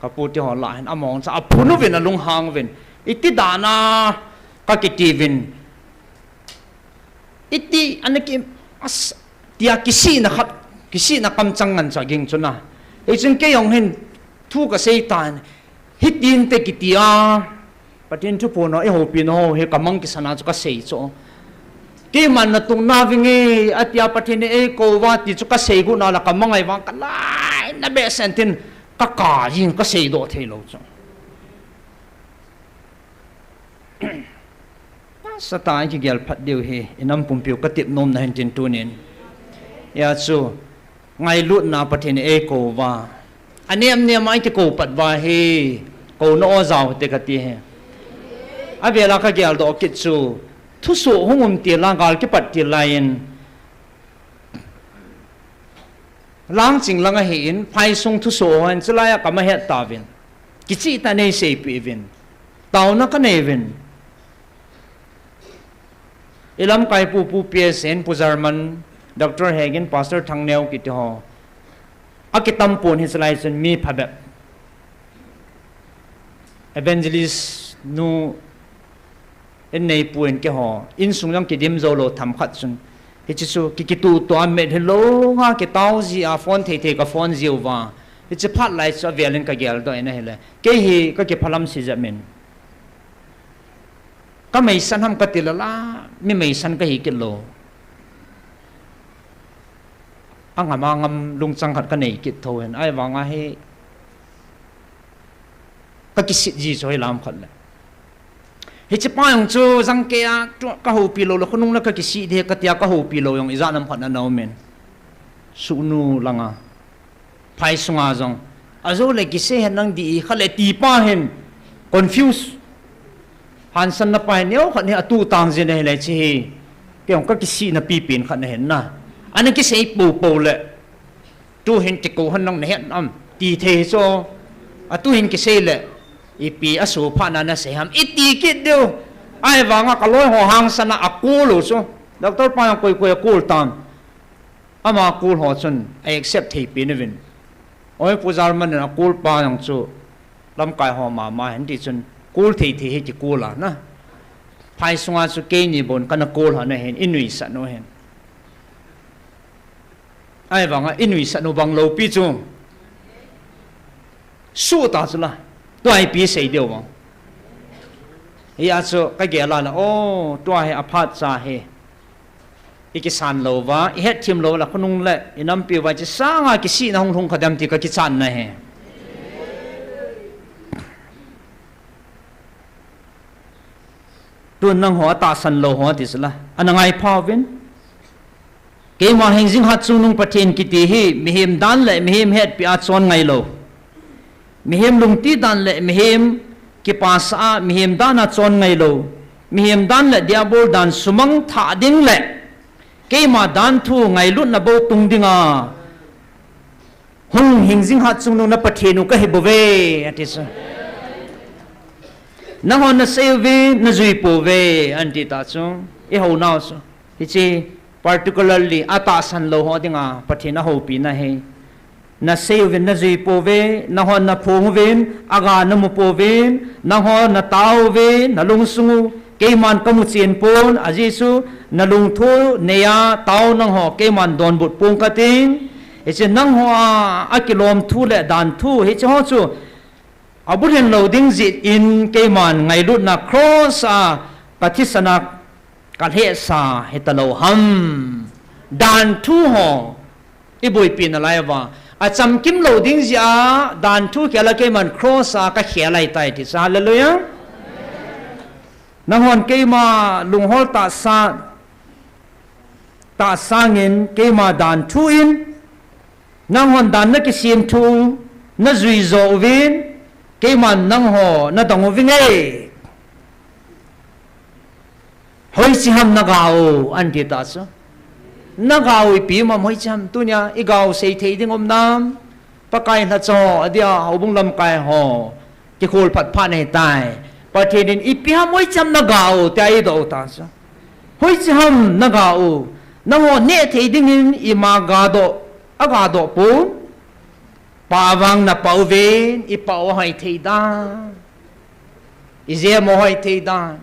Kapu ti ho lah hin among cha aphun uvin alunghang uvin. Iti dan a kakiti uvin. Iti ana ki as tia kisihna khat, kisihna kamchang ngan cha ging chu na. Hichun kei jong hin thu kasei tan. Hitin te kiti a. Pathen thuphon ho, i houpi nau hi kamang kisana chu kasei chu. Keiman natung navinge, atia Pathen in eikou uva ti chu kasei gu nala kamang ai vang kalaina behseh in tin kaka jing kasei doh thei lou chu. Satan kigel phat diu hi, inam pumpiu katep nom na hin tin tunin. Hia chu, ngailutna Pathen in eikou uva. Anem nem a ikikou pat uva hi, kou na o jao te kati hi. Avela kagel doh kit chu, thusoh hung um til a, gal kipat til lai in. Langching lang ahin, phaisung thusoh ho hin, chulai a kama het tauvin. Kichih tah in eiseipeh uvin. Taona kanei uvin. I lamkai pu, Pu P S in, Pu German, Doctor Hegin, Pastor Thangneo kiti ho. Akitam pon hi chulai chun mi phabep. Evangelist nu in nei pu in keiho. Insung jong kidim jou lou themkhat chun. Hiche chu ki, kituh tua met hilou nga kitao ji a phone thei thei ka phone jiu va. Hiche phat lai chu avel in kagel doh in ahile. Kei hi kakiphalam si jep in. Ka meisan ham kati lala, mi meisan kahi kit lou. Angam angam lungchang khat kanei kit thou hin. Ahivang a hi kakisit ji chu hoilam khat le. Hiche pa jong chu jangkei a, tu kahoupi lou le, khonung le kakisih ding katia kahoupi lou jong ijat nam khat ana um in. Sugnu langa. Phai sunga jong. Ajou le kisei hen nang di khat le ti pa hin. Confuse. Hansan na pa hin neo khat hi atu tang jin ahile hiche hi. Kei jong kakisih na pipen khat na hin na. Ana kisei poupou le. Tu hin kikou hen nang nahet am. Ti thei chu. Atu hin kisei le. Ipi asu pha na nasei ham. Iti kit diu. Ahivang a kaloi ho hangsan a akul u chu. Doctor pa jong koi koi akul tam. Ama kul ho chun a accept thei pen uvin. Oi, Pu German in akul pa jong chu lamkai ho mama hin ti chun kul thei thei hi kikul a na. Phai sunga chu keini bon kana kul ho na hin i nuisat u hin. Ahivang a i nuisat u bang lou pi chu. Suta chu la. Tua ipi sei diu vang. Hia chu kagel a la, o, tua hi aphat cha hi. I kisan lou va, i hetthem lou la, khonung le, i nampi uva, hiche sanga kisihna hung lhung kha dem ti kakichan na hi. Tun nangho atahsan lou ho ti sila, ana ngai pha uvin. Keima hingjing hat chungnung Pathen kiti hi, mihem dan le mihem hetpi a chon ngai lou. Mihem lungti dan le mihem kipasa a, mihem dan a chon ngai lou. Mihem dan le diabol dan sumang thah ding le keima dan thu ngailutna bou tung dinga hung hingjing hat chungnung na Pathen u kahi bouve, ati chu. Nanghon nasei uve, najui pouve, anti ta chu. I hou nau chu. Hiche particularly atahsan lou ho dinga Pathen ahoupi na hi. Nasei uvin najui pouve, nanghon naphong uvin, aga namu pouvin, nanghon natao uve, nalungsung u, keiman kamu chen pon, ajeh chu nalungthu neiya tao nangho, keiman donbut pong kating. Hiche nangho a, akilom thu le dan thu, hiche ho chu, abulhin lou ding jeh in keiman ngailutna cross a kathisan a kalhehsa hita lou ham. Dan thu ho, iboipi nalai uva. Achamkim lou ding jeh a, dan thu khel a keiman cross a kakhel ahitai ti chu, hallelujah. Nanghon keima lunghol tahsa, tahsangin keima dan thu in, nanghon dan nakisem thu, najui jo uvin, keiman nangho nadong uvinge. Hoiche ham naga u, anti ta chu. Naga u ipi um ham hoiche ham tunia, iga u sei thei ding um nam. Pakai lhacha ho, adia, houbung lamkai ho. Kikhol phat phat nahitai. Pathen in ipi ham hoiche ham naga u, tia eidoh u ta chu. Hoiche ham naga u. Nangho neh thei dingin ima ga doh, aga doh pon. Pah vang napah uvin, ipah u hoi thei dan. Ijemo hoi thei dan.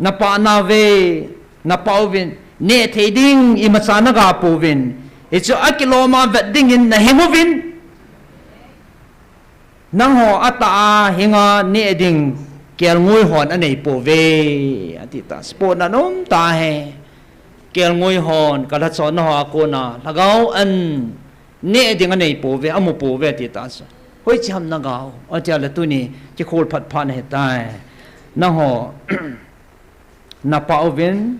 Napah nauve, napah uvin, neh thei ding imacha naga pouvin. Hichu akiloma vet dingin nahing uvin. Nangho atah a hinga neh ding kelngoi hon anei pouve, ati ta. Spot na nom ta he. Kelngoi hon, kalhachonna ho a kona, lhagao an neh ding anei pouve, amu pouve, ati ta chu. Hoiche ham nagao, ati a le tuni, kikhol phat phat na hitai. Nangho, napah uvin,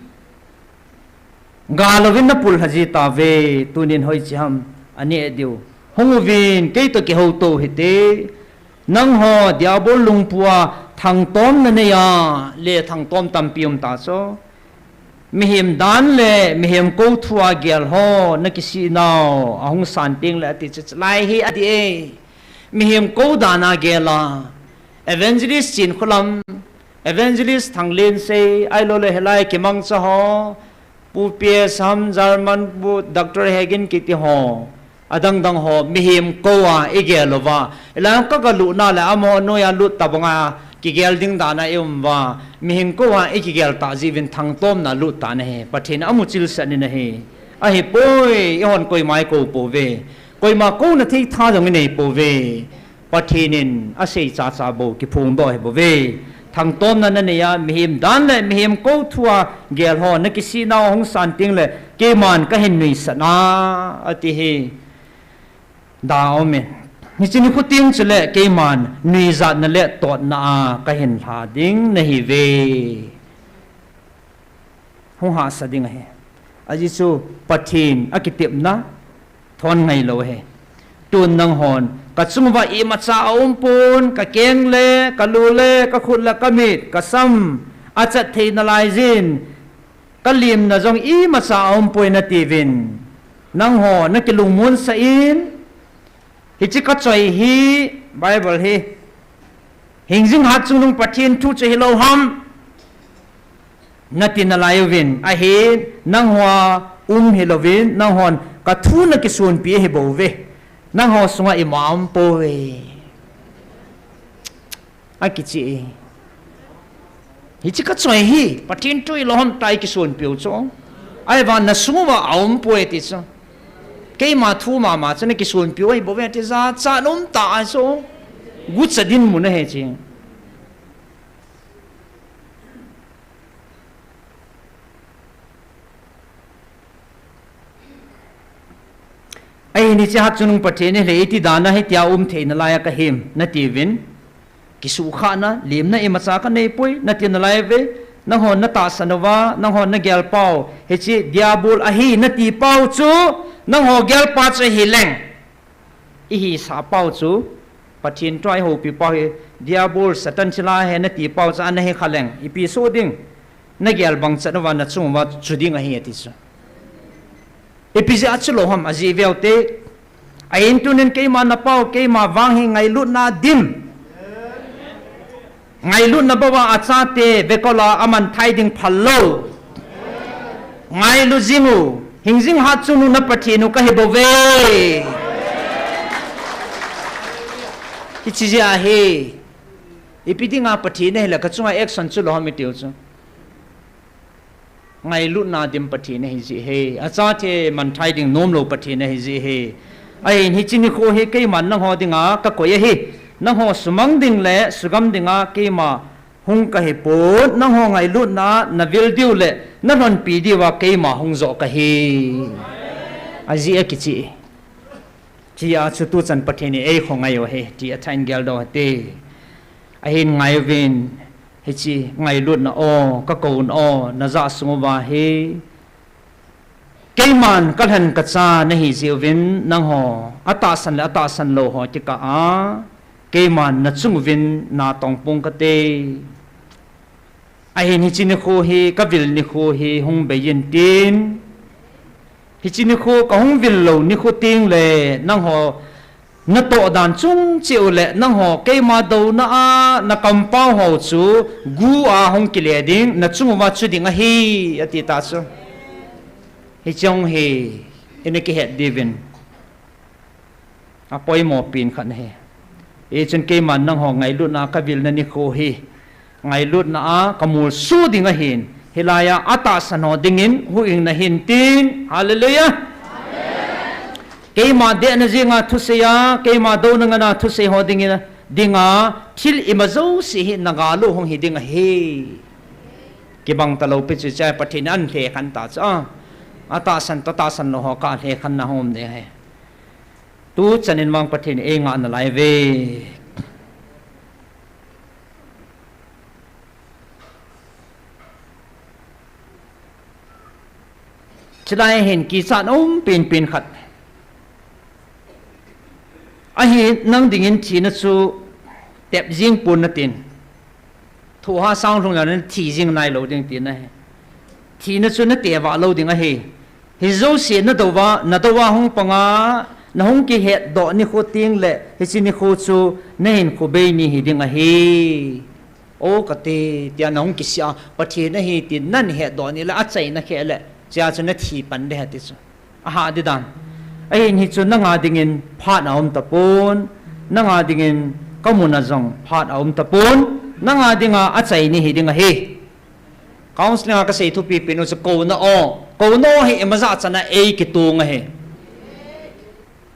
ga louvin napul lha ji tauve, tunin hoiche ham aneh diu. Hung uvin, kei toh kihouto uhite, nangho, Diabol lungpua, thangtom nanei a, le thangtom tampi um ta chu. Mihem dan le mihem kou thua gel ho, nakisih nau, ahung san teng le ati chu, lai hi ati e. Mihem kou dan a gel a, Evangelist Chinkholam, Evangelist Thanglensei, ahilou le hilai kimangcha ho, Pu P S ham, German Pu Doctor Hagin kiti ho, adang dang ho, mihem kou a igel uva. Hilai ka galut na le amaho noiya lut ta banga, kigel ding dan a ium uva. Mihem kou a ikigel ta jeh uvin thangtom na lut ta nahi. Pathen amu chilsah in ahi. Ahipoi, ihon koima ikou pouve. Koima kouna thei tha jong inei pouve. Pathen in asei chacha bou kiphongdoh ahi bouve. Thangtomna nanei a, mihem dan le mihem kou thua gel ho, nakisih nau ahung san teng le, keiman kahin nuisat a, ati hi. Da um in. Hiche nikho teng chule, keiman nuijatna le totna a, kahin lha ding nahiuve. Hung hahsa ding ahi. Ajeh chu Pathen akitepna thon ngailou ahi. Tun nanghon, kachung uva imacha aumpon, kakeng le, kalu le, kakhut le, kamit, kasam, achat thei nalai jin, kalimna jong imacha aumpoi natiuvin. Nangho, nakilungmonsah in, hiche kachoi hi, Bible hi, hingjing hatchungnung Pathen thu chu hilou ham, nati nalai uvin, ahin, nangho a um hilouvin, nanghon, kathu nakisonpi ahi bouve. Nangho sunga ima aumpoi. Akichi e. Hiche kachoi hi, Pathen thu hilou ham tia ikisonpiu chu. Ahivang nasung uva aumpoi ti chu. Keima thu mama chu nakisonpiu ahi bouve ti jachat um ta ahi chu. Gucha dinmun ahi chu. Ahin hiche hatchungnung Pathen in le iti dan a hitia um thei nalai a kahim natiuvin. Kisuhkhahna, limna imacha kaneipoi, nati nalai uve, nanghon natahsan uva, nanghon nagel pau, hiche Diabol ahi nati pau chu, nangho gelpa chu hileng. Ihisah pau chu, Pathen thu a ihoupi pau hi, Diabol, Satan thilha ahi nati pau chu, ana hi khaleng, ipi soh ding, nagel bangchan uva, nachung uva, chu ding ahi ati chu. Ipi jeh a chulou ham ajeh veute. Ahin tunin keima napao, keima vang hi ngailutna dim. Ngailutna bou a achate vekol a amanthai ding phallou. Ngailu jing u, hingjing hatchungnung na Pathen u kahi bouve. Hiche jeh a hi. Ipi dinga Pathen ahile kachunga action chulou ham itiu chu. Ngailutna dim Pathen ahi jeh hi, achate manthai ding nomlou Pathen ahi jeh hi. Ahin hiche nikho hi keiman nangho dinga kakoi ahi. Nangho sumang ding le sugam dinga keima hung kahipon, nangho ngailutna a navil diu le nalhonpi diuva keima hung joh kahi. Ajeh akichi. Hichea chu tuchan Pathen in eikhongai u ahi, ti athah in geldoh hite. Ahin ngai uvin, hiche ngailutna o, kakouna o, najah sung uva hi. Keiman kalhen kacha nahi jeh uvin nangho, atahsan le atahsan lou ho kikah a, keiman nachung uvin natong pong kate. Ahin hiche nikho hi, kavil nikho hi hung bei intin. Hiche nikho kahung vil lou nikho tengle, nangho natoh dan chung cheh u le, nangho keima douna a nakampao ho chu gu a hung kile ding, nachung uva chu ding ahi, ati ta chu. Hiche jong hi, ina kihet diuvin. Apoimo pen khat ahi. Hichun keiman nangho ngailutna a kavilna nikho hi, ngailutna a kamolso ding ahin, hilai a atahsan ho dingin huhhingna hintin. Hallelujah. Keima dehna jenga thusei a, keima douna ngana thusei ho dingin, dinga thil ima jouse hi nagah lou hung hi ding ahi. Kibang talou pi chu chai Pathen in ahin lhekhen ta chu a. Atahsan toh tahsan lou ho kah a lhekhenna hung um ding ahi. Tuchan in vang Pathen in eingah nalai uve. Chulai hin kichat um penpen khat. Ahi, nang dingin thina chu tep jing pon natin. Thohhah sang lhung jong nathi jing nailou ding tina ahi. Thina chu nateva lou ding ahi. Hijouse nadouva, nadouva hung panga, nahung kihetdoh nikho tengle, hiche nikho chu nahinkho bei ni hi ding ahi. O kati, tia nahung kisih a, Pathen ahi tin nahin hetdoh nile, achaina kheh le, chea chu nathi pan ding ahi ti chu. Ahah ding dan. Ahin hichu nanga dingin phat aum tapon, nanga dingin kamuna jong phat aum tapon, nanga dinga achai ni hi ding ahi. Counselling a kasei thupi pen u chu kouna o, kouna o hi imajah chana ei kitong ahi.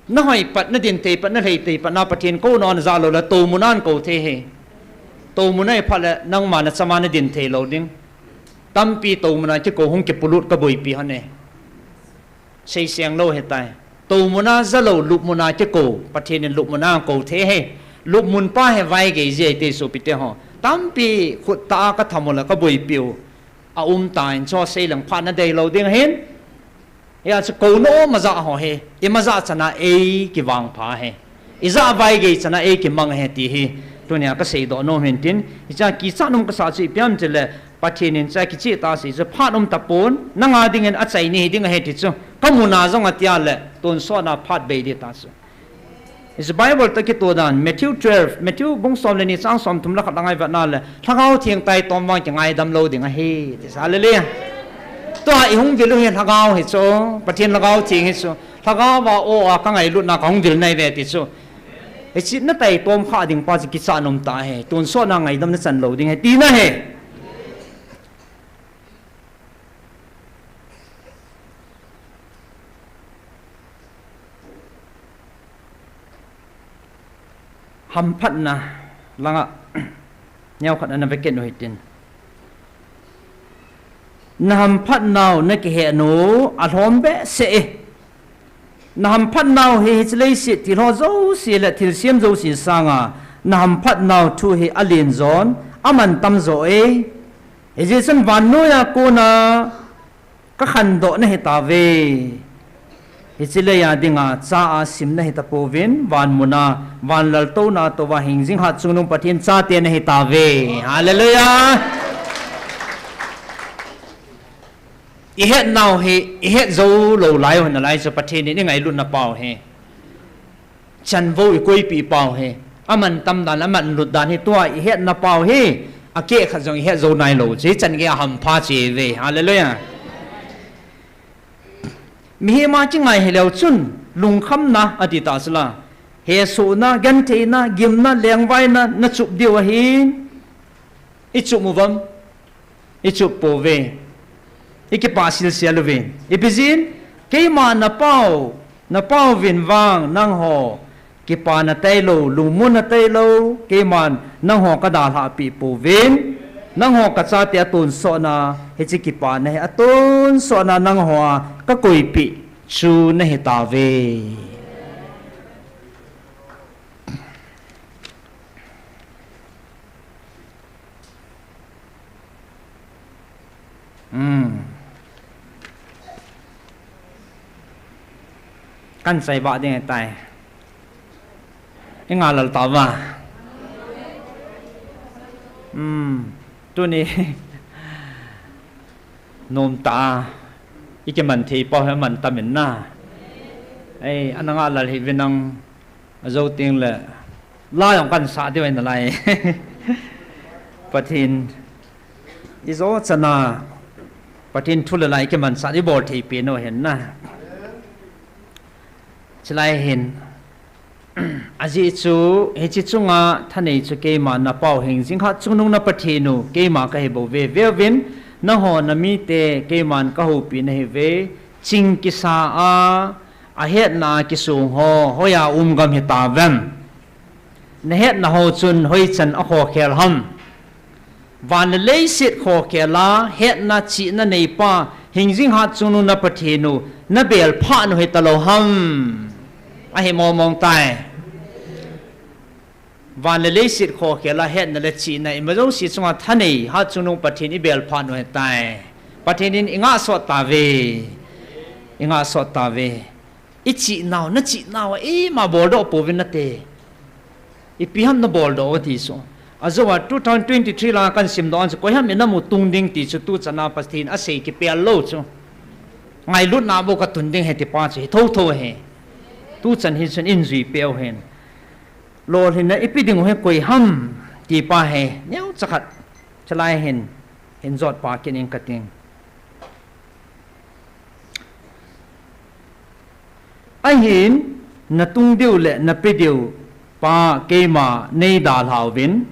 Nahoi pat, nadin thei pat, nalhai thei pat na Pathen kouna o najah lou le, toumuna kou thei ahi. Toumuna iphat le nangma nachama nadin thei lou ding. Tampi toumuna kikou hung kipolut kaboipi hon e. Seiseng lou ahitai. Toumuna jalou, lupmuna kikou, Pathen in lupmuna kou thei ahi. Lupmun pa hi vaigei jeh ahi ti sopite ho. Tampi khut tah a katham u le kaboipi u aumtan, chu seileng phat nadei lou ding ahin. Hia chu kouna o majah ho hi, imajah chana ei kivangpha ahi. Ijah vaigei chana ei kimang ahi ti hi tunia kaseidoh nom hintin, hichea kichat um kasah chu ipi ham itile, Pathen in chea kicheh tah a asei chu phat um tapon, nanga dingin achai ni hi ding ahi ti chu, kamuna jong atia le, tonsot na phat bei ding ta chu. Hichu Bible toh kitoh dan, Matthew twelve, Matthew bung som le ni chang somthum le khat la ngai vetna le, Lhagao Theng taitom vang kingaidam lou ding ahi, ti chu, hallelujah. Tua ihung vil u hi Lhagao hi chu, Pathen Lhagao Theng hi chu, Lhagao va o a kangailutna kahung vil nai ve ti chu. Hiche nataitom kha ding pa chu kichat um tah ahi, tonsot na ngaidam nachan lou ding ahi, tina ahi. Hamphatna langa neokhat ana vekit u hitin. Nahamphatnau nakihet u alhom behseh e. Nahamphatnau hi hiche leiset thil ho jouse le thilsem jouse sanga nahamphatnau thu hi alen jon, amantam jo e. Hijeh chun vannoiya kona kakhandoh nahitauve. Hiche leiya dinga cha a sim nahitapouvin, vanmuna, vanlaltouna touva hingjing hatchungnung Pathen chate nahitauve. Hallelujah! Ihetnau hi ihet jou lou lai u hinalai chu Pathen in ingailutna pau hi. Chanvou ikoipeh pau hi. Amantam dan, amanlut dan hi tua ihetna pau hi. Akeh khat jong ihet jou nailou chu hichan geiya hampha cheh uve. Hallelujah. Mihem a kingai hileu chun lungkhamna ati tah chula, hesohna, gentheina, gimna, lengvaina nachup diu ahin. Ichup uvam? Ichup pouve. Ikipah silsel uve. Ipi jeh in? Keima napau, napauvin vang nangho kipana tailou, lungmonna tailou, keiman nangho kadalhah peh pouvin, nangho kachate atonsotna, hiche kipana hi atonsotna nangho a kakoipeh chu nahitauve. Hmm. Kan chai vah ding ahitai. Ingahlel tauva. Hmm. Tuni nomtah a ikiman thei pau hi amantam in na. Ei, ana ngahlel hih uvin nang. Ajou tengle la jong kansah diu ahi nalai. Pathen ijou chana Pathen thu le la ikimansah ibol thei pen u ahin na. Chulai hin Ajeh chu, hiche chunga thanei chu keima napau hingjing khat chungnung na Pathen u, keima kahi bouve, veuvin, nangho namite keiman kahoupi nahiuve, ching kisa a, ahetna a kisong ho, hoiya um gam hitauvem. Nahetna ho chun hoichan akhokhel ham. Van le leiset khokhel a, hetna chihna neipa, hingjing hat chungnung na Pathen u, nabel phat u hitalou ham. Ahi mongmong tai. Van le leiset khokhel a, hetna le chihna, ima jouse chunga thanei, hat chungnung Pathen ibel phat u hitai. Pathen in ingah sot tauve. Ingah sot tauve. Ichih nau, nachih nau, ima boldoh pouvin nate. Ipi ham naboldoh uva ti chu. Ajou a two thousand twenty-three lang kahin simdoh a chu, koi ham inamu tung ding ti chu tuchan a Pathen asei kipel lou chu. Ngailutna bou katun ding ahi ti pa chu, hi thotho ahi. Tuchan hi chun injuipeh u hen. Lolhinna ipe ding u hi koi ham ti pa hi, neocha khat. Chulai hin, hin jot pa kit ing kating. Ahin, natung diu le nape diu pa keima neidalhauvin,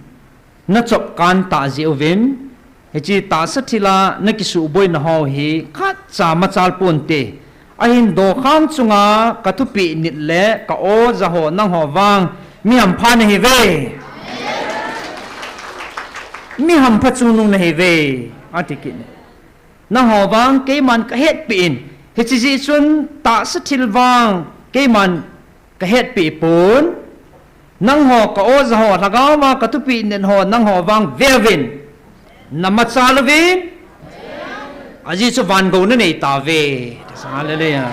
nachop kantah jeh uvin, hiche tahsa thil a nakisuhboina ho hi khatcha machal ponte. Ahin dokhang chunga kathupeh nit le ka-oja ho nangho vang mi hampha nahiuve. Mi hampha chungnung nahiuve, ati kit e. Nangho vang keiman kahetpeh in, hiche jeh chun tahsa thil vang keiman kahetpeh pon, nangho ka-oja ho, lhagao a kathupeh nit ho nangho vang veuvin, namachal uvin, ajeh chu vangou nanei tauve. Hallelujah.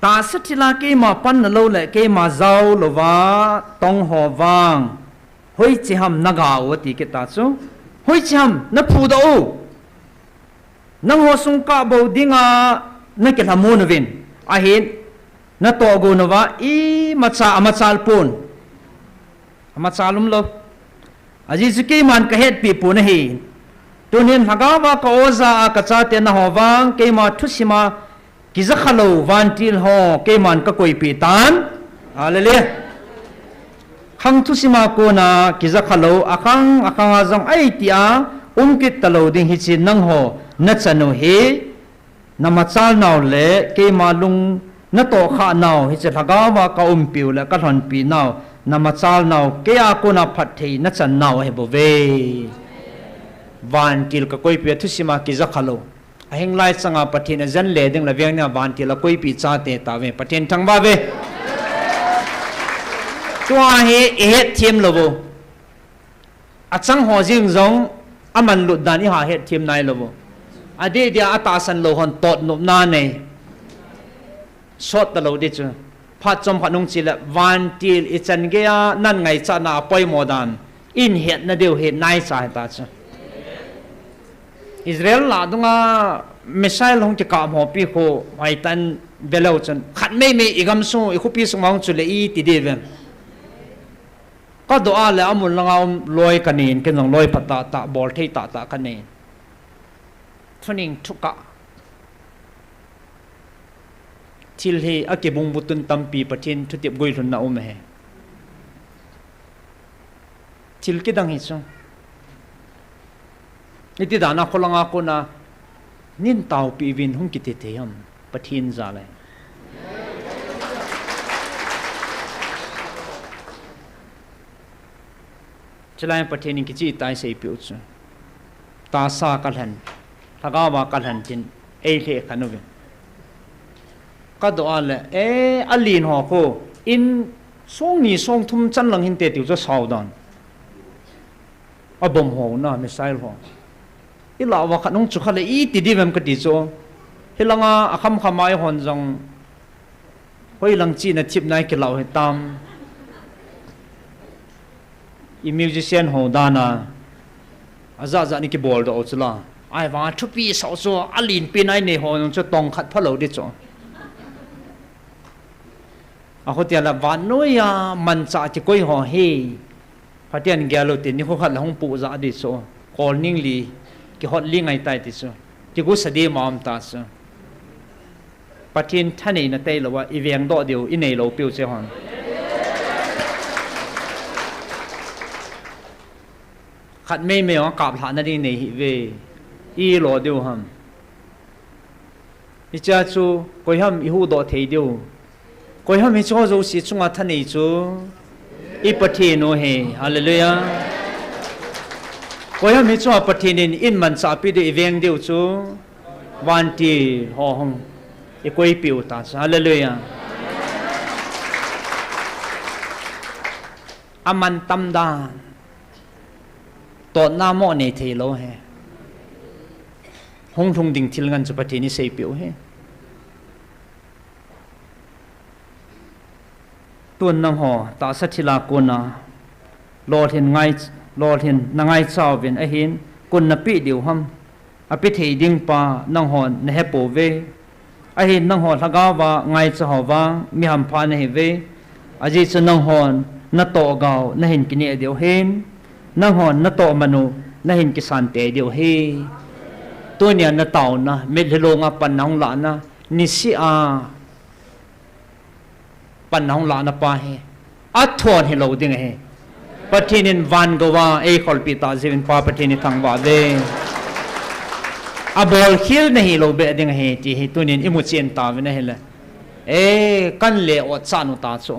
Tahsa thil a keima panna lou le keima jao louva tong ho vang, hoiche ham naga u ati kit ta chu. Hoiche ham naphudoh u. Nangho sung kabou dinga nakilhamon uvin. Ahin, natohgon uva imacha amachal pon. Amachal umlou. Ajeh chu keiman kahetpeh pon ahi. Tunin lhagao a ka-oja a kachate nangho vang keima thusim a kijakha lou vantil ho keiman kakoipeh tan. Hallelujah. Khang thusim a kona kijakha lou, akhang akhang a jong aiti a um kit talou ding hiche nangho nachan u hi, namachal nau le keima lung natohkhah nau, hiche lhagao a kaumpi u le kalhonpi nau, namachal nau, keia kona phatthei nachan nau ahibouve. Vantil kakoipeh a thusim a kijakha lou. Ahinglai changa Pathen ajen le ding le veng nia vantil akoipeh chate tauve. Pathen thangvah uve. Chua hi ihetthem lou u. Achang ho jeng jong amanlut dan iha hetthem nailou u. Adeh dia atahsan lou hon totnopna nei. Sot talou ding chu. Phat chomkhat nung chele vantil ichan geiya nangho ngaichatna apoimo dan ihin hetna diu hi naicha hita chu. Israel lah dunga missile hung kikap ho pi khu hoitah in veleu chun, khat meimei igamsung ikhopi sung a hung chule iti diu vem. Kadoh a le amun langa um loi kanei in, ken jong loi phatah tah, bolthei tahtah kanei in. Thuning thukah. Thil hi akibungbut un tampi Pathen thutep guilhunna um ahi. Thil kidang hi chu. Iti dana kholanga kona nin taopeh uvin hung kiti thei ham, Pathen jal ahi. Chulai Pathen in kicheh tah in seipeh u chu. Tahsa kalhen, lhagao a kalhen tin, eilheh khen uvin. Kadoh a le, e, alen ho khu, in song ni song thum chan lang hinte tiu chu saudan. Abomb ho na, missile ho. Ilah uva khat hung chukha le iti diu vem kati chu. Hilanga akham kham a eihon jong hoilang china thipna ikilah u hitam. I musician ho dana ajat jat in kibol doh u chula. Ahivanga thupi sah u chu alenpen a inei ho jong chu tong khat phalou ding chu. Akhotia le vannoiya manchah kikoi ho hi. Pathen gel u tin nikho khat le hung puh jah ding chu. Kol ning li, kihot li ngai tai ti chu. Kigusa ding ma um ta chu. Pathen thaneina tailou a, i vengdoh diu, i neilou piu che hon. Khat meimei a kaplhahna ding nei hih ve. I lo diu ham. Hichea chu, koi ham i huhdoh thei diu. Koi ham hicheho jouse chunga thanei chu, i Pathen u ahi. Hallelujah. Koi ham hichea Pathen in, in manchahpi diu, i veng diu chu, vantil ho hung i koipeh u ta chu. Hallelujah. Aman tam dan. Totna mo nei theilou ahi. Hunglhung ding thil ngen chu Pathen in eiseipeh u ahi. Tun nangho, tahsa thil a kona, lolhin ngai, lolhin na ngaichauvin ahin, koi in napeh diu ham. Apeh thei ding pa nanghon nahepouve. Ahin nangho lhagao a ngaicha ho vang, mi hampha nahiuve. Ajeh chu nanghon natoh gao nahin kineh diu ahin, nanghon natoh man u nahin kisan tei diu ahi. Tunia nataona, mitlhi longa pan nahung lahna, niseh a pan nahung lahna pa hi athon hilou ding ahi. Pathen in van gou a eikholpeh tah jeh uvin Pa Pathen ithangvah uve. Abolkhel nahilou beh ding ahi ti hi tunin imuchen tauvin ahile. E, kan le ot chan u ta chu.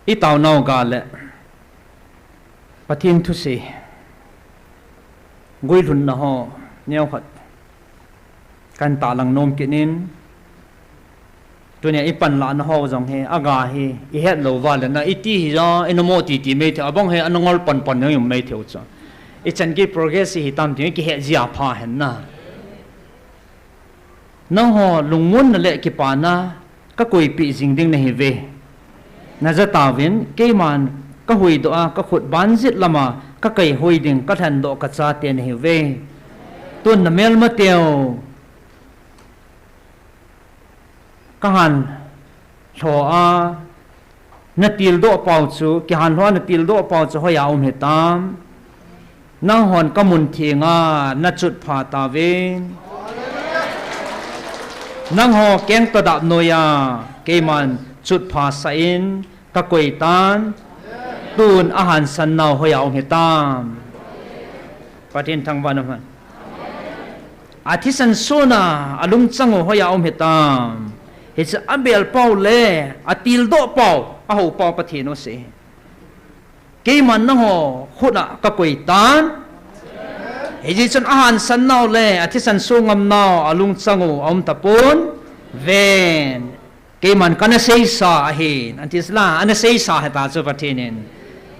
I taonau ga le Pathen thusei guilhunna ho neokhat kan tahlang nom kit in, tunia i panlahna ho jong hi, aga hi, i hetlou uva le na, iti hija, i namo titi mai thei, abang hi, ana ngol panpan jong i um mai thei u chu. I chan gei progress hi tam ti, kihet jia pha hen na. Nangho lungmonna le kipana kakoipeh jing ding nahiuve. Naja tauvin, keiman kahuhdoh a, kakhut banjit lama kakaihui ding, kalhendoh kachate nahiuve. Tun namelma teu kahan lho a, natildoh pau chu, kihan lho a natildoh pau chu hoiya um hitam. Nanghon kamun thenga nachutpha tauvin. Nangho kengtodap noiya keiman chutphasah in kakoi tan. Tun ahansan nau hoiya um hitam. Pathen thangvah in um hen. Athisan sona alungchang u hoiya um hitam. Hiche abel pau le atildoh pau, ahou pau Pathen u asei. Keiman nangho khut a kakoi tan. Hijeh chun ahansan nau le athisan so ngam nau alungchang u aum tapon. Ven. Keiman kana seisa ahin, anti sila, ana seisa hita chu Pathen in.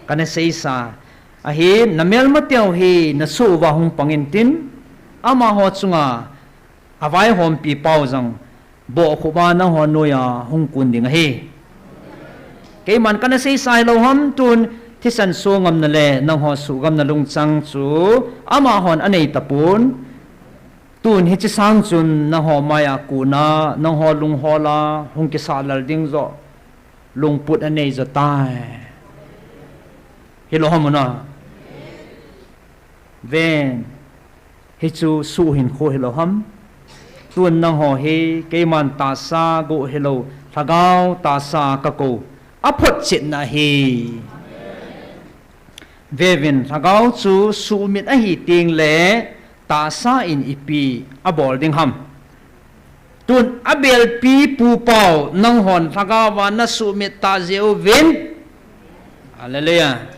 Kana seisa ahin, namelma teu hi nasuh uva hung pang intin, amaho chunga avaihompi pau jong bohkhup a nangho noiya hung kun ding ahi. Keiman kana seisa hilou ham, tun thisan so ngamna le nangho suhgamna lungchang chu amahon anei tapon. Tun hiche sang chun nangho maiya kona, nangho lunghol a hung kisah lel ding joh lungput anei jo tai. Hilou ham u na. Ven, hichu suh hinkho hilou ham. Tun nangho hi keiman tahsa gu hilou, lhagao tahsa kakou, aphotchetna ahi. Vevin, lhagao chu suhmit ahi tengle tahsa in ipi abol ding ham. Tun abelpi pu pau nanghon lhagao a nasuhmit tah jeh uvin. Hallelujah.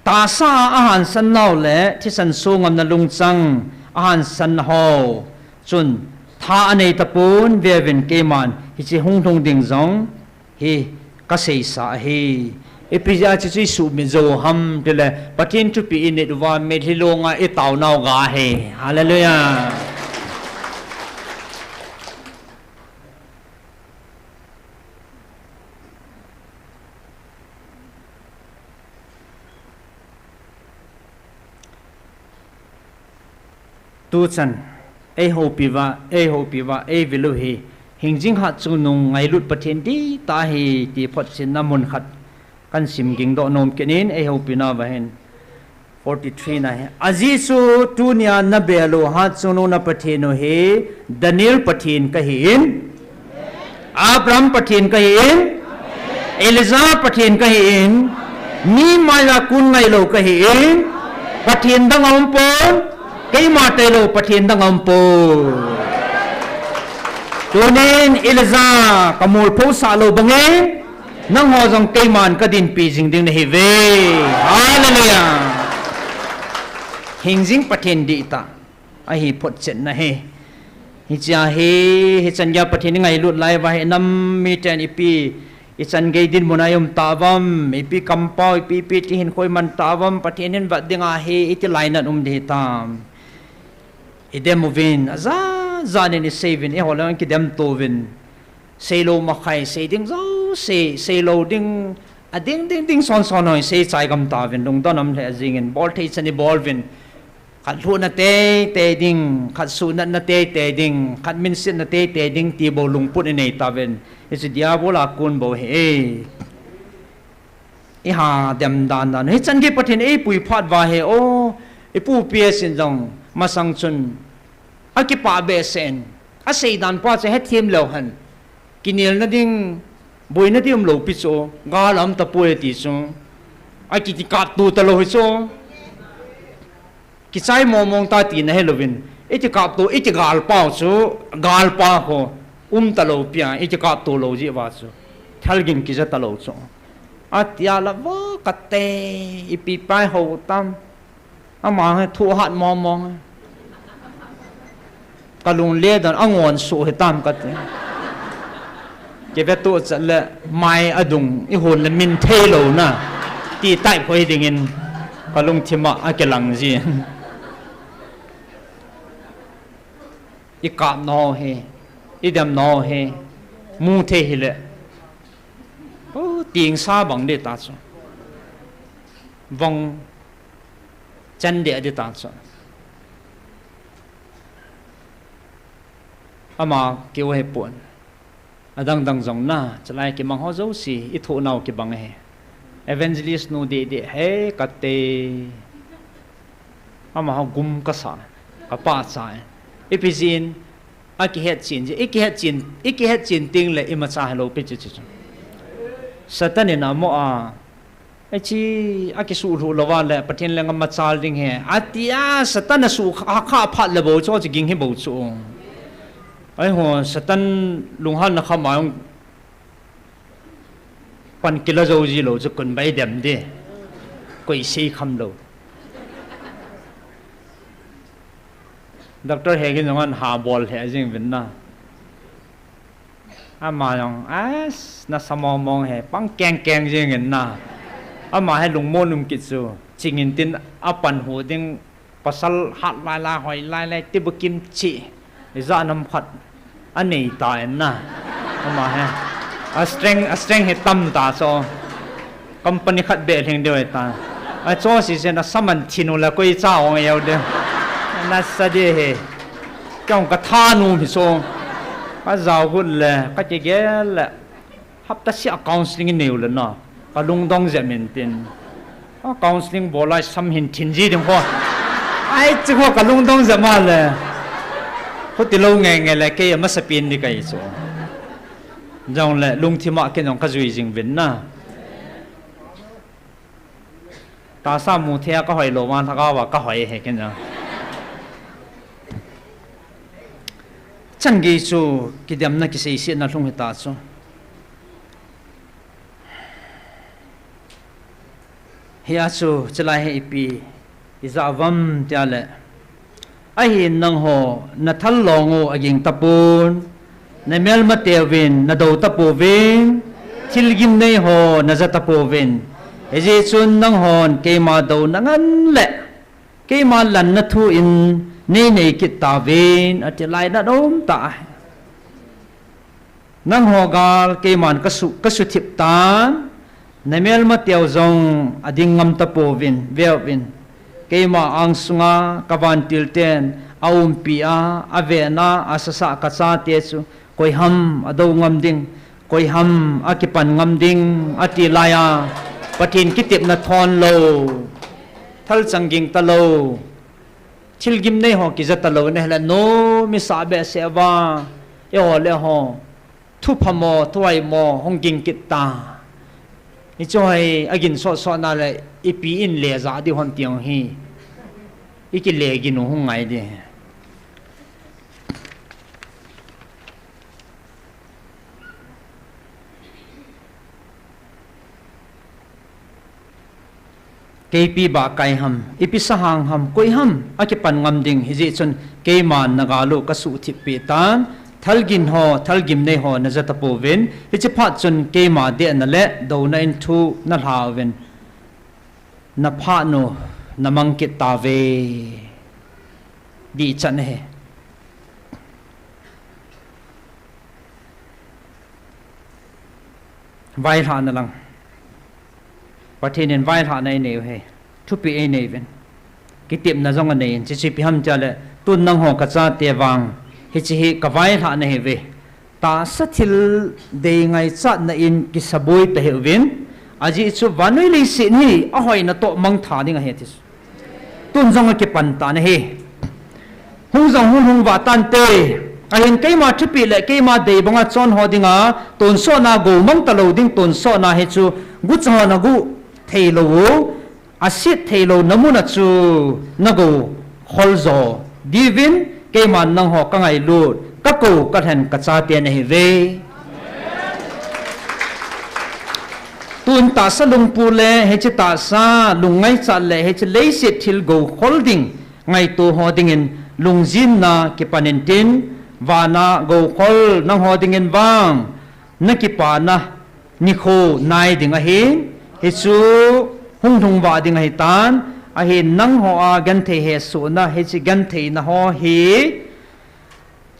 Tahsa a ahansan nau le thisan so ngamna lungchang ahansan ho chun tha anei tapon. Vevin, keiman hiche hunglhung ding jong hi kaseisa ahi. Ipi jeh a hiche chu isuhmit jou ham tile, Pathen thupeh init uva mitlhi longa itaonau ga ahi. Hallelujah. Tuchan, eihoupi uva, eihoupi uva, eivil u hi, hingjing hat chungnung ngailut Pathen dihtah ahi ti photchetna mun khat Kan sim gingdoh nom kit in, eihoupi nauva hin. Forty-three na hi. Ajeh chu tunia nabel u hatchungnung na Pathen u hi Daniel Pathen kahi in, Abraham Pathen kahi in, Elijah Pathen kahi in, mi maiya kon ngailou kahi in, Pathen dang aumpon, keima tailou Pathen dang aumpon. Tunin Elijah kamolphou sah lou bangin, nangho jong keiman kadinpi jing ding nahiuve. Hallelujah. Hingjing Pathen dihtah ahi photchetna hi. Hichea hi, hichan geiya Pathen ingailut lai uva hi nam miten ipi, ichan gei dinmuna ium tauvam, ipi kampao, ipi, ipi ti hinkho iman tauvam, Pathen in vet dinga hi iti lainat um ding hitam. Idem uvin, ajat jat in isei uvin, eiho leng kidem touvin. Seilou makhai, sei ding jouse, seilou ding, ading ding ding son son ho isei chai gam tauvin, lungdon um lheh jingin, bolthei chan ibol uvin. Khat lhuhna teitei ding, khat suhnatna teitei ding, khat minsetna teitei ding ti bou lungput inei tauvin. Hichu diabol a kon bou ahi. Iha dem dan dan. Hichan gei Pathen eipui phat uva hi, o, ipupi asin jong, masang chun akipah behseh in, aseidan pa chu hethem leu hen. Kinelna ding, boina ding umlou pi chu, gal aum tapoi ati chu. Akiti kapto talou hi chu. Kichai mong mong ta tina hilouvin, iti kapto, iti galpao chu, galpa ho um talou pia, iti kapto lou jeh uva chu, thalgin kija talou chu. Atia la vo kate, ipi pai ho tam, ama hi thoh hat mong mong. Kalungle don angon suh hitam kati. Kiveto chat le mai adung ihon le min theilou na. Ti type hoi dingin kalungthim a akilang jin. Ikapnau hi, idemnau hi, mu thei hile. O, tingsa bang ding ta chu. Vong chan ding ding ta chu. Ama keu hipon. Adang dang jong na, chulai kimang ho jouse, ithoh nau kibang ahi. Evangelist nu didi, he kate. Amaho gum kasa, kapahcha. Ipi jin, akihet chen ji, ikihet chen, ikihet chen teng le imacha hilou pi chu chu chu. Satan in amo a, Hiche, akisuhlhuh louva le, Pathen lenga machal ding ahi. Atia, Satan asuh kha, kha phat le bou chu, chu ging hi bou chu. Aiho, Satan lunghanna kham a jong pan kila jou ji lou chu, kon bai dem ding. Koi sei kham lou. Doctor Hegin jong an ha bol he jing vin na. Ama jong, as, nasa mong mong he, pang keng keng jing in na. Ama he lungmon um kit chu, ching in tin apan hu ding, pasal hat lai lai, hoi lai lai, ti bukim chi, ijat ham khat, anei ta in na. Ama he, a strength, a strength hi tam ta chu. Company khat beh lhing diu ahitan. Achu sese na saman thin u le koi cha ong eu diu. Nasa ding ahi. Kei jong katha nom hi chu. Kajao got le, kakigel le. Hapta sia counseling inei u le na. Kalungdong jep in tin. A counseling bol lai sam hin thin ji ding kho. Ai chu kho kalungdong jep ma le. Khuti lou nge nge le kei amasapen ding kahi chu. Jong le lungthim a kei jong kajui jing vin na. Tahsa mu thei a kahoi lou vang lhagao a kahoi he kei na. Chan gei chu kidemna kiseisetna lhung hita chu. Hia chu, chulai hi ipi, ija uvam tia le. Ahin nangho, nathal long u aging tapon, namelma teuvin, nadou tapouvin, thil gimnei ho, naja tapouvin. Hijeh chun nanghon, keima douna ngan le, keima lanna thu in, nei nei kit tauvin, ati lai na dom ta. Nangho gal keiman kasu, kasuthip tan, namelmateu jong ading ngam tapouvin, veuvin. Keima angsunga kavantil ten aumpi a, aven a, asasa kachate chu, koiham adou ngam ding, koiham akipan ngam ding, ati lai a. Pathen kitepna thon lou, thalchang ging talou, thilgim nei ho kija talou, nahile nomi sa behseh uva, eiho le eiho, thu phamo, thu haimo, hung ging kit ta. Hichu hi agin sot sot na le, ipi in le ja di hon ti hi. Ikile gin u hung ngai di. Keipi ba kai ham, ipi sahang ham, koi ham, akipan ngam ding, hijeh chun keiman nagal u kasuhthip peh tan, thalgin ho, thalgim nei ho naja tapouvin, hiche phat chun keima dehna le douna in thu nalha uvin, naphat u, namang kit tauve. Dihchat ahi. Vailhahna lang. Pathen in vailhahna einei u ahi. Thupeh einei uvin. Kitepna jong anei in, hiche chu ipi ham tia le, tun nangho kachate vang, hiche hi kavailhahna ahiuve. Tahsa thil dei ngaichatna in kisaboi tahih uvin, ajeh chu vannoi leiset hi ahoina toh mangthah ding ahi ti chu. Tun jong akipan tan ahi. Hung jong hung hung vah tante. Ahin keima thupeh le keima dei banga chon ho dinga, tonsotna gou mang talou ding tonsotna hi chu, gucha hon aguh theilou u, aset theilouna muna chu nagou khol jo diuvin, keiman nangho kangailut, kakou, kalhen, kachate nahiuve. Tun tahsa lungpu le hiche tahsa lungngaichat le hiche leiset thil gou khol ding ngaito ho dingin lungjinna kipan intin, vana gou khol nangho dingin vang nakipana nikho nai ding ahi. Hichu hung lhung vah ding ahitan, ahin nangho a genthei hesohna, hiche gentheina ho hi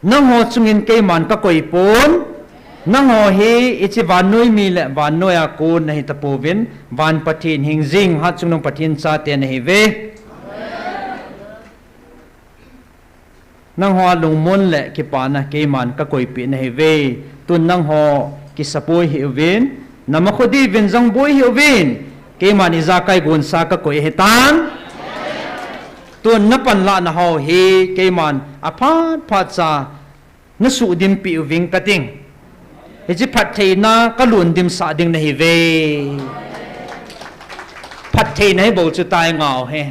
nangho chungin keiman kakoi pon, nangho hi hiche vannoi mi le vannoi a kon nahi tapouvin, van Pathen hingjing hatchungnung Pathen chate nahiuve. Nangho a lungmon le kipana keiman kakoipeh nahiuve. Tun nangho kisaboi hih uvin, namakho diuvin jong boi hih uvin, keiman ijakai gonsa kakoi ahitan. Tun napanlahna ho hi keiman aphat phat cha nasuhdimpeh uving kating. Hiche phattheina kalondimsah ding nahiuve. Phattheina hi bou chu tai ngau hi.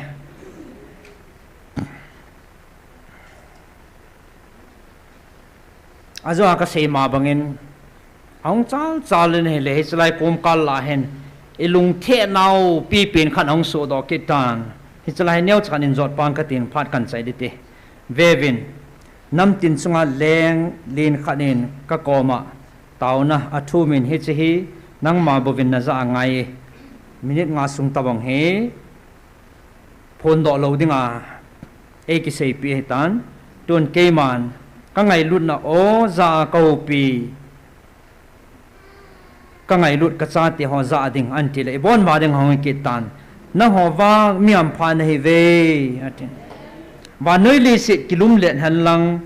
Ajoa kasei ma bangin, ahung chal chal in ahile, hichelai komkal lah hin, ilungthim nau pipen khat ahung sohdoh kit tan. Hichelai hi neocha khat in jotpang katin phat kahin chai ding ahi. Veuvin, namtin chunga leng len khat in kakoma taona athumin, hiche hi nangma bouvin najah a ngai e. Minute nga sung tobang hi phondoh lou dinga eikiseipeh ahitan. Tun keiman kangailutna o jah a kahoupi, kangailut kachate ho jah ding ahin tile, ibon'a ding hung kit tan. Nangho vang mi hampha nahiuve, ati. Vannoi leiset kilumlet henlang,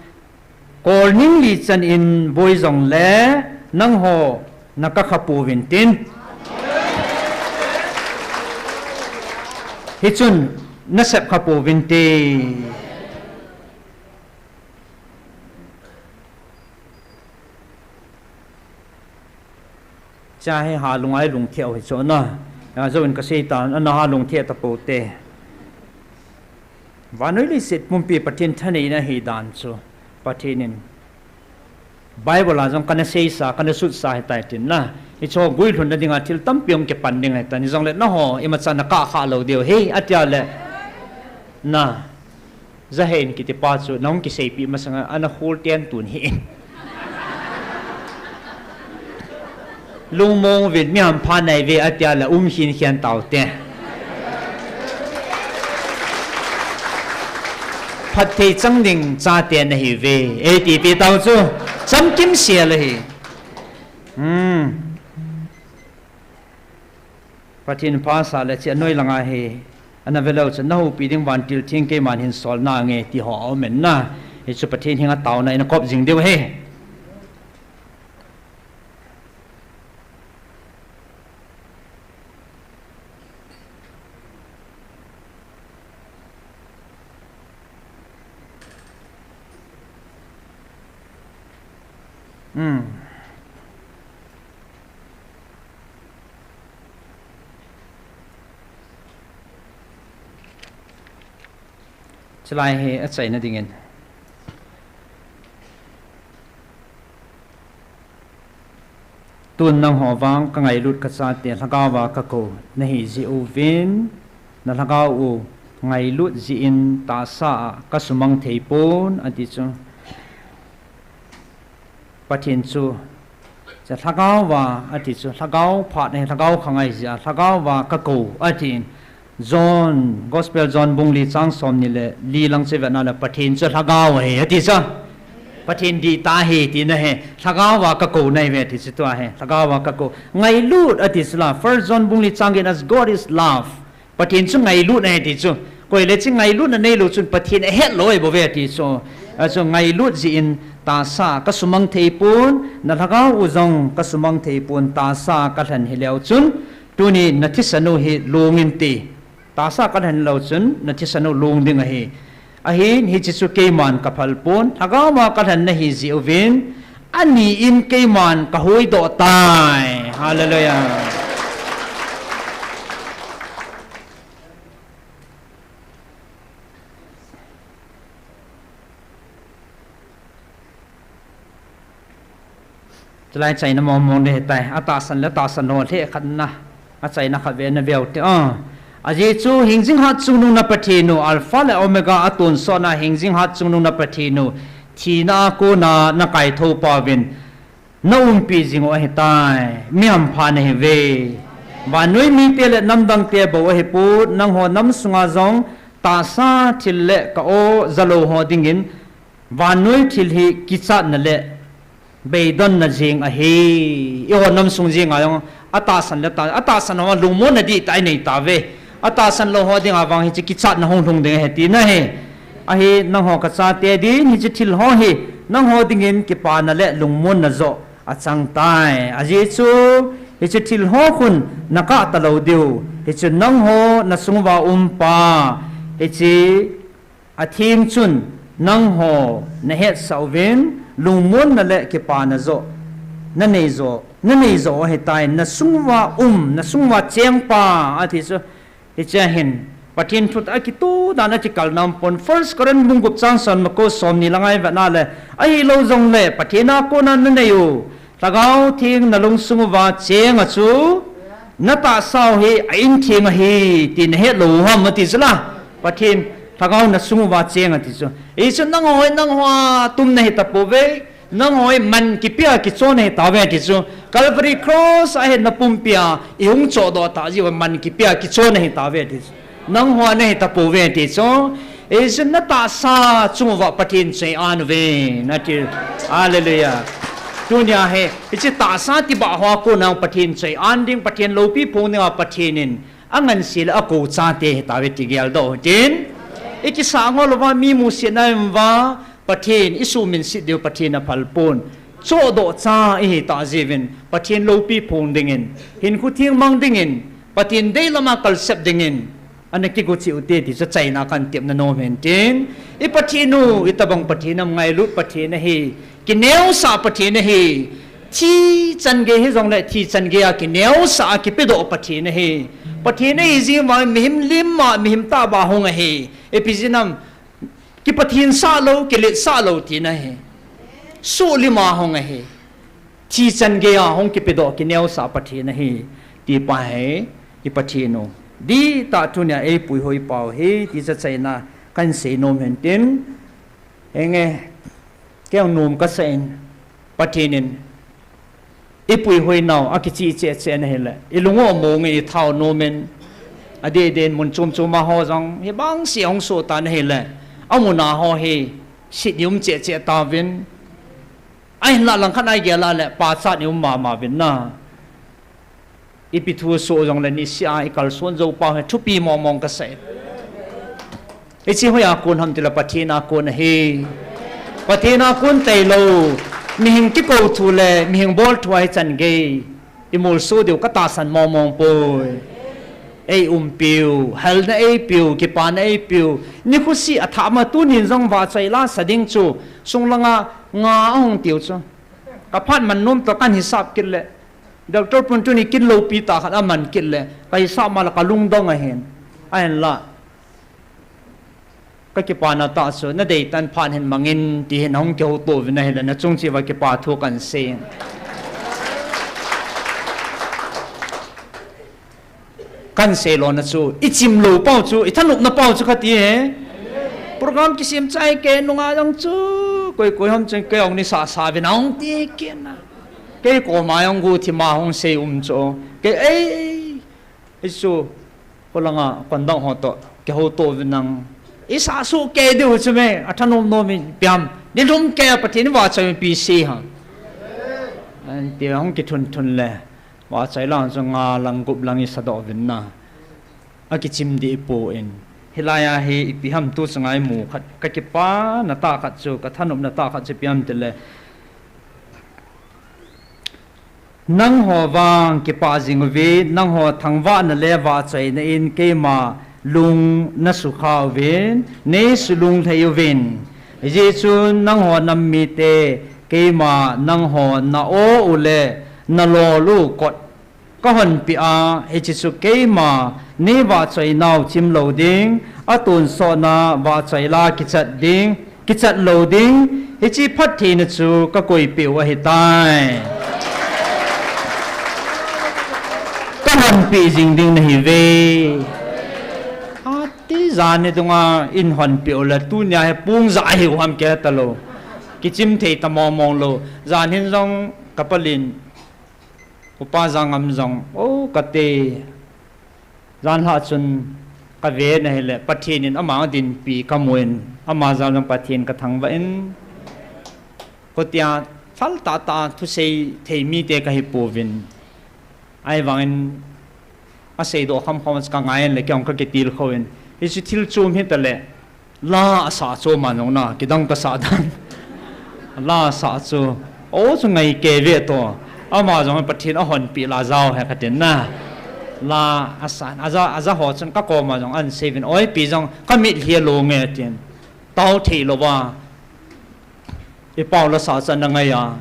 kolning li chan in boi jongle, nangho nakakha pouvin tin. Hichun nasep kha pouvin te. Cha hi ha lungai lungthim hi chu na. Ajou in kasei tan, ana ha lungthim tapou te. Vannoi leiset pumpi Pathen thaneina hidan chu. Pathen in Bible a jong kana seisa, kana sutsa ahitai tin na. Hicho guilhunna dinga thil tampi hung kipan ding ahitai. Hijongle nangho, imacha nakah kha lou diu ahi, atia le. Na. Jahen kitipa chu nahung kiseipeh masanga ana khol ten tun hi. Lungmong uvin mi hampha nahiuve atia le um hin hian tau te. Phatthei chang ding chate nahiuve. Eiti pi tau chu. Chamkim sia le hi. Hmm. Pathen phasah le chia noi langa hi. Ana velou chu nahoupi ding vantil theng keiman hin sol nange ti ho aum in na. Hichu Pathen henga taona in akop jing diu ahi. Hmm. Chulai hi achaina dingin. Tun nangho vang kangailut kachate lhagaova kakou nahi jeh uvin, nalhagao u ngailut jeh in tahsa a kasumang theipon ati chu. Pathen chu, cha lhagaova ati chu, lhagao phat nahi, lhagao khangai jeh a, lhagaova kakou atin. John, Gospel John bung li chang somni le li lang chu vetna le Pathen chu lhagao ahi ati chu. Pathen dihtah ahi tina ahi, lhagaova kakou nahi ve ati chu tua ahi, lhagaova kakou. Ngailut ati chu la, First John bung li chang gin, as God is love. Pathen chu ngailut ahi ti chu. Koile chu ngailutna neilou chun Pathen ahet lou ahi bou ve ti chu. Achu ngailut jeh in tahsa kasumang theipon, nalhagao u jong kasumang theipon, tahsa kalhen hileu chun, tuni nathisan u hi lungin ti. Tahsa kalhen leu chun nathisan u lung ding ahi. Ahin hiche chu keiman kaphal pon, lhagaova kalhen nahi jeh uvin, ani in keiman kahuhdoh tai. Hallelujah. Chulai chaina mong mong le tai, atahsan le tahsan lou le khatna. Achaina khat ve na veu te, ah. Ajeh chu hingjing hatchungnung na Pathen u, Alpha le Omega atonsotna hingjing hatchungnung na Pathen u, thina a kona nakaithou pa uvin, naumpi jing u ahitai, mi hampha nahi ve. Vannoi mite le namdangte bou ahipon, nangho namsunga jong tahsa thil le ka-o jalou ho dingin, vannoi thil hi kichatna le beidonna jeng ahi. Eiho namsung jenga jong atahsan le ta, atahsan ho lungmonna dihtah inei tauve. Atahsan lou ho dinga vang hiche kichatna hung lhung ding ahi tina ahi. Ahi nangho kachate din hiche thil ho hi nangho dingin kipana le lungmonna joh achang tai. Ajeh chu hiche thil ho khun nakah talou diu. Hichu nangho nasung uva um pa, hiche atheng chun nangho nahetsah uvin, lungmonna le kipana joh nanei joh, nanei joh ahitai, nasung uva um, nasung uva cheng pa, ati chu. Hichea hin Pathen thutah a kitoh dan a kikal nam pon, First Corinth bung gup chang somko somni le nga i vetna le, ahilou jongle Pathen a kona nanei u Lhagao Theng nalungsung uva cheng a chu, natahsa u hi a-in theng ahi ti nahet lou u ham ati chu la. Pathen Lhagao nasung uva cheng ati chu. Hichu nangho hi nangho a tum nahi tapouve. Nangho hi man kipia kichon nahi tauve ti chu. Calvary Cross a hin napumpia ihung chohdoh tah jeh uva man kipia kichon nahi tauve ti chu. Nangho nahi tapouve ti chu. Hichu natahsa chung uva Pathen chu a-in uve nati. Hallelujah. Tunia hi, hiche tahsa tibah hoa kona Pathen chu a-in ding, Pathen loupi phong dinga Pathen in angansea le akou chate hitauve ti geldoh hitin. Ikisah ngol uva mi musetna ium uva, Pathen isuhminset diu Pathen aphal pon. Chohdoh cha ihi tah jeh uvin, Pathen loupi phong dingin, hinkho theng mang dingin, Pathen deilam a kalsep dingin, ana kigo cheh ute ti chu achaina kahin tepna nom hintin. I Pathen u, itobang Pathen ham, ngailut Pathen ahi. Kineosah Pathen ahi. Thi chan gei hijongle, thi chan gei a kineosah a kipedoh Pathen ahi. Pathen ahi jeh uva mihem lim a, mihem tahbeh a hung ahi. Ipi jeh ham, kipathensah lou, kiletsah lou tina ahi. Soh lim a hung ahi. Thi chan gei a hung kipedoh kineosah Pathen ahi. Ti pa hi, i Pathen u. Dihtah tunia eipuihoi pau hi, ti chu achaina kahin sei nom hintin. Henge, kei jong nom kasah in, Pathen in ipuihoi nau akicheh cheh cheh na hile, ilung u among e, ithao nom in, adeh deh in mun chom chom a ho jong hibang seh hung soh tan ahile, amun a ho hi set ium cheh cheh tauvin, ahinlah langkhat a igel a le pachat ium mama uvin na. Ipi thu soh jongle niseh a ikalson jou pau hi thupi mong mong kasah e. Hiche hoiya kon ham tile Pathen a kon ahi. Pathen a kon tailou, mihem kikou thu le mihem bol thu a hichan gei imolso diu katahsan mong mong poi. Eiumpiu, helna eipiu, kipana eipiu. Nikho seh athah ma tunin jong vahchoi lasa ding chu, sunglanga nga ahung tiu chu. Aphat man nom toh kahin hisap kit le, Doctor pun tuni kin loupi tah khat aman kit le, kahisap ma la kalungdong ahin. Ahinla, kakipana tah chu, nadei tan phat hin mangin, ti hin ahung kihouto uvin ahile, nachung cheh uva kipa thu kahin sei. Kahin sei lona chu, ichim lou pau chu, ithanopna pau chu kati e. Program kisem chai kei nunga jong chu, koi koi ham chun kei jong nisa sa uvin ahung ti kit na. Kei koma jong guhthima hung sei um chu. Kei ei, ei chu, kolanga kondong ho toh kihouto uvin lang, isa suh kei diu chu me, athanom nom in piam. Nilhum kei a Pathen in vahchoi in pi sei ha. Anti hung kithun thun le, vahchoi lang chu nga lang gup lang isa doh uvin na. Akichim dih ipon. Hilai a hi ipi ham tu chunga imu khat, kakipana tah khat chu, kathanopna tah khat chu ipi ham tile, nangho vang kipah jing uvin, nangho thangvahna le vahchoina in keima lung nasukha uvin, neisulunglhai uvin. Hijeh chun nangho nam mite keima nangho na-o u le nalol u kot kahonpeh a, hiche chu keima neivahchoinau chim lou ding, atonsotna vahchoi la kichat ding, kichat lou ding, hiche phattheina chu kakoipeh u ahitai. Kahonpeh jing ding nahiuve. Ati jan ni dunga eihonpeh u le tunia hi pung ja ahiu ham kihe talou. Kichim thei ta mong mong lou. Jan hin jong kapalin, Upa Jangam jong, o kate, janlhah chun kave na hile, Pathen in ama dinpi kamun, ama jal jong Pathen kathangvah in, kotia thal tahtah thusei thei mite kahipouvin. Ahivangin, aseidoh khamkham chu kangai in le, kei jong kakitilkhou in. Hiche thil chom hitale, la asah chu ama jong na, kidang kasah dan. La asah chu, o chu ngai kei ve toh. Ama jong Pathen ahonpeh la jao he katin na. La asah, aja, aja ho chun kakoma jong ahin seivin, oi pi jong kamitlhi along e tin. Tao thei louva. Ipao la sa chu ana ngai a,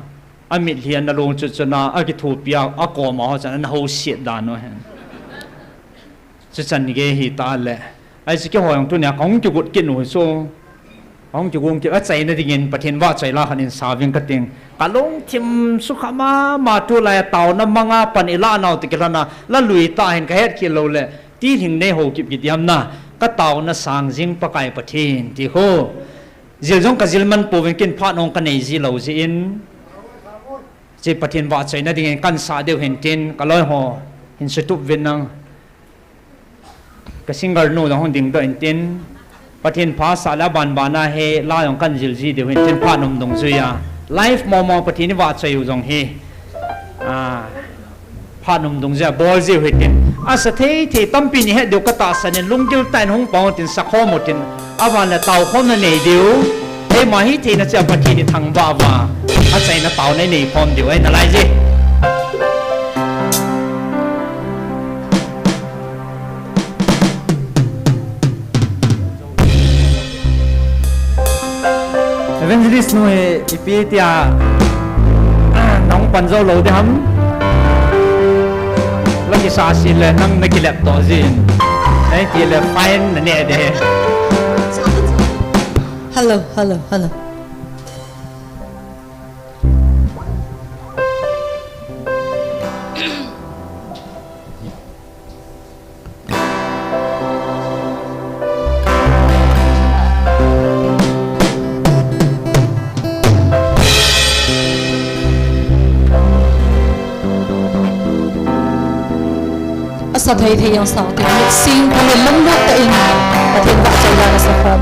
amitlhi ana long chu chun a, akithopi a, akoma ho chun ana houset dan u hen. Chuchan gei hitale. Ahi chu keiho jong tunia kahung kigot kit u hi chu. Kahung kigot kit, achaina dingin Pathen vahchoi la khat in sa ving kating. Kalungthim sukha mama, tulai a taona manga pan ilah nau toh kilhon a, la lui tah hin kahet khel lou le, tilhing nei hou kip kit diam na, kataona sang jing Pakai Pathen ti khu. Jil jong kajil man pouvin ken phat nung kanei ji lou jeh in. Hiche Pathen vahchoina dingin kahin sa diu hin tin, kaloi ho hin sutup uvin lang. Ka singer nu jong hung dingdoh in tin. Pathen pha sah le aban ban a hi la jong kahin jil ji diu hin tin, phat nom dungjuia. Live momo Pathen ivahchoi u jong hi. Ah. Phat nom dungjuia bol jiu hitin. Asa thei thei tampi nei het diu katahsan in lunggil tah in hung pang utin, sakhom utin. Aban le taokhomna nei diu. Eima hitheina cheh a Pathen ithangvah uva, achaina taona inei khom diu ahi nalai je. Evangelist nu hi ipi tia, nahung pan jou lou ding ham? La kisa se le nang nakilep toh jin. Nahi ti le fine naneh ding. Hello, hello, hello. Asa thei thei jong sao tin, mitsing phalin lunglut tah in Pathen vahchoi la nasa khom.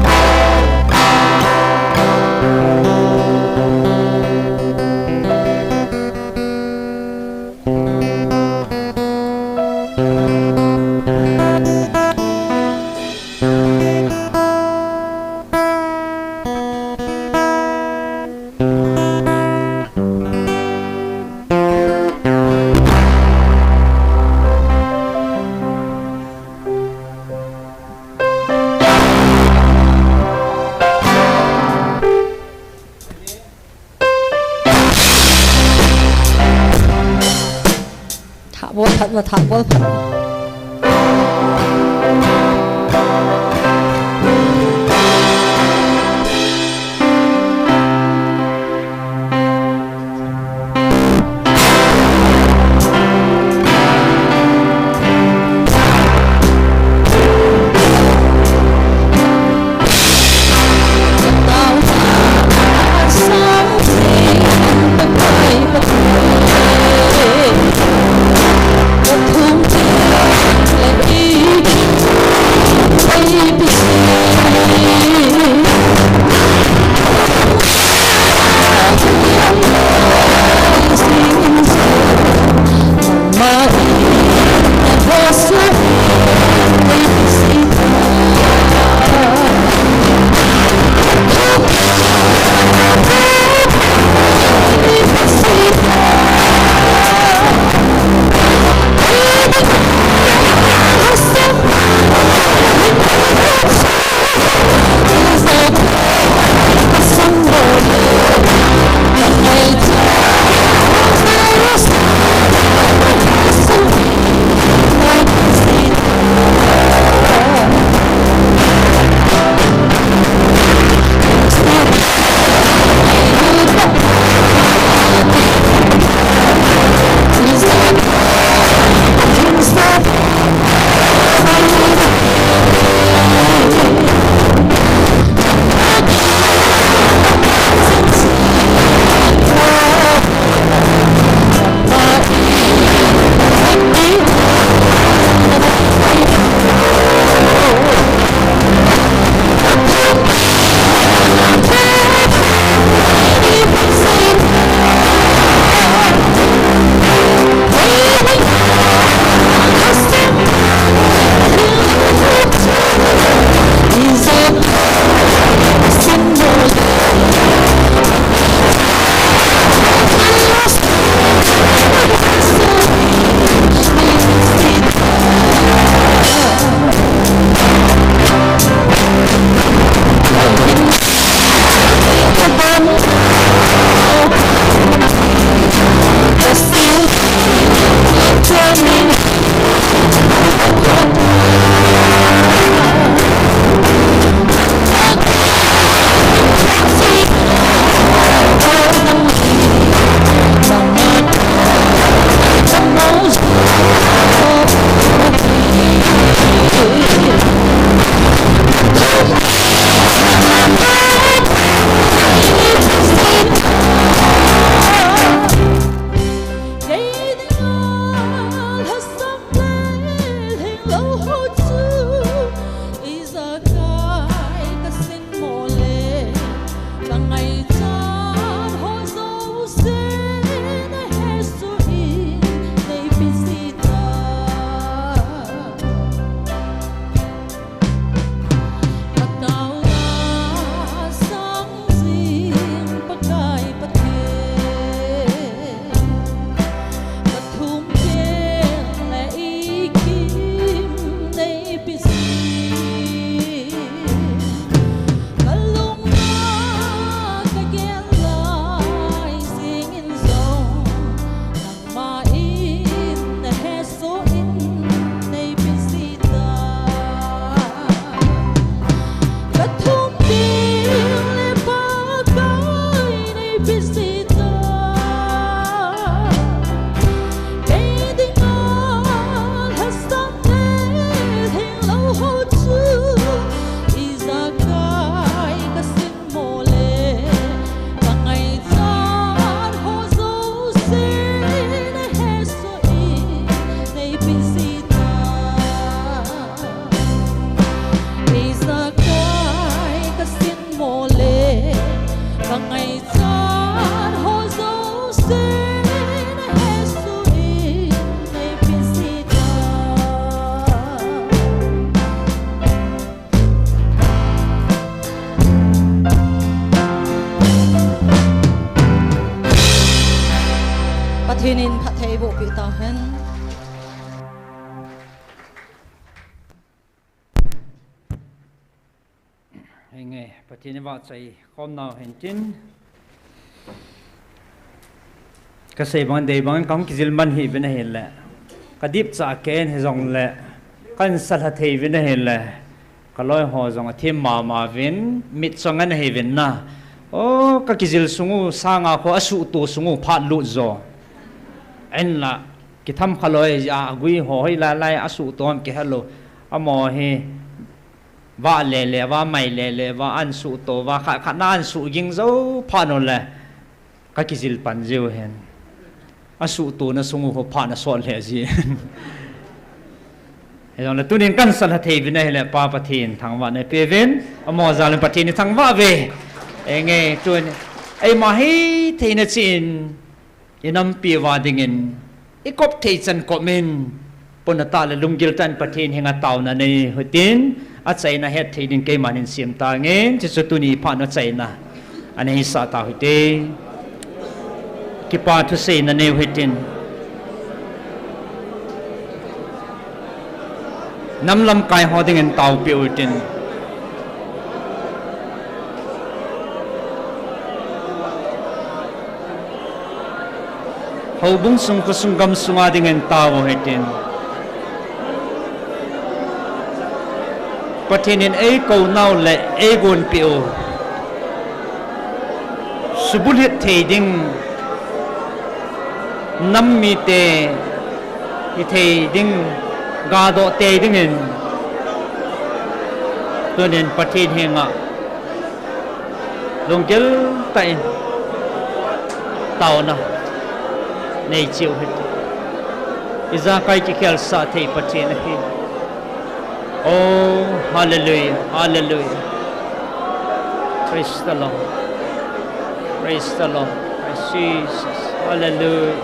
Phat ma thah bol phat. Pathen in phatthei eiboh peh tauhen. Henge, Pathen in vahchoi khom nau hen tin. Kasei bang dei bang kahung kijil man hih uvin ahile. Kadip cha ken hijongle, kahin salha thei uvin ahile, kaloi ho jong athim mama uvin, mitchong ana hi uvin na. O, kakijil sung u, sanga kho asuhto sung u phat lut jo. Ahinla, kitham khaloi a, agui ho hoilai lai asuhto ham kihelou. Amaho hi, vah lele uva, mai lele uva, ahin suhto uva, khat khat na ahin suhging jou phat uleh, kakijil pan jiu ahin. Asuhtona sung u kho phat ana sot lheh ji. Hijongle tunin kahin salha thei uvin ahile Pa Pathen thangvahna eipeuvin, amaho jal in Pathen ithangvah uve. Enge tuni, eima hithei na chin, inampi uva dingin, ikop thei chan kop in, puna tah le lunggil tah in Pathen henga taona nei u hitin, achaina hetthei ding keiman hin sem tange, chuchu tuni phat u achaina aneisah tau hite. Kipa thuseina nei u hitin. Nam lamkai ho dingin taopeh u hitin. Houbung sung khosung gamsunga dingin tao u hitin. Pathen in eikou nau le eigonpeh u, subulhit thei ding, nam mite hithei ding, gadoh tei dingin, tunin Pathen henga lunggil tah in taona nei cheh u hite. Ijakai kikhelsah thei Pathen ahi. Oh, hallelujah, hallelujah. Praise the Lord. Praise the Lord. Praise Jesus. Hallelujah.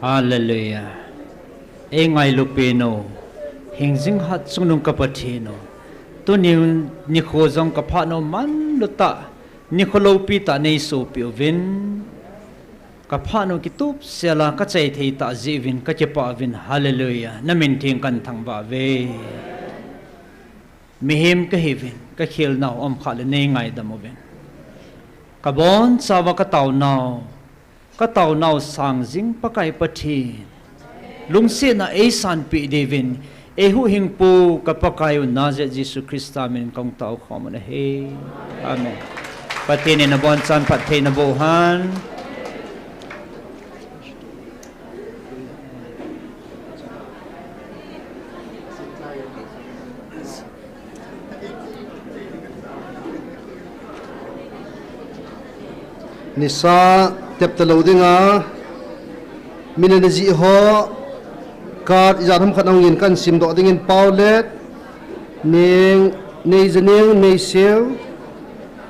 Hallelujah. Ei ngailu pen u, hingjing hat chungnung ka Pathen u, tuni nikho jong ka phat u manlu tah, nikho loupi tah nei sopi uvin, ka phat u kitup sela ka chai thei tah jeh uvin ka kipah uvin. Hallelujah. Na min theng kan thangvah uve. Mihem ka hiuvin, ka khelnau um khah le nei ngaidam uvin. Ka bonchauva ka taonau, ka taonau sang jing Pakai Pathen, lungsetna ei sanpeh diuvin, ei huhhingpu ka Pakai u Nazareth Jesu Christa min kong tao khom u ahi. Amen. Pathen in abonchan phatthei naboh hen. Nisa tep talou dinga, min ana jih ho, card ijat ham khat ahung in kan simdoh dingin Paulet, Neng, Neijaneng, Neiseu,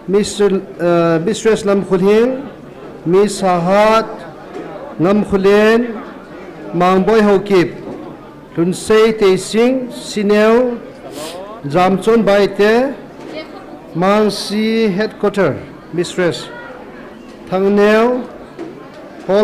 Mister, eh, Mistress Lamkhulhing, Miss Hahat, Ngamkhulen, Mangboi Haokip, Lhunsei Teising, Sineu, Jamchon Baite, Mangsi Headquarter, Mistress, Thangneo, Paul